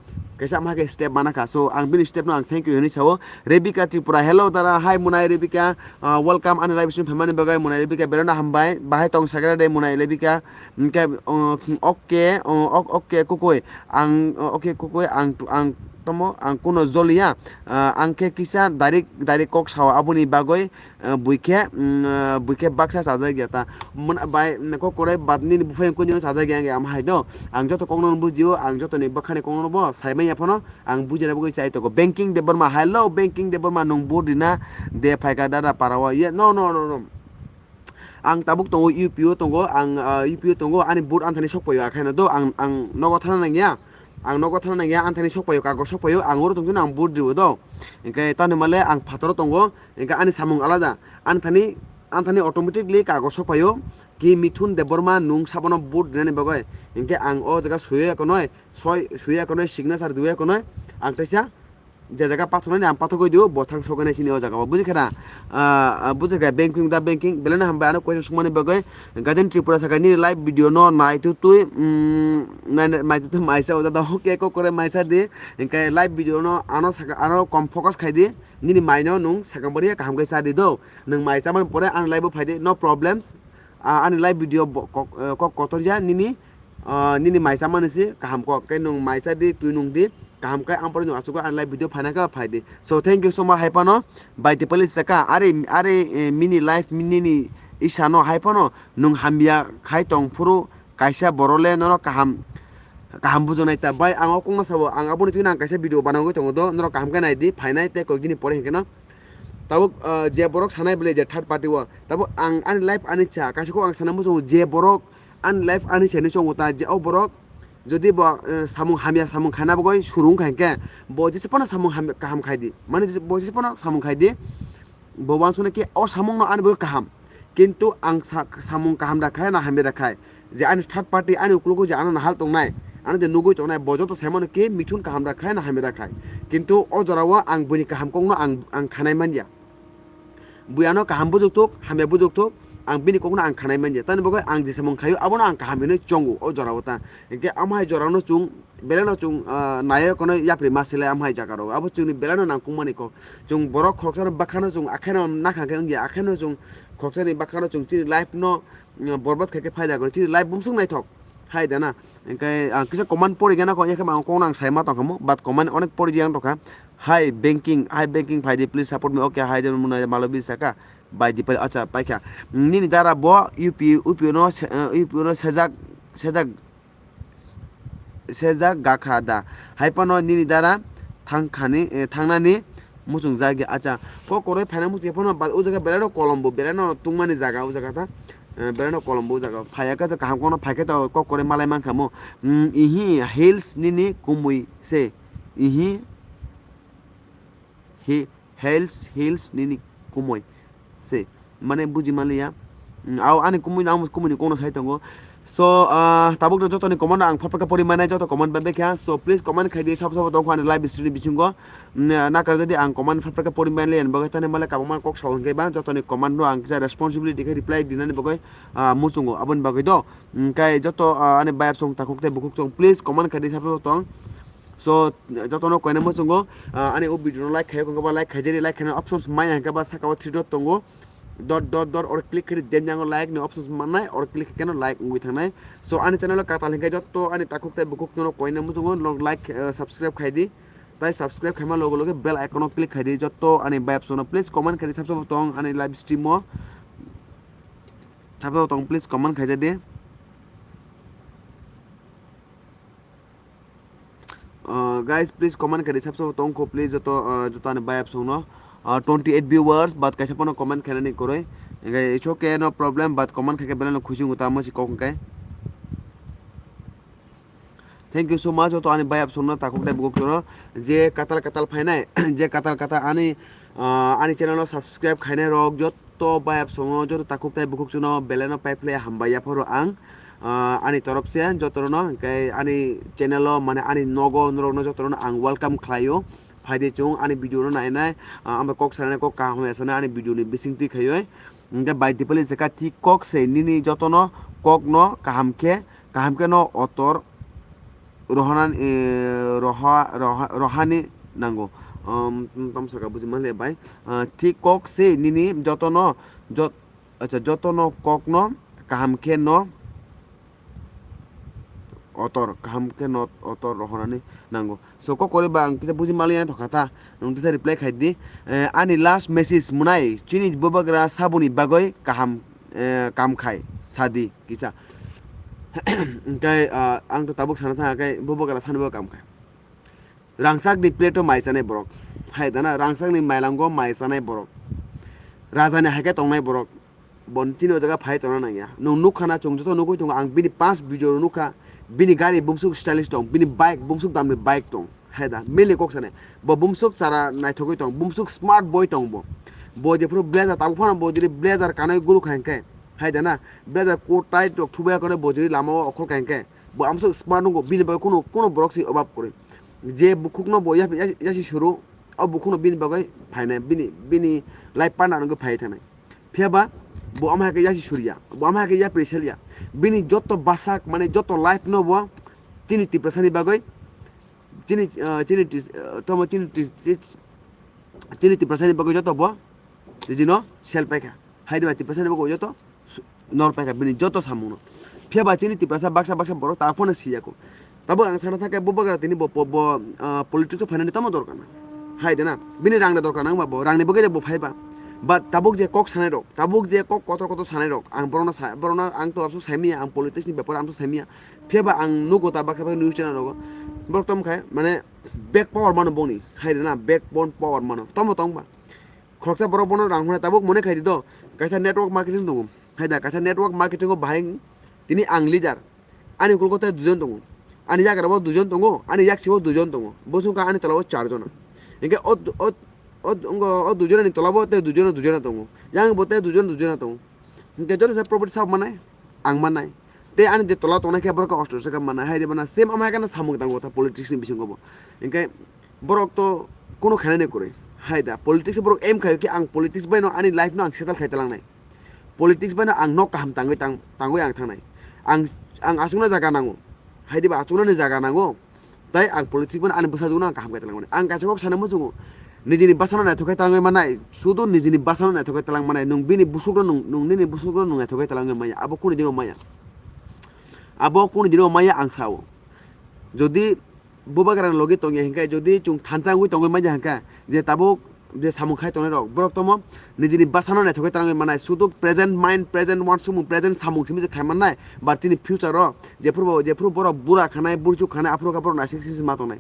kaisa ama hai khe step mana kha. So ang bini step no ang thank you hinwi sao. Rebika Tripura, hello dara, hi Munai Rebika, ah, welcome ani live stream phaimani bagwi. Munai Rebika, belai no hambai, bahai tong sakra de Munai Rebika. Hingke, uh, okay, uh, ok-, okay, kukui. Ang, uh, okay, kukui, ang, ang tomo, ang kuno joliya. Uh, ang khe kisa direct, direct kok sao aboni bagwi, uh, bui khe, mm, uh, bui khe baksa chajak ya ta. Mun-, bai, mm, kok korai bat nini buphai kuni no chajak ya, ang ama hai do. Ang joto kok no bujio, ang joto ni bwkhani kok no bo sai manya phano, ang bujina bagwi chai tongo. Banking Debbarma, hello, Banking Debbarma, nwng vote rina de phaika dada parao. Ye, no, no, no, no. Ang tabuk tongo U P O tongo, ang, ah, U P O tongo, ani vote anthani sokpaio, akhaino do, ang, ang nogo thana nangya, ang nogo thana nangya, anthani sokpaio, kagor sokpaio, ang oro tongkhe ang vote rio do. Hingke tani male ang phataro tongo, hingke ani samung alada, anthani, anthani automatically kagor sokpaio, ki Mithun Debbarma nwng sabono vote rinani bagwi, hingke ang o jaga suyo ekonoi, soi, suyo ekonoi, signature diyo ekonoi, ang teisa, je jaga pathornani ang pathogwi dio, bo thang sokgwi nai chini o jaga o. Buji kha na? Ah, ah, buji kha, banking da banking, belai no hambai ano question sungmani bagwi. Gajen Tripura saka nini live video no nai tu tui, mm, nai, nai, mai tu tui maisa o da, da, okay, kok kore maisa di. Hingke live video no ano saka, ano kom focus khai di. Nini mai no nwng sakang bari kaham khe cha di do. Nwng mai chamani pore ani live o phai di, no problems. Ah, ani live video bo kok, eh, kok kotor ya nini, ah, nini mai chamani se kaham kok. Khe nwng mai cha di, tui nwng di. Kaham khe ang pore nwng aswk ani live video phaina khe phai di. So thank you so much hai phano. Bai Dipali saka, are, are, eh, mini live, mini ni isa no hai phano nwng hamya khai tong phuru kaisa borok le nono kaham, kaham bujonai ta. Bai ang o kok no sabo, ang aboni twi ang kaisa video banagwi tongo do, norok kaham khe nai di, phainai tei koi gini pore hingke no. Tabuk, ah, je borok sanai bwle je third party o, tabuk ang ani live ani cha, kaisa kok ang sana muchungo je borok ani live ani cha hinwi chongo ta, je o borok jodi bo, eh, samung hamya samung khaina bagwi suru wngkha hinkhe, bo jesa phano samung hamya kaham khai di, mane bo jesa phano samung khai di, bo uansuknai khe o samung no ani bagwi kaham, kintu ang sa-, samung kaham da khai na hamya da khai, je ani third party ani ukologo je ano nahal tongnai, ano je nugwi tongnai, bo joto saimano khe Mithun kaham da khai na hamya da khai, kintu o jorao ang buini kaham kokno ang, ang khanai manya. Bui ano kaham bujukthuk, hamya bujukthuk, ang bini kokno ang khanai manya. Tani bagwi ang je samung khaio, abono ang kaham hinwi chongo o jorao ta. Hinkhe amo hai jorano chwng belai no chwng, ah, naiyo kono yapri ma silai amo hai jaga rok. Abo chwngni belai no nangkukmani kok. Chwng borok khoroksano bwkhano chwng akheno nakha khe wngya, akheno chwng khoroksani bwkhano chwng chini life no, mm, borbad khaikhe phaida kwrwi. Chini life bumswk naithok. Hai da na. Hinkhe ang kisa comment pori gana kok, yakhe ang kokno ang sai ma tongkha mo, but comment onek pori jang tongkha. Hi banking, hi banking phaidi, please support me. Okay, hi jan muna malobi saka. Bai di pai, acha, paikha. Nini dara bo U P, U P O no se-, eh, U P O no sejak, sejak, sejak gakha da. Hai phano nini dara thangkhani, eh, thangnani muchung jagya. Acha, kok koroi phaina muchung phano ba o jaga belai no kolombo, belai no tungmani jaga o jaga ta. Eh, belai no kolombo o jaga. Phaya khe kaham kono phaikhe to kok koroi malai mankha mo. Mm, ihi heels nini kumui se. Ihi Hi-, heels, heels nini kumui se. Mane buji maliya. Mm, au ani kumui no, ang kumui ni kokno sai tongo. So, ah, tabuk no joto ni comment no ang phapraka pori mane, joto comment bai bekha. So, please comment khai di, sabo sabo tongkha ani live stream bisingo. Mm, nakar jadi ang comment phapraka pori mane, yan bagwi tani male kabangma kok sao hingke ba, joto ni comment no ang kisa responsibility khe reply dinani bagwi, ah, muchungo. Aboni bagwi do. Mm, kai joto, ah, ani bayap song takhuk tei bukhuk song, please comment khai di, sabo sabo tong. So, jotono koina muchungo, ah, ani o video no like khayo, hwnkhe ba like khaijani, like khaina options maya hwnkhe ba saka o three dot tongo, dot, dot, dot, or click khaidi, then yango like ni options mannai, or click khaikhe no like wngwi thangnai. So, ani channel o katal hwnkhe joto ani takhuk tei bukhuk no koina muchungo, log like, eh, subscribe khaidi, tai subscribe khaima logo logo bell icon o click khaidi, joto ani bayap sono please comment khaidi, sabsabo tong ani live stream o, sabsabo tong please comment khaijadi. Uh, guys, please comment khaidi, sabsabo tongkho, please, joto, uh, joto ani bayap songno, uh, twenty eight viewers, but kaisa pono comment khainani kwrwi. Hingke it's okay, no problem, but comment khaikhe belai no khusi wngkha, tamo si kok hingke. Thank you so much, joto ani bayap songno, takhuk tei bukhuk songno, je katal katal phainai, je katal katal ani, uh, ani channel no subscribe khainai rok, jot-, to bayap songo joto takhuk tai bukhuk chuno belai no pai phlai hambai yapharo ang, ah, ani torop se joto no hingke ani channel o mane ani nogo norok no joto no ang welcome khlaio. Phaidi chwng ani video no nainai, ah, ang bai kok sanai kok kaham ya sanai ani video ni bising twi khaioi. Hingke bai Dipali saka thik kok se nini joto no kok no kaham khe, kaham khe no otor rohonani, eh, roha-, roha-, rohani nango. Um, tamo saka buji manle bai. Ah, thik kok se nini jotono, jot-, acha, jotono kokno kaham khe no otor, kaham khe no otor rohonani nango. So, kok kori ba ang kisa buji maliya thokha ta, nwng kisa reply khai di. Eh, ani last message mwnai, chini bubagra saboni bagoi kaham, eh, kam khai, sadi kisa. Hingke, ah, ang to tabuk sana thang khe bubagra sani bo kam khai. Rangchakni plate-o mai chanai borok. Hai dana, rangchakni mailango mai chanai borok. Rajani hai khe tongnai borok. Bo chini o jaga phai tongna nangya. Nwng nukha na, chwng joto nugwi tongo. Ang bini past video rok nukha. Bini gari bumsuk stylish tong. Bini bike bumsuk damni bike tong. Hai da, mili kok sanai. Bo bumsuk chara naithogwi tong. Bumsuk smart boy tong bo. Bo jephuru blazer tabuk phano bo jodi blazer kanwi guru kha hinkhe. Hai da na, blazer coat tight rok thubaya kono bo jodi lama o okhol kha hinkhe. Bo amsuk smart nungo. Bini bagwi kuno, kuno borok se obab kwrwi. Je bukhukno bo ya-, ya-, yasi suru, o bukhukno bini bagwi phainai, bini, bini life partner wngwi phai thangnai. Phiya ba bo ama hai khe yasi surya, bo ama hai khe yapri selya. Bini joto bwsak, mane joto life no bo chini Tiprasani bagwi, chini, ah, chini tis-, ah, tamo chini tis-, chini Tiprasani bagwi joto bo rijino sel paikha. Hai de ba Tiprasani bagwi joto su-, nor paikha bini joto samungno. Phiya ba chini Tiprasa baksa baksa borok ta phano siya ko. Tabuk ang sana thangkhe bubagra tini bo, bo, bo, ah, politics o phainani tamo dorkar na. Hai de na, bini rang ni dorkar nang ba bo, rang ni bagwi de bo phai ba. But tabuk je kok sanai rok, tabuk je kok kotor kotor sanai rok, ang borokno sa, borokno ang to absu saimanya, ang politics ni bepar ang to saimanya. Phiya ba ang nugo ta baksa baksa news channel rogo. Borok tamo khai, mane, back power mano bongni. Hai de na, backbone power mano. Tamo tong ba. Khoroksa borok bono rang hwnwi tabuk mone khai di do. Kaisa network marketing tongo. Hai da, kaisa network marketing o bahai tini ang leader. Ani ukulgo tei duijon tongo. Ani yagra bo duijon tongo. Ani yaksi bo duijon tongo. Bosong ka ani tola o char jona. Hinkhe o, o, o, o duijon ni tola bo tei duijon, duijon tongo. Yang bo tei duijon, duijon tongo. Hinkhe joto se profit sabo manai, ang manai. Tei ani je tola tongnai khe borok ostro se manai. Hai de bana same ama hai kheno samung tango ta politics ni bisingo bo. Hinkhe borok to kuno khainani kwrwi. Hai da, politics borok aim khaio khe ang politics bai no ani life no ang settle khai talangnai. Politics bai no ang nok kaham tangwi tang-, tangwi ang thangnai. Ang, ang achukna jaga nango. Hai de ba achuknani jaga nango. Tai ang politics bai no ani bwsajwkno ang kaham khai talangmani. Ang kaisa kok sana muchungo. Nijini bwsano naithok khai talangwi manai. Sudu nijini bwsano naithok khai talang manai. Nwng bini busukno nwng, nwng nini busukno nwng naithok khai talangwi maya. Abo kuni dino maya. Abo kuni dino maya ang sao. Jodi bubagrani logi tongya hinkhe, jodi chwng thansa wngwi tongwi manya hinkhe, je tabuk je samung khai tongnai rok, borok tamo nijini bwsano naithok khai talangwi manai. Sudu present mind, present wansukmung, present samung simi je khai mannai. But chini future o jephuru bo, jephuru borok bura khanai, burchuk khanai, aphuru khe borok naisik sisi ma tongnai.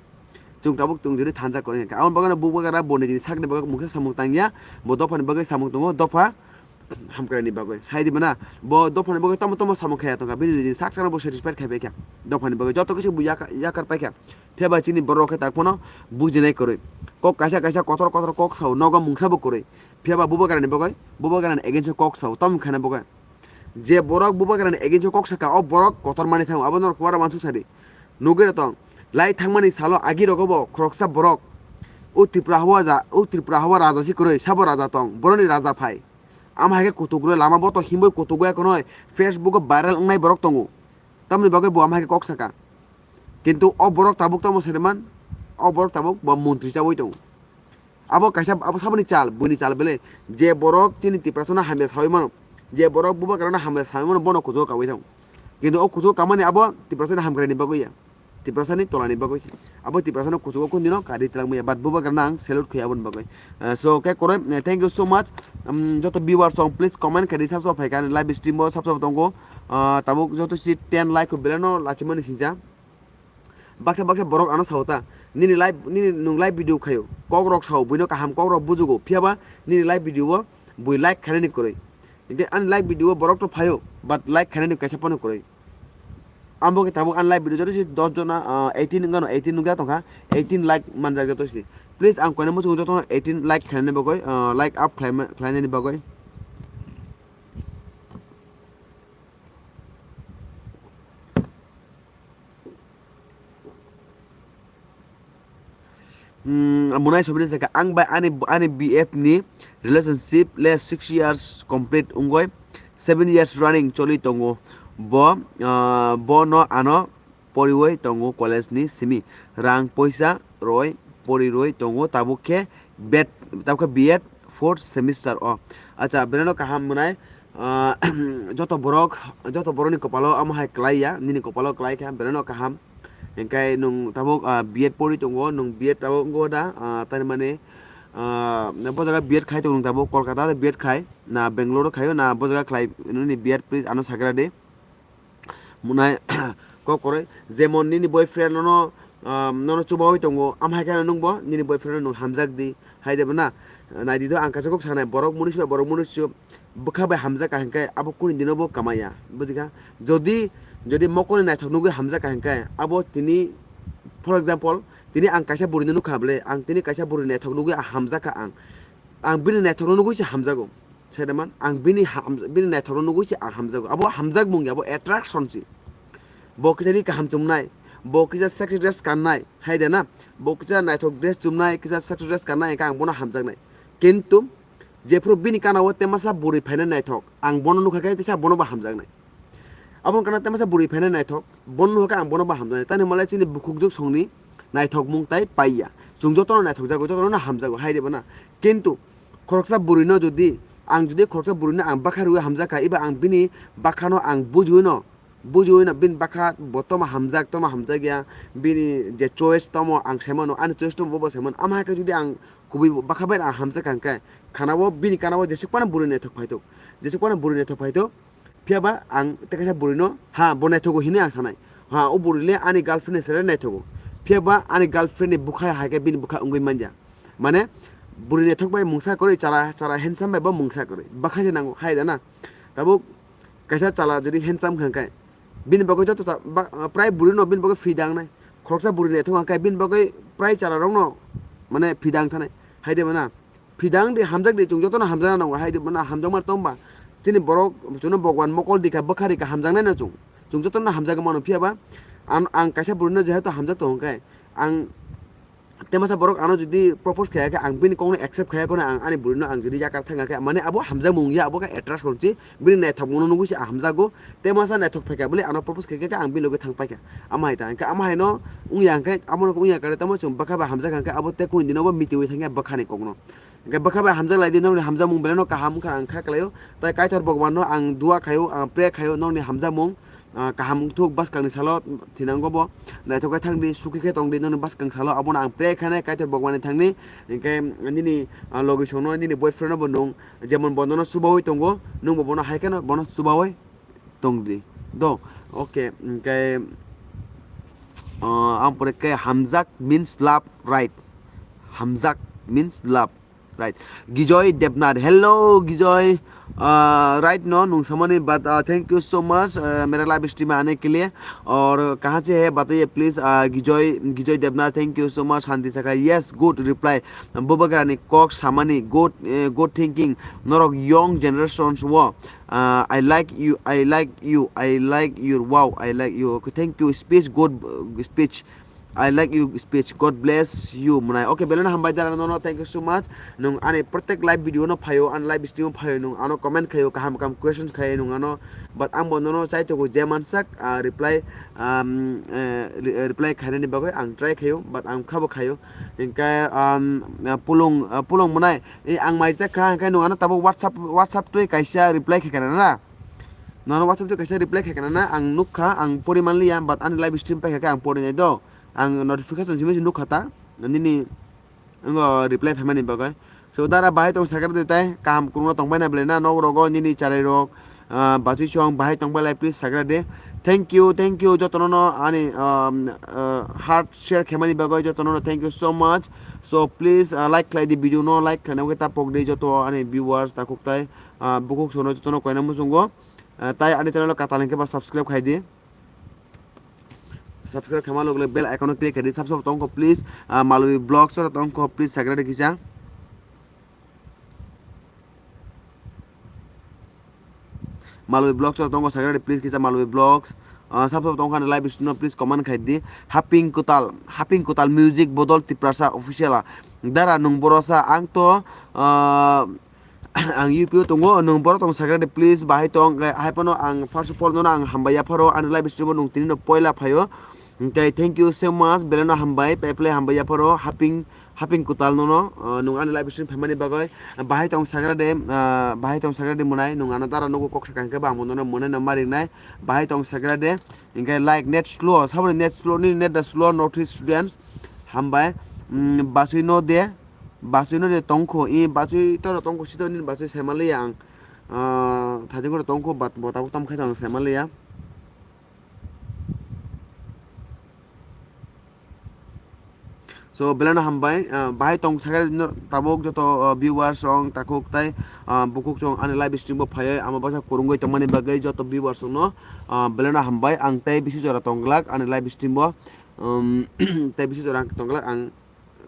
Chwng tabuk chwng jodi thansa kori hinkhe. Aboni bagwi no bubagra bo nijini sakni bagwi mungsa samung tangya, bo dophani bagwi samung tongo, dopha hamkraini bagwi. Hai di bana, bo dophani bagwi tamo tamo samung khaya tongkha, bini nijini sak sakno bo satisfied khai paikha. Dophani bagwi joto kisi bo yaka-, yakar paikha. Phiya ba chini borok khe tak phano bujinai kwrwi. Kok kaisa kaisa kotor kotor kok sao, nogo mungsa bo kwrwi. Phiya ba bubagrani bagwi, bubagrani against o kok sao, tamo khana bagwi. Je borok bubagrani against o kok saka, o borok kotor mani thango, abo norok kwara mansuk sadi. Nugwi rw tong, lai thangmani salo agi rogo bo khoroksa borok, o Tripura hawa ja-, o Tripura hawa raja si kwrwi, sabo raja tong, boroni raja phai. Ama hai khe kutuk rw lama bo to himwi kutuk ya kono, Facebook o viral wngnai borok tongo. Tamoni bagwi bo ama hai khe kok saka. Kintu o borok tabuk tamo sariman, o borok tabuk bo montri chaui tongo. Abo kaisa, abo saboni chal, buini chal bele. Je borok chini Tiprasano hamya saui mano, je borok bubagrano hamya saui mano, bono kuchugo kaui thango. Kintu o kuchugo kamani abo Tiprasani hamkraini bagwi ya. Tiprasani tolani bagwi se. Abo Tiprasano kuchugo kundino kari twlangmaya, but bubagrano ang salute khuya aboni bagwi. Eh, so, khe koroi, eh, thank you so much. Um, joto viewers song, please comment khe di, subscribe phaikha ani live stream bo, subscribe tongo. Ah, tabuk joto si ten like beleno lachimani sincha. Baksa baksa borok ano sao ta, nini live, nini nwng live video khaio, kok rok sao, buino kaham kok rok bujugo, phiya ba nini live video o bui like khainani kwrwi. Hinkhe ani live video o borok to phaio, but like khainani kaisa phano kwrwi. Amo khe tabuk ani live video joto si dos jona, ah, eighteen wngano, eighteen nukya tongkha, eighteen like manjak joto si. Please ang koina muchungo jotono eighteen like khainani bagwi, ah, like up khlaima-, khlainani bagwi. Hmm, Munai Sobri saka, ang bai ani, ani B F ni relationship le six years complete wngoi, seven years running choli tongo. Bo, ah, bo no ano poriwi tongo college ni simi. Rang poisa roi porirwi tongo, tabuk khe B Ed, tabuk khe B Ed fourth semester o. Acha, beleno kaham mwnai, ah, joto borok, joto borokni kopalo amo hai klai ya, nini kopalo klai kha, beleno kaham. Hingkai nwng tabuk, ah, B Ed pori tongo, nwng B Ed tabuk wngkha da, ah, tani mani, ah, bo jaga B Ed khai tongo nwng tabuk Kolkata de B Ed khai, na Bangalore khaio, na bo jaga khlai nini B Ed, please ano sagra de. Mwnai kok kwrwi, jemon nini boyfriend nono, ah, nono chubaui tongo, am hai kheno nwngbo nini boyfriend no nwng hamjak di, hai de bo na? Nai di do, ang kaisa kok sanai, borok munusu bai borok munusu bwkha bai hamjak ka hinkhe abo kunu dino bo kamaya, bujikha? Jodi, jodi mokolni naithok nugwi hamjak ka hinkhe abo tini, for example, tini ang kaisa bwrwino nukha bwle, ang tini kaisa bwrwi naithok nugwi hamjak kha ang, ang bini naithokno nugwi se hamjago. Saidaman, ang bini ham-, bini naithokno nugwi se ang hamjago. Abo hamjakmung ya, abo attraction se. Bo kisa ri kaham chumnai, bo kisa sexy dress kannai, hai de na? Bo kisa naithok dress chumnai, kisa sexy dress kannai, hingkhe ang bono hamjaknai. Kintu jephuru bini kana o temasa bwrwi phainai naithok, ang bono nukha khe tisa bono bo hamjaknai. Aboni kana temasa bwrwi phainai naithok, bono nukha khe ang bono bo hamjaknai. Tani malai chini bukhuk juk songni naithokmung tai paiya. Chwng jotono naithokjago, jotono hamjago, hai de bo na? Kintu khoroksa bwrwino jodi, ang jodi khoroksa bwrwino ang bwkha rwui hamjak kha, eba ang bini bwkhano ang bujiui no, bujiui no bini bwkha bo tamo hamjak, tamo hamjak ya, bini je choice tamo ang sai mano, ani choice tamo bo sai mano. Ama hai khe jodi ang kubui bwkha bai ang hamjak kha hwnkhe, khana o bini kana o jesuk phano bwrwi naithok phai thok, jesuk phano bwrwi naithok phai thok, phiya ba ang tei kaisa bwrwino, ha, bo naithogo hinwi ang sanai. Ha, o bwrwi le ani girlfriend ni sere naithogo. Phiya ba ani girlfriend ni bwkha hai khe bini bwkha wngwi manya. Mane, bwrwi naithok bai mungsa kwrwi, chara, chara handsome bai bo mungsa kwrwi. Bwkha se nango, hai da na? Tabuk kaisa chwla jodi handsome kha khe, bini bagwi joto cha-, ba-, prai bwrwino bini bagwi phi dangnai. Khoroksa bwrwi naithok kha khe bini bagwi prai chwlarokno mane phi dang thanai. Hai de bo na? Phi dang di, hamjak di, chwng jotono hamjakna nango, hai di, mane hamjakma tongba. Chini borok, chwngno Bhagwan mokol di kha, bwkha ri kha, hamjaknai no chwng. Chwng jotono hamjagwi mano, phiya ba ang, ang kaisa bwrwino jehetu hamjak tongo khe, ang temasa borok ano jodi propose khaya khe, ang bini kokno accept khaya kheno, ang ani bwrwino ang jodi yakar thang khe, mane abo hamjakmung ya, abo khe attraction si, bini naithokmungno nugwi se ang hamjago. Temasa naithok phaikha bwle ano propose khaikha khe ang bini loge thang paikha. Ama hai ta hwnkhe, ama haino wngya hwnkhe, abono wngya kare tamo chwng bwkha bai hamjak hwnkhe abo tei kunu dino bo mitiwi thangya bwkhani kokno. Hwnkhe bwkha bai hamjak lai di, nokni hamjakmung belai no kaham wngkha ang kha kwlaio. Tai Kaitor Bhagwanno ang dua khaio, ang pray khaio nokni hamjakmung, ah, kaham wngthuk bwskangni salo thinango bo. Naithok khe thang di, suki khe tong di nokni bwskang salo, abono ang pray khainai Kaitor Bhagwanni thangni. Hwnkhe nini, ah, logisongno, nini boyfriend no bo nwng jemon bonono chubaui tongo, nwngbo bono hai kheno bono chubaui tong di. Do, okay, hwnkhe, ah, ang pore khe hamjak means love, right? Hamjak means love, right? Gijoy Debnath, hello Gijoy. Uh, right no nung samani, but, uh, thank you so much, uh, मेरा live stream में आने के लिए। और कहाँ से है बताइए please, uh, Gijoy, Gijoy Debnath, thank you so much। Shanti Sakha, yes, good reply। Bubagrani kok samani, good, uh, good thinking। Norok young generations wo, uh, I like you, I like you, I like your, wow, I like you। Okay, thank you, speech, good, uh, speech। I like your speech, God bless you mwnai। Okay, belai no hambai dara nono, thank you so much। Nwng ani protek live video no phaio, ani live stream o phaio, nwng ano comment khaio, kaham kaham questions khaio nwng ano, but ang bo nono chai tongo je mansak, ah, reply, um, eh, re-, reply khainani bagwi ang try khaio, but ang khabo khaio। Hingkhe, um, ah, pulung, ah, pulung mwnai, eh, ang maijak kha, hingkhe nwng ano tabuk WhatsApp, WhatsApp twi kaisa reply khai kha na? Nono WhatsApp twi kaisa reply khai kha na? Ang nuk kha, ang pori manliya, but ani live stream paikha khe ang pori nai do, ang notification simi se nuk kha ta, nini wngkha reply phaimani bagwi. So dara bahai tong sakha de tai, kaham kwrwngno tongbai na belai na nok rogo nini charai rok, ah, bachwi song bahai tongbai lai, please sakha de. Thank you, thank you jotono no ani, um, ah, heart share khaimani bagwi jotono no thank you so much। So please, ah, like khlai di video no, like khlaina bagwi ta pok di joto ani viewers takhuk tai, ah, bukhuk sono jotono koina muchungo, ah, tai ani channel o katal hwnkhe ba subscribe khai di। Subscribe khaima log log bell icon o click khai di, sab sab tongkho please, ah, Malwi Vlogs oro tongkho please, subscribe kisa Malwi Vlogs oro tongkho, subscribe please kisa Malwi Vlogs, ah, sab sab tongkha live stream no please comment khai di, Haping Kutal, Haping Kutal Music Bodol Tiprasa Official, ah, dara nwng borosa ang to, ah, ang U P o tongo, nwng borok tong sakha de please, bahai tong, eh, hai phano ang first of all nono ang hambai yapharo, ani live stream o nwng tini no poila phaio, Hwnkhe thank you so much, beleno hambai, paiple hambai yapharo, haping, haping kwtal nono, ah, nwng ani live stream phaimani bagwi, bahai tong sagra de, ah, bahai tong sagra de mwnai, nwng ano dara nugo kok sakha hwnkhe bo ang bo nono mwnai no maringnai, bahai tong sagra de, hwnkhe like net slow, saboni net slow, nini net da slow, North East students, hambai, mm, basui no de, basui no de tongkho, i basui toro tongkho sito nini basui saimanliya ang, ah, thajingkoro tongkho, but bo tabuk tamo khai tong saimanliya. So, belai no hambai, ah, bahai tong sakhe no tabuk joto, ah, viewers rok takhuk tai, ah, bukhuk chwng ani live stream bo phaiwi ama bwsa kwrwngwi tongmani bagwi joto viewers rok no, ah, belai no hambai. Ang tei bisi jora tong glak ani live stream bo, um, tei bisi jora ang tong glak ang,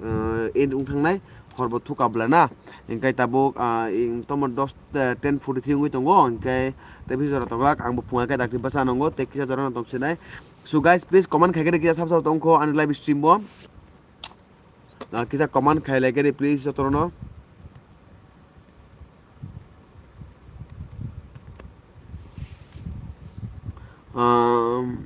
ah, end wng thangnai hor bo thuka bwla na. Hwnkhe tabuk, ah, ing tomo dos, eh, ten forty three wngwi tongo, hwnkhe tei bisi jora tong glak ang bo phunga khe dakti bwsa nongo tei kisa jora no tong sinai. So guys, please comment khai khe kisa sab sab tongkho ani live stream bo. Ah, kisa comment khai lai khe please jotono. Um,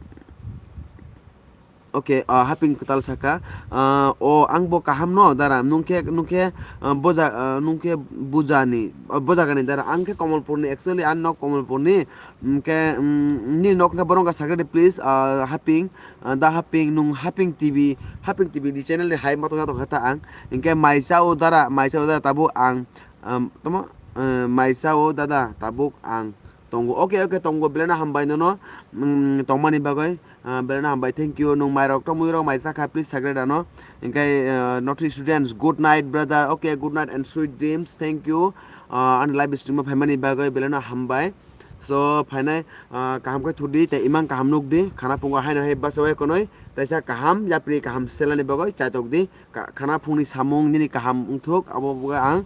okay, ah, haping kwtal saka. Ah, o ang bo kaham no dara, nungkhe, nungkhe, ah, boja, ah, nungkhe bujani, ah, bojagani dara. Ang khe Komolpurni, actually ang nok Komolpurni. Hwnkhe, mm, nini nok hwnkhe bohrok wngkha sakhe de, please, ah, haping, ah, da haping, nung haping T V, haping T V ni channel ni hai ma tongya tongkha ta ang. Hwnkhe maisa o dara, maisa o dara tabuk ang, um, tamo, eh, maisa o dada tabuk ang tongo. Okay, okay, tongo, belai no hambai nono, mm, tongmani bagwi, ah, belai no hambai, thank you. Nung mairok tongmui rok maisa kha, please sakhe dano. Hwnkhe, eh, North East students, good night brother, okay, good night and sweet dreams, thank you. Ah, ani live stream o phaimani bagwi belai no hambai. So, phainai, ah, kaham khe thudi, tei imang kaham nukdi, khana phungo haino hai bachawai konoi, teisa kaham, yapri kaham selani bagwi chaitokdi, ka-, khana phungni samung nini kaham wngthuk, abo bagwi ang,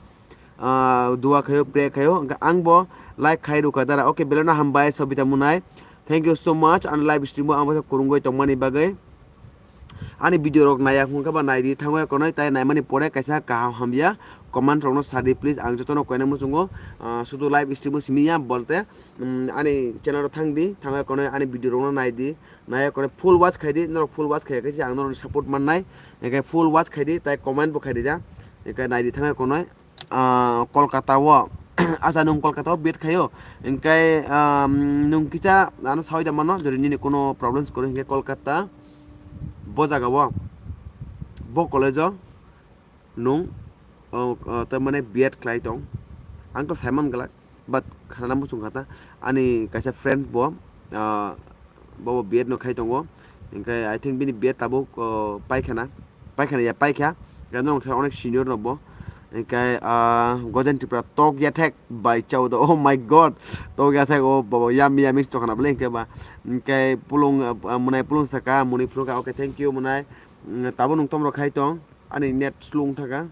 ah, dua khaio, pray khaio, hwnkhe ang bo like khai rwkha dara. Okay, belai no hambai, Sobita Munai. Thank you so much, ani live stream o ang bwsa kwrwngwi tongmani bagwi. Ani video rok naiya hwnkhe ba naidi thango ya konoi, tai naimani pore kaisa kaham hamya comment rokno sadi please, ang jotono koina muchungo, ah, sudu live stream o simi ya bolte, mm, ani channel o thangdi, thango ya konoi ani video rokno naidi, naiya konoi full watch khaidi, norok full watch khaiya khe se ang norokni support mannai, hwnkhe full watch khaidi, tai comment bo khaidi ja, hwnkhe naidi thango ya konoi. Ah, Kolkata o, acha nwng Kolkata o bet khaio, hwnkhe, ah, nwng kisa ano sawi da mano, jodi nini kuno problems kwrwi hwnkhe Kolkata bo jaga o, bo college o nwng, oh, oh, tamani B Ed khlai tong, ang to saiman glak. But khana muchung kha ta, ani kaisa friend bo, ah, bo, bo B Ed no khai tongo, hwnkhe I think bini B Ed tabuk, oh, paikhana, paikhana ya paikha, hwnkhe norok sa onek senior no bo, hwnkhe, ah, Gojen Tripura tok ya thek bai chao do, oh my god, tok ya thek, oh baba, yummy yummy chokna bwle hwnkhe ba, hwnkhe pulung, ah, mwnai pulung saka, mwnwi phunukha, okay, thank you mwnai, mm, tabuk nwng tomrok khai tong, ani net slow wng thaka.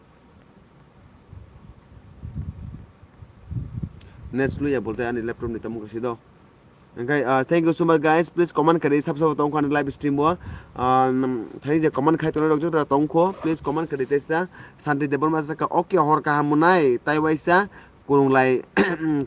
Net slow ya bolte ani laptop ni tamo kasi do. Hwnkhe, ah, thank you so much guys. Please comment kari sab sab tongkho ani live stream o. Ah, thank you je comment khai tongnai rok joto tongkho. Please comment kari teisa. Santi Debbarma saka, okay, hor kaham mwnai. Tai waisa kurunglai,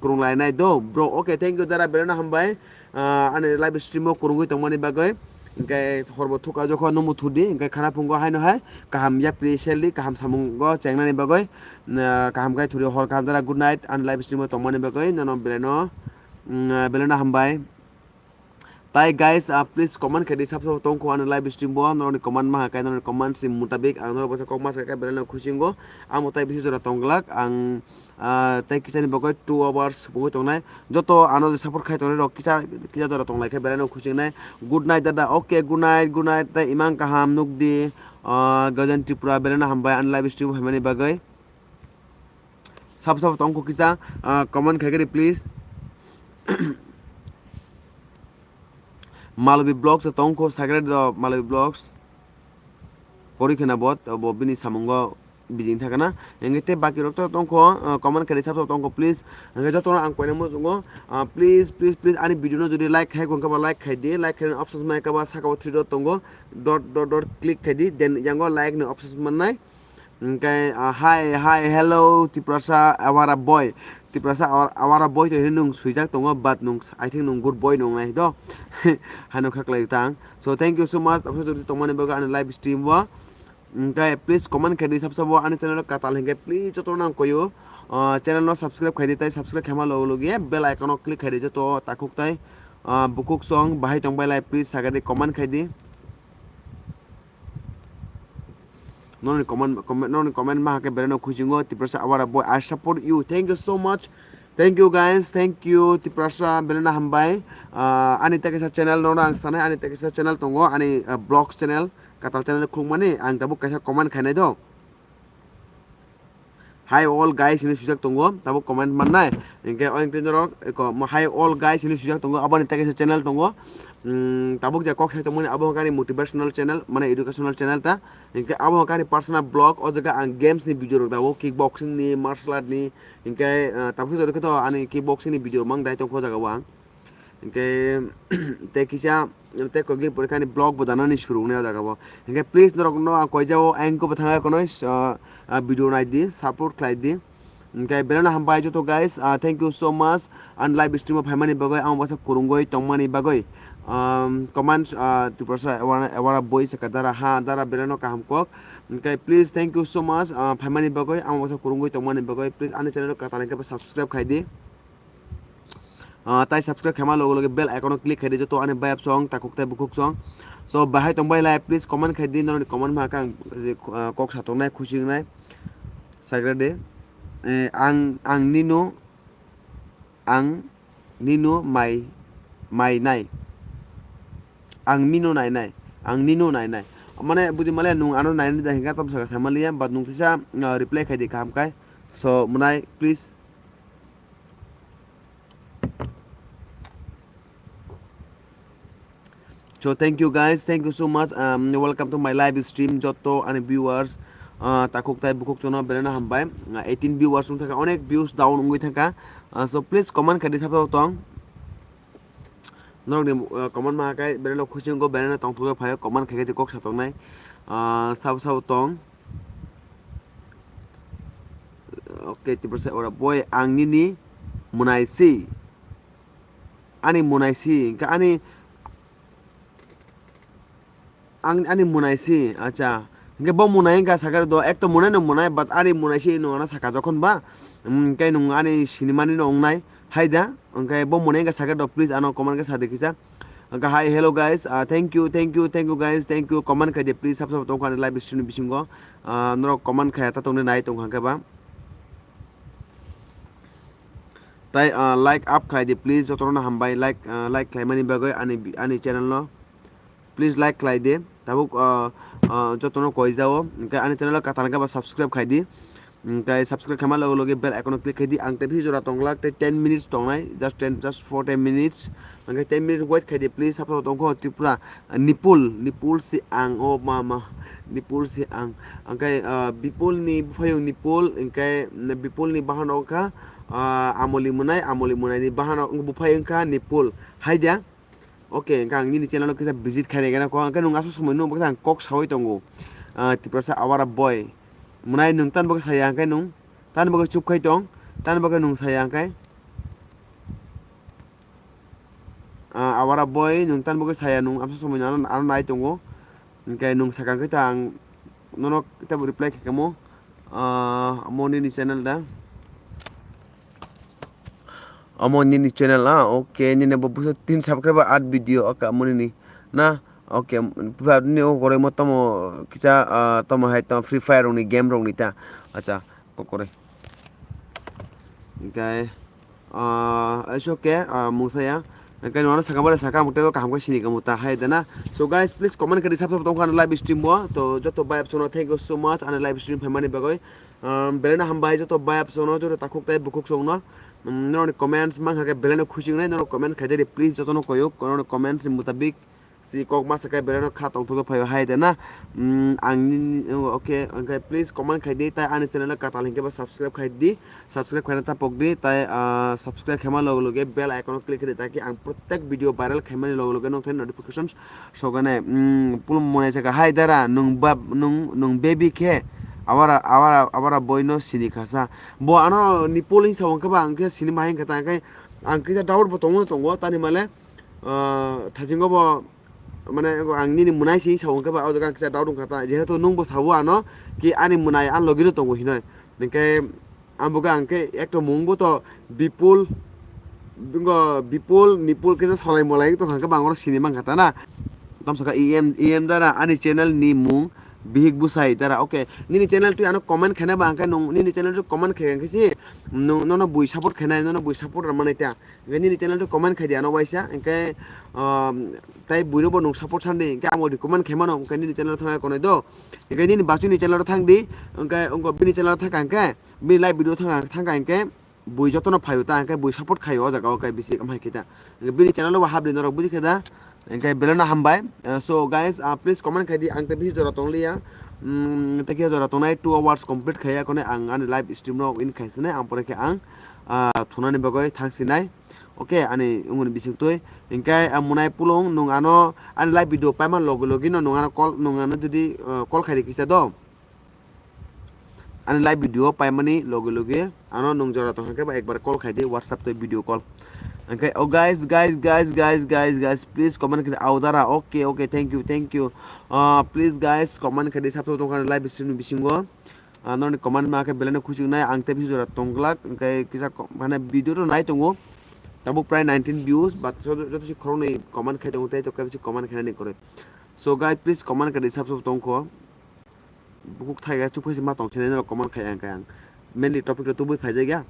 kurunglai nai do, bro. Okay, thank you dara, belai no hambai. Ah, ani live stream o kurungwi tongmani bagwi. Hwnkhe horbo thuka jokho nwngbo thudi, hwnkhe khana phungo haino hai kaham yapri seldi, kaham samungo chengnani bagwi, ah, kaham khai thudi, hor kaham dara, good night, ani live stream o tongmani bagwi nono belai no, mm, belai no hambai. Tai guys, ah, please comment khe di, sab sab tongkho ani live stream bo, norokni comment maha khe, norokni comment ni mutabik ang norok bwsa kok ma sakha belai no khusingo, amo tai bisi jora tongglak ang. Ah, tei kisani bagwi two hours wngwi tongnai. Joto ano je support khai tongnai rok kisa, kisa jora tonglai khe belai no khusingnai. Good night dada. Okay, good night, good night. Tei imang kaham nukdi. Ah, Gajan Tripura belai no hambai ani live stream phaimani bagwi. Sab sab tongkho kisa, ah, comment khai khe di please. Malobi Vlogs tongkho, sakhe do Malobi Vlogs. Kori khena bo, bo bini samungo bijing thakana. Hingke te baki rok to tongkho, ah, comment kari sab sab tongkho, please. Hingke joto no ang koina muchungo, ah, please, please, please, ani video no jodi like khai, hingke ba like khai di, like khai options mai kaba saka o three dot tongo, dot, dot, dot click khai di, then yango like ni options mannai. Hingke, ah, hi, hi, hello, Tiprasa, awara boy. Tiprasa awar-, awara boy to hinwi nwng swijak tongo, but nwng s-, I think nwng good boy nwngnai do. Hano kha kwlai tang. So thank you so much, tabuksa jodi tongmani bagwi ani live stream o. Hwnkhe please comment khaidi sab sabo ani channel o katal hwnkhe please jotono ang koyo, ah, channel no subscribe khaidi, tai subscribe khaima logo logi bell icon o click khaidi joto takhuk tai, ah, bukhuk song bahai tongbai lai please sagadi comment khaidi. Noni comment, comment, noni comment ma hake bereno khusingo Tiprasa awara boy, I support you. Thank you so much. Thank you guys, thank you Tiprasa, belena hambai. Ah, ani tekisa channel nono ang sanai, ani tekisa channel tongo, ani, ah, vlog channel, katal channel khulukmani, ang tabuk kaisa comment khainai do. Hi all guys hinwi swijak tongo, tabuk comment mannai. Hwnkhe o hwnkhe norok eko mo hi all guys hinwi swijak tongo, aboni tekisa channel tongo. Hmm, tabuk je kok sai tongmani abo hwnkhe ani motivational channel, mane educational channel ta. Hwnkhe abo hwnkhe ani personal vlog, o jaga ang games ni video rok dao, kickboxing ni, martial art ni, hwnkhe, ah, tabuk sai to ani kickboxing ni video mang dai tongkho jaga o ang. Hwnkhe tei kisa tei kokgin porikha ni vlog bo danani surungnai o jaga o. Hwnkhe please norok no ang koijao ang ko bwthang kono, ah, ah, video nai di, support khlai di. Hwnkhe belai no hambai joto guys, ah, thank you so much. Ang live stream o phaimani bagwi, ang bwsa kwrwngwi tongmani bagwi. Um, comments, ah, Tiprasa awara, awara boy se ka dara, ha, dara belai no kaham kok. Hwnkhe please thank you so much, ah, phaimani bagwi, ang bwsa kwrwngwi tongmani bagwi. Please ani channel o katal hwnkhe subscribe khai di. Ah, tai subscribe khaima logo logo bell icon o click khai di, joto ani bayap song, takhuk tai bukhuk song. So, bahai tong bai lai, please comment khai di, norokni comment ma kang, ah, kok sa tongnai, khusi wngnai. Sagra de. Eh, ang, ang nino, ang nino mai, mai nai. Ang nino nai nai. Ang nino nai nai. Mane, budi male nung ano nai nai da hinga tam saka samaliya, but nung tisa, ah, reply khai di kaham kai. So, mwnai, please. So thank you guys, thank you so much. Um, welcome to my live stream. Joto ani viewers, uh, takhuk tai bukhuk chono belai no hambai. Uh, eighteen viewers wng thangkha, onek views down wngwi thangkha. Uh, so please comment khai di sabo tong. Norokni, uh, comment ma kai belai no khusi wngkho, belai no tongthok phaio, comment khai khe kok sa tongnai. Uh, sabo sabo tong. Okay, Tiprasa ora boy, ang nini mwnai si. Ani mwnai si, hwnkhe ani, ang, ani mwnai si, acha. Hwnkhe bo mwnai wngkha sakha do, ek to mwnai no mwnai, but ani mwnai si nung ano sakha jokhon ba, hwnkhe nung ani sinimani no wngnai, hai da, hwnkhe bo mwnai wngkha sakha do, please ano comment khe sa di kisa. Hwnkhe hi, hello guys, ah, thank you, thank you, thank you guys, thank you, comment khai di, please, sab sab tongkha ani live stream ni bisingo, ah, norok comment khai ta tongni nai tongkha hwnkhe ba. Tai, ah, like up khlai di, please. Jotono hambai like, ah, like khlaimani bagwi ani, ani channel no. Please like khlai di. Tabuk, ah, ah, jotono koi jao. Hwnkhe ani channel o katal hwnkhe ba subscribe khai di. Hwnkhe subscribe khaima logo logo bell icon o click khai di. Ang tei jora tongla tei ten minutes tongnai. Just ten, just for ten minutes. Hwnkhe ten minutes wait khai di, please. Sabo tongkho Tripura. Nipul, Nipul si ang, o mama, Nipul si ang. Hwnkhe, ah, Bipul ni buphayung Nipul, hwnkhe Bipul ni bahan wngkha, ah, Amoli Mwnai, Amoli Mwnai ni bahan wng-, buphayung wngkha Nipul. Hai da? Okay, hwnkhe ang nini channel o kisa visit khainai gana kok, hwnkhe nwng aswk somoi nwng baksa ang kok sawi tongo. Ah, Tiprasa awara boy. Mwnai nwng tan bagwi saya hwnkhe nwng, tan bagwi chup khai tong, tan bagwi nwng saya hwnkhe. Ah, awara boy, nwng tan bagwi saya, nwng amsa somoi ano, ano nai tongo. Hwnkhe nwng sakha khe ta ang nono tebo reply khe kamo. Ah, omo nini channel da? Omo nini channel, ah, okay, nini bo buso tin subscriber at video, okay, omo nini na, okay, nini o goroi mo tomo kisa, ah, tomo hai tomo Free Fire rokni game rokni ta, acha, kokore. Hwnkhe, Ah, it's okay, ah, mungsaya. Hwnkhe nwng ano sakha, bwle sakha, ang teibo kaham khe sini kamo ta hai da na. So guys, please comment khe di, sab sab tongkha ani live stream o. To joto bayap sono thank you so much ani live stream phaimani bagwi. Um, belai no hambai joto bayap sono, joto takhuk tai bukhuk songno. Um, norokni comments mankha khe belai no khusi wngnai, norok comment khai di please, jotono koyok, norokni comments ni mutabik. Si kok masa khe belai no kha tongthok khe phaio hai da na. Mm, ang nini, okay, hwnkhe please comment khai di, tai ani channel o katal hwnkhe bo subscribe khai di, subscribe khaina ta pok di, tai, ah, subscribe khaima logo loge bell icon o click khai di, taki ang protek video viral khaimani logo loge nwng thani notifications sogane. Mm, pulum mwnai saka, hai dara, nwng bab-, nwng, nwng baby khe, Abara, abara, abara boino sini khasa. Bo ano Nipul hinwi sa hwnkhe ba ang khe sini ma hwnkhe ta, hwnkhe ang kisa doubt bo tongwi tongo, tani male, ah, thasingo bo, mane, ang nini mwnai se sa hwnkhe ba, o jaga ang kisa doubt wngkha ta, jehetu nwng bo sao ano, ki ani mwnai ani logino tongo hinoi. Hwnkhe ang bo khe, ang khe ekto mung bo to Bipul, bingo Bipul, Nipul kisa solai molai tongkha hwnkhe ba ang oro sini mankha ta na. Tamsaka E M, E M dara ani channel ni mung Bihik Busai dara, okay. Nini channel twi ano comment khaina ba, hwnkhe nwng nini channel twi comment khai hwnkhe si, nwng, nono bui support khainai, nono bui support rwmani ta. Hwnkhe nini channel twi comment khai di ano waisa, hwnkhe, um, tai buino bo nwng support sandi, hwnkhe amo recommend khai mano, hwnkhe nini channel thangna konoi do. Hwnkhe nini bachuni channel thang di, hwnkhe wngkha bini channel thangkha hwnkhe, bini live video thangkha, thangkha hwnkhe, bui jotono phaio ta, hwnkhe bui support khaio o jaga o, hwnkhe bisi wngkha khe ta. Hwnkhe bini channel o bo hapdi norok buji khe da. Hwnkhe belai no hambai. Uh, so guys, uh, please comment khai di, ang tei bisi jora tong liya. Mm, tei khe jora tongnai two hours complete khaiya, kone ang ani live stream no win khai sinai, ang pore khe ang, uh, thunani bagwi thang sinai. Okay, ani wngmani bising twi. Hwnkhe, uh, mwnai pulung nwng ano ani live video paima logi logi no nwng ano call, nwng ano jodi, uh, call khai di kisa do. Ani live video paimani logi logi ano nwng jora tong hwnkhe ba ekbar call khai di, WhatsApp tei video call. Hwnkhe, oh guys, guys, guys, guys, guys, guys, please comment khai di, Audara, okay, okay, thank you, thank you. Uh, please guys, comment khai di, sabto tongkha live stream ni bisingo. Ah, noni comment ma khe belai no khuchik nai, ang tei bisi jora tong glak, hwnkhe kisa ko-, mane video to nai tongo. Tabuk prai nineteen views, but joto, joto si khoroknwi comment khai tongo, tei to kaisa comment khainani kwrwi. So guys, please comment khai di, sab sab tongkho. Bukhuk thaiga chukphai se ma tong sinai norok comment khai ang khe ang. Mainly topic rok tubui phaijakya.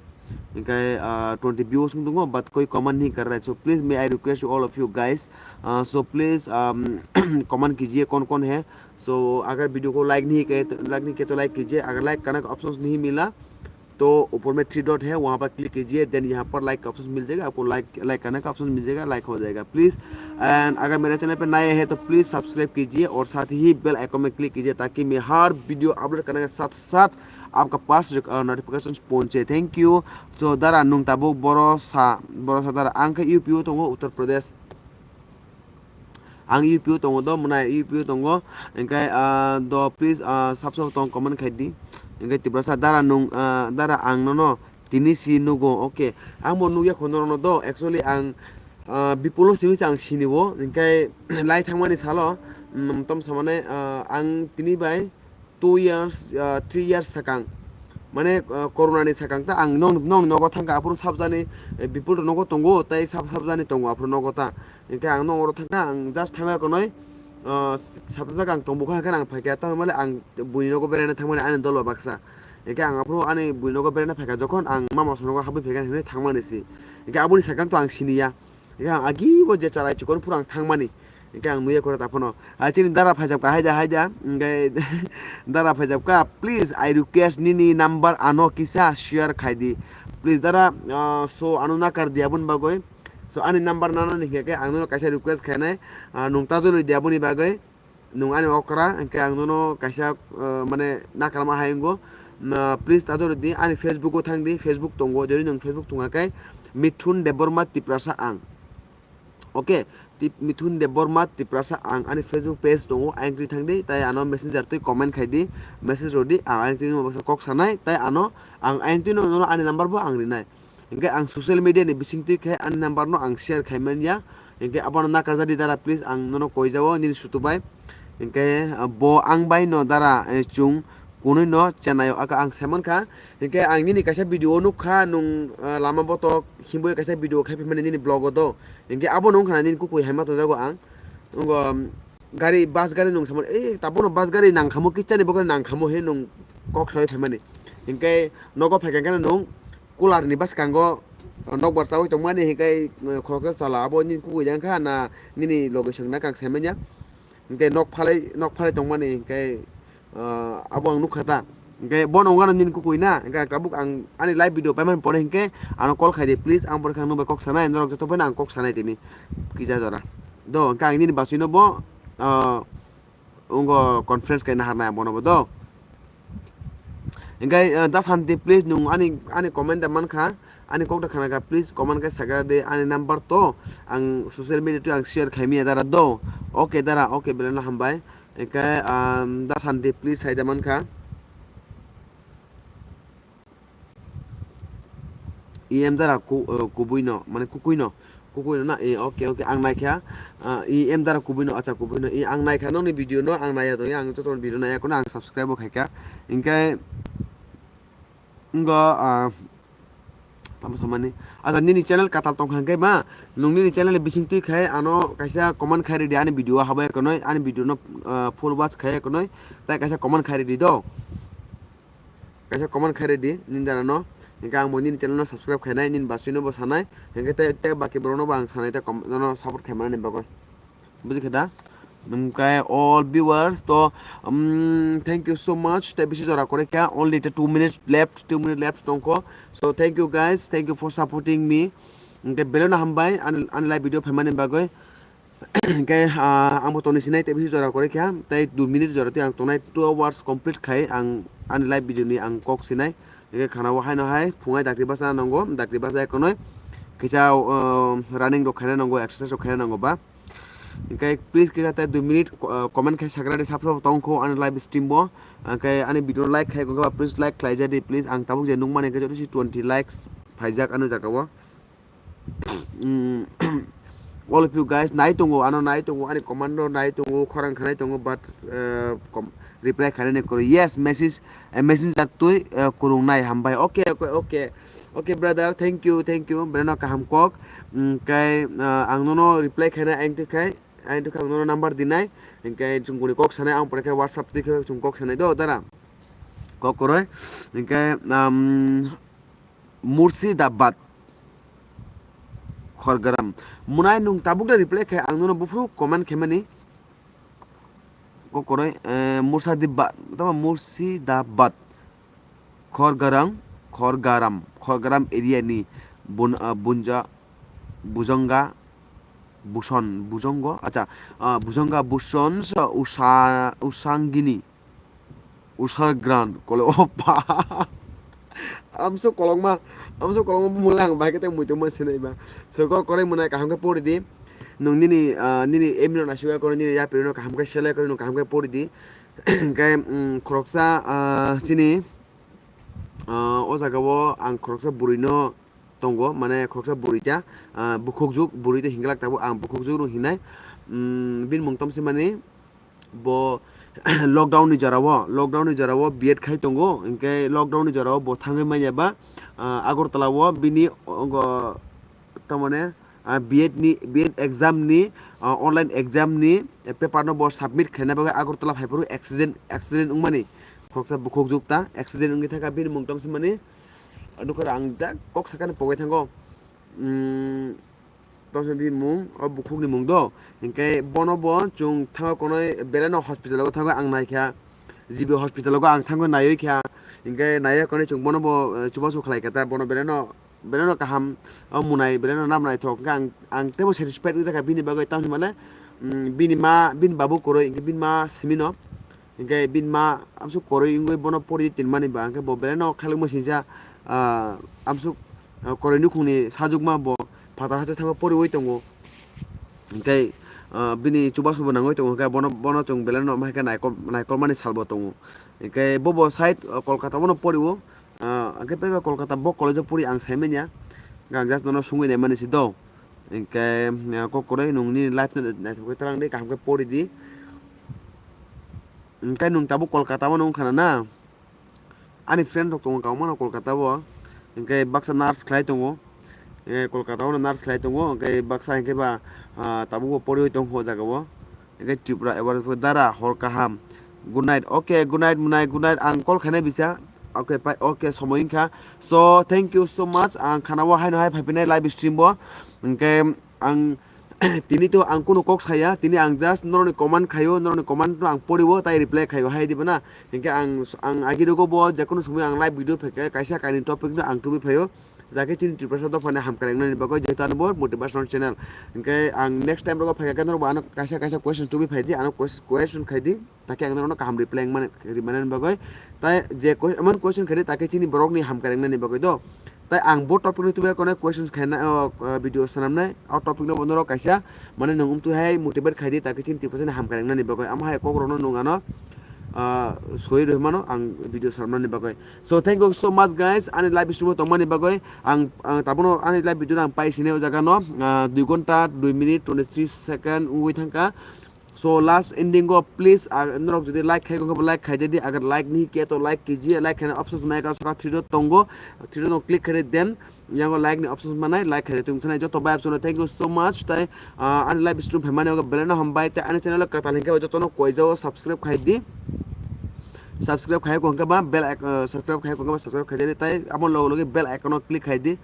Hwnkhe, ah, twenty views wng tongo, but koi comment nahi kar raha hai. So please, may I request you all of you guys. Ah, so please, um, comment kijiye kon kon hai. So agar video ko like nahi kiya, like nahi kiya to like kijiye. Agar like karne ka options nahi mila, तो ऊपर में three dot है, वहाँ पर क्लिक कीजिए, then यहाँ पर लाइक का ऑप्शन मिल जाएगा आपको, लाइक, लाइक करने का ऑप्शन मिल जाएगा, लाइक हो जाएगा प्लीज। एंड अगर मेरे चैनल पे नए हैं तो प्लीज सब्सक्राइब कीजिए और साथ ही बेल आइकन में क्लिक कीजिए, ताकि मैं हर वीडियो अपलोड करने के साथ साथ आपका पास नोटिफिकेशन पहुँचे। Thank you। So dara nwng tabuk boro sa, boro sa dara, ang khe U P o tongo, Uttar Pradesh. Ang U P o tongo do, mwnai U P o tongo. Hwnkhe, ah, do please, ah, sab sab tong comment khai di. Hwnkhe Tiprasa dara nwng, ah, dara ang nono tini si nugo. Okay. Ang bo nugya kho norokno do. Actually ang, ah, Bipulno simi se ang sini o. Hwnkhe lai thangmani salo, mm, tom samane, ah, ang tini bai two years, ah, three years sakang, mane, ah, corona ni sakang ta ang nong, nong nogo thangkha, aphuru sabjani, eh, Bipul rok nogo tongo, tei sab, sabjani tongo aphuru nogo ta. Hwnkhe ang nong oro thangkha, ang just thangkha konoi, ah, sabjak ang tongbu kha, hwnkhe ang phaikha, tamoni ang buini nogo beraina thangmani ani dol ba baksa. Hwnkhe ang aphuru ani buini nogo beraina phaikha, jokhon ang mama nogo habwi phaikha hinwi thangmani si. Hwnkhe aboni sakang to ang siniya. Hwnkhe ang agi bo je charai chikon phuru ang thangmani. Hwnkhe ang nuya kore ta phano. Ah, chini dara phaijak ka haida haida. Hwnkhe dara phaijak ka, please, I request nini number ano kisa share khai di. Please, dara, ah, so ano nakar di aboni bagwi. So ani number nana ni hwnkhe ang nono kaisa request khainai. Ah, nwng ta joloi di aboni bagwi. Nwng ani okra, hwnkhe ang nono kaisa, ah, mane nakarma hai wngo. Na, please ta joloi di, ani Facebook o thang di, Facebook tongo. Jodi nwng Facebook tongkha khe Mithun Debbarma Tiprasa ang. Okay, Tip-, Mithun Debbarma Tiprasa ang ani Facebook page tongo, ayang twi thang di, tai ano messenger twi comment khai di, message rw di, ang ayang twi no kok sanai, tai ano ang ayang twi no, no ani number bo ang rinai. Hwnkhe ang social media ni bising twi khe ani number no ang share khai man ya, hwnkhe abono nakarjak di dara, please, ang nono koi jao nini sutu bai, hwnkhe bo ang bai no dara, eh, chung kunui no chenai o aka ang sai mankha. Hwnkhe ang nini kaisa video o nukha, nwng, ah, lama botok himbo kaisa video khai phaimani nini vlog o do. Hwnkhe abono wngkha na nini kukui hai ma tongjago ang. Wngkha, um, gari, bus gari nwng samani, "Eh, tabono bus gari nangkhamo, kichani bo gari nangkhamo," he nwng kok sawi phaimani. Hwnkhe nogo phaikha khe nwng cooler ni bwskango nokbar chawi tongmani, hwnkhe, eh, khoroksa chala abo nini kukui jang kha na nini logi swngna kang sai manya. Hwnkhe nok phalai, nok phalai tongmani, hwnkhe, ah, abo ang nukha ta. Hwnkhe bono wngkha nini kukui na, hwnkhe ang tabuk ang ani live video paimani pore hwnkhe ano call khai di, please, ang pore khe ang nokbai kok sanai, norok joto bai no ang kok sanai tini kisa jora. Do, hwnkhe ang nini bachwi no bo, ah, wngkha conference kai naharnai ang bono bo do. Hwnkhe, ah, Da Santi, please, nwng ani, ani comment da mankha, ani kok da khanakha, please, comment kai sakha de, ani number to ang social media twi ang share khai manya dara do. Okay, dara, okay, belai no hambai. Hwnkhe, um, Da Santi, please, hai da mankha. E M dara ku-, eh, kubui no, mane kukui no, kukui no na, eh, okay, okay, ang naikha, ah, E M dara kubui no, acha, kubui no, eh, ang naikha nokni video no, ang naiya tongya, ang joto video naiya kono, ang subscribe bo khaikha, hinkhe, ngo, ah, tamo samani, acha, nini channel katal tongkha hinkhe ma, nung nini channel ni bising twi khai, ano kaisa comment khai ridi, ani video habo ekonoi, ani video no, ah, full watch khai ekonoi, tai kaisa comment khai ridi do. Kaisa comment khai ridi nini dara no. Hinkhe ang bo nini channel no subscribe khainai, nini basui no bo sanai. Hinkhe tei, tei baki borok no bo ang sanai tei com-, no support khaimani bagwi. Buji khe da? Hinkhe all viewers to, um, thank you so much. Tei bisi jora kwrwi kha. Only the two minutes left, two minutes left tongkho. So thank you guys. Thank you for supporting me. Hinkhe belai no hambai ani, ani live video phaimani bagwi. Hinkhe, ah, ang bo toni sinai tei bisi jora kwrwi kha, tei dui minute jora tei ang tongnai two hours complete khai ang ani live video ni ang kok sinai. Hinkhe khana o haino hai phungai dakti basa nango, dakti basa ekonoi kisa, ah, running rok khaina nango, exercise rok khaina nango ba. Hinkhe please kisa tei dui minute, ah, comment khai sakradi sab sab tongkho ani live stream bo. Hinkhe ani video like khai kok ba please like khlai jadi please, ang tabuk je nukmani hinkhe joto si twenty likes phaijak ani jaga o. Mm, all of you guys nai tongo, ano nai tongo, ani comment no nai tongo, khorang khanai tongo, but, uh, com-, reply khainani kwrwi. Yes, message, eh, messenger twi, eh, kwrwng nai hambai. Okay, okay, okay. Okay, brother, thank you, thank you. Breno kaham kok. Mm, kai, uh, ang nono reply khainai, ang twi khai, ang twi khai ang nono number dinai. Hinkhe chwng boni kok sanai, ang pore khe WhatsApp twi khe chwng kok sanai do, dara. Kok kwrwi. Hinkhe, um, Murshidabad, Khorgaram. Munai nwng tabuk da reply khai ang nono buphuru comment khaimani. Kokoroi, eh, Murshidabad, tamo Murshidabad. Khorgaram, Khorgaram, Khorgaram area ni Bun-, ah, Bunja, Bujonga, Buson, Bujongo, acha, ah, Bujonga Buson sa Usa-, Usangini. Usha Grant kole opa. Amso kolokma, amso kolokma bumung lang bai kete muitu ma sinai ba. So ko koroi mwnai kaham khe pori di. Nung nini, ah, nini email no nasigo koro nini yapri no kaham khe selai koro nung kaham khe pori di. Hinkhe, mm, khoroksa, ah, chini, ah, o jaga o ang khoroksa bwrwi no tongo, mane khoroksa bwrwi ta, ah, bukhukjuk, bwrwi ta hinglak tabuk ang bukhukjuk rw hinai. Mm, bini mung tamo se mani bo lockdown ni jora o, lockdown ni jora o B Ed khai tongo, hinkhe lockdown ni jora o bo thangwi manya ba, ah, Agartala o bini ogo tamone, ah, B Ed ni, B Ed exam ni, ah, online exam ni, eh, paper no bo submit khaina bagwi Agartala phaiphuru accident, accident wngmani khoroksa bukhukjuk ta accident wngwi thangkha bini mung tamo se mani. Nukha ang jak kok sakani pogwi thango. Mm, tamo se bini mung, o bukhukni mung do. Hinkhe bono bo chwng thango konoi belai no hospital o thango ang naikha. G B hospital o ang thango naiwi kha. Hinkhe naiya konoi chwng bono bo, eh, chubachu khlai kha ta bono belai no, belai no kaham o munai belai no nam naithok. Hinkhe ang, ang teibo satisfied wngjakha bini bagwi tamni mane, mm, bini ma, bini babu kwrwi hinkhe bini ma simi no. Hinkhe bini ma amsuk kwrwi wngwi bono pori tinmani ba, hinkhe bo belai no khailwkma singcha, ah, amsuk, ah, kwrwi nukhungni sajwkma bo phatar haste thango poriwi tongo. Hinkhe, ah, bini chubachu bo nangwi tongo, hinkhe bono, bono chwng belai no ma hinkhe naikol, naikolmani salbo tongo. Hinkhe bobo side, ah, Kolkata bono poriwo, ah, hinkhe bebak Kolkata bo college o pori ang saimanya, hinkhe ang just nono sungwi naimani si do. Hinkhe, ah, kok kwrwi nung nini life no naithok khe twlang di, kaham khe pori di. Hinkhe nwng tabuk Kolkata o nung khana na? Ani friend rok tongo kwbangma no Kolkata o. Hinkhe baksa nurse khlai tongo. Eh, Kolkata o no nurse khlai tongo. Hinkhe baksa hinkhe ba, ah, tabuk bo poriwi tongkho o jaga o. Hinkhe Tripura award dara hor kaham. Good night. Okay, good night, mwnai, good night. Ang call khainai bisa. Okay, pai, okay, somoi wngkha. So, thank you so much. Ang khana o haino hai phaipinai live stream bo. Hinkhe ang tini to ang kunu kok saya, tini ang just norokni comment khaio, norokni comment no ang porio, tai reply khaio, hai diba na? Hinkhe ang, ang agi rogo bo, je kunu somoi ang live video phaikha, kaisa kaini topic no ang tubui phaio. Jake chini Tiprasa dophani hamkar wngnani bagwi, jehetu ano bo motivational channel. Hinkhe ang next time rogo phaikha khe norok bo ano kaisa kaisa question tubui phai di, ano ques-, question khai di. Takhe ang norokno kaham reply wngmani, rimani bagwi. Tai je que-, emon question khaidi, takhe chini borokni hamkar wngnani bagwi do. Tai ang bo topic no tubui kono questions khaina, o, o, video swnamnai, o topic no bo norok kaisa, mane nwng umtwi hai motivate khaidi, takhe chini Tiprasani hamkar wngnani bagwi. Amo hai kokrokno nwng ano, ah, soi rwmano ang video sarmani bagwi. So thank you so much guys, ani live stream o tongmani bagwi. Ang, ang tabono ani live video ang pai sini o jaga no, ah, dui gonta, dui minute, twenty three second wngwi thangkha. So last ending o please, ah, norok jodi like khai khe like khai jadi, agar like ni khe to like kiji, like khai options mai ka saka three dot tongo, three dot no click khai then yango like ni options manai, like khai tong thanai joto bai option thank you so much. Tai, ah, ani live stream phaimani ogo belai no hambai, tai ani channel o kwtal hinkhe joto no koijao subscribe khai di. Subscribe khai ko hwnkhe ba bell ic-, ah, subscribe khai ko hwnkhe ba subscribe khai jadi, tai abo logo logi bell icon o click khai di.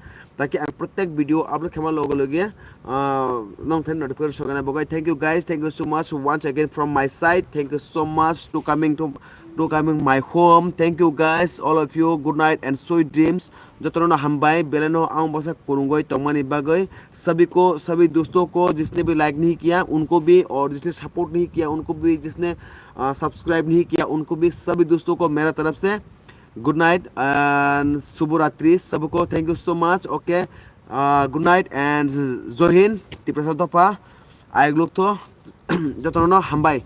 Taki ang protek video upload khaima logo logi, ah, nong thani notification sokana bagwi. Thank you guys, thank you so much once again from my side. Thank you so much to coming to, to coming my home. Thank you guys, all of you. Good night and sweet dreams. Jotono hambai, beleno ang bwsa kurungoi tongmani bagwi. Sabhi ko, sabhi dosto ko, jisne bhi like nahi kiya, unko bhi, aur jisne support nahi kiya, unko bhi, jisne, ah, subscribe nahi kiya, unko bhi, sabhi dosto ko mera taraf se good night and shubh ratri sabko. Thank you so much. Okay, ah, good night and Jai Hind, Tiprasa dopha. Ai gluk to, jotono hambai.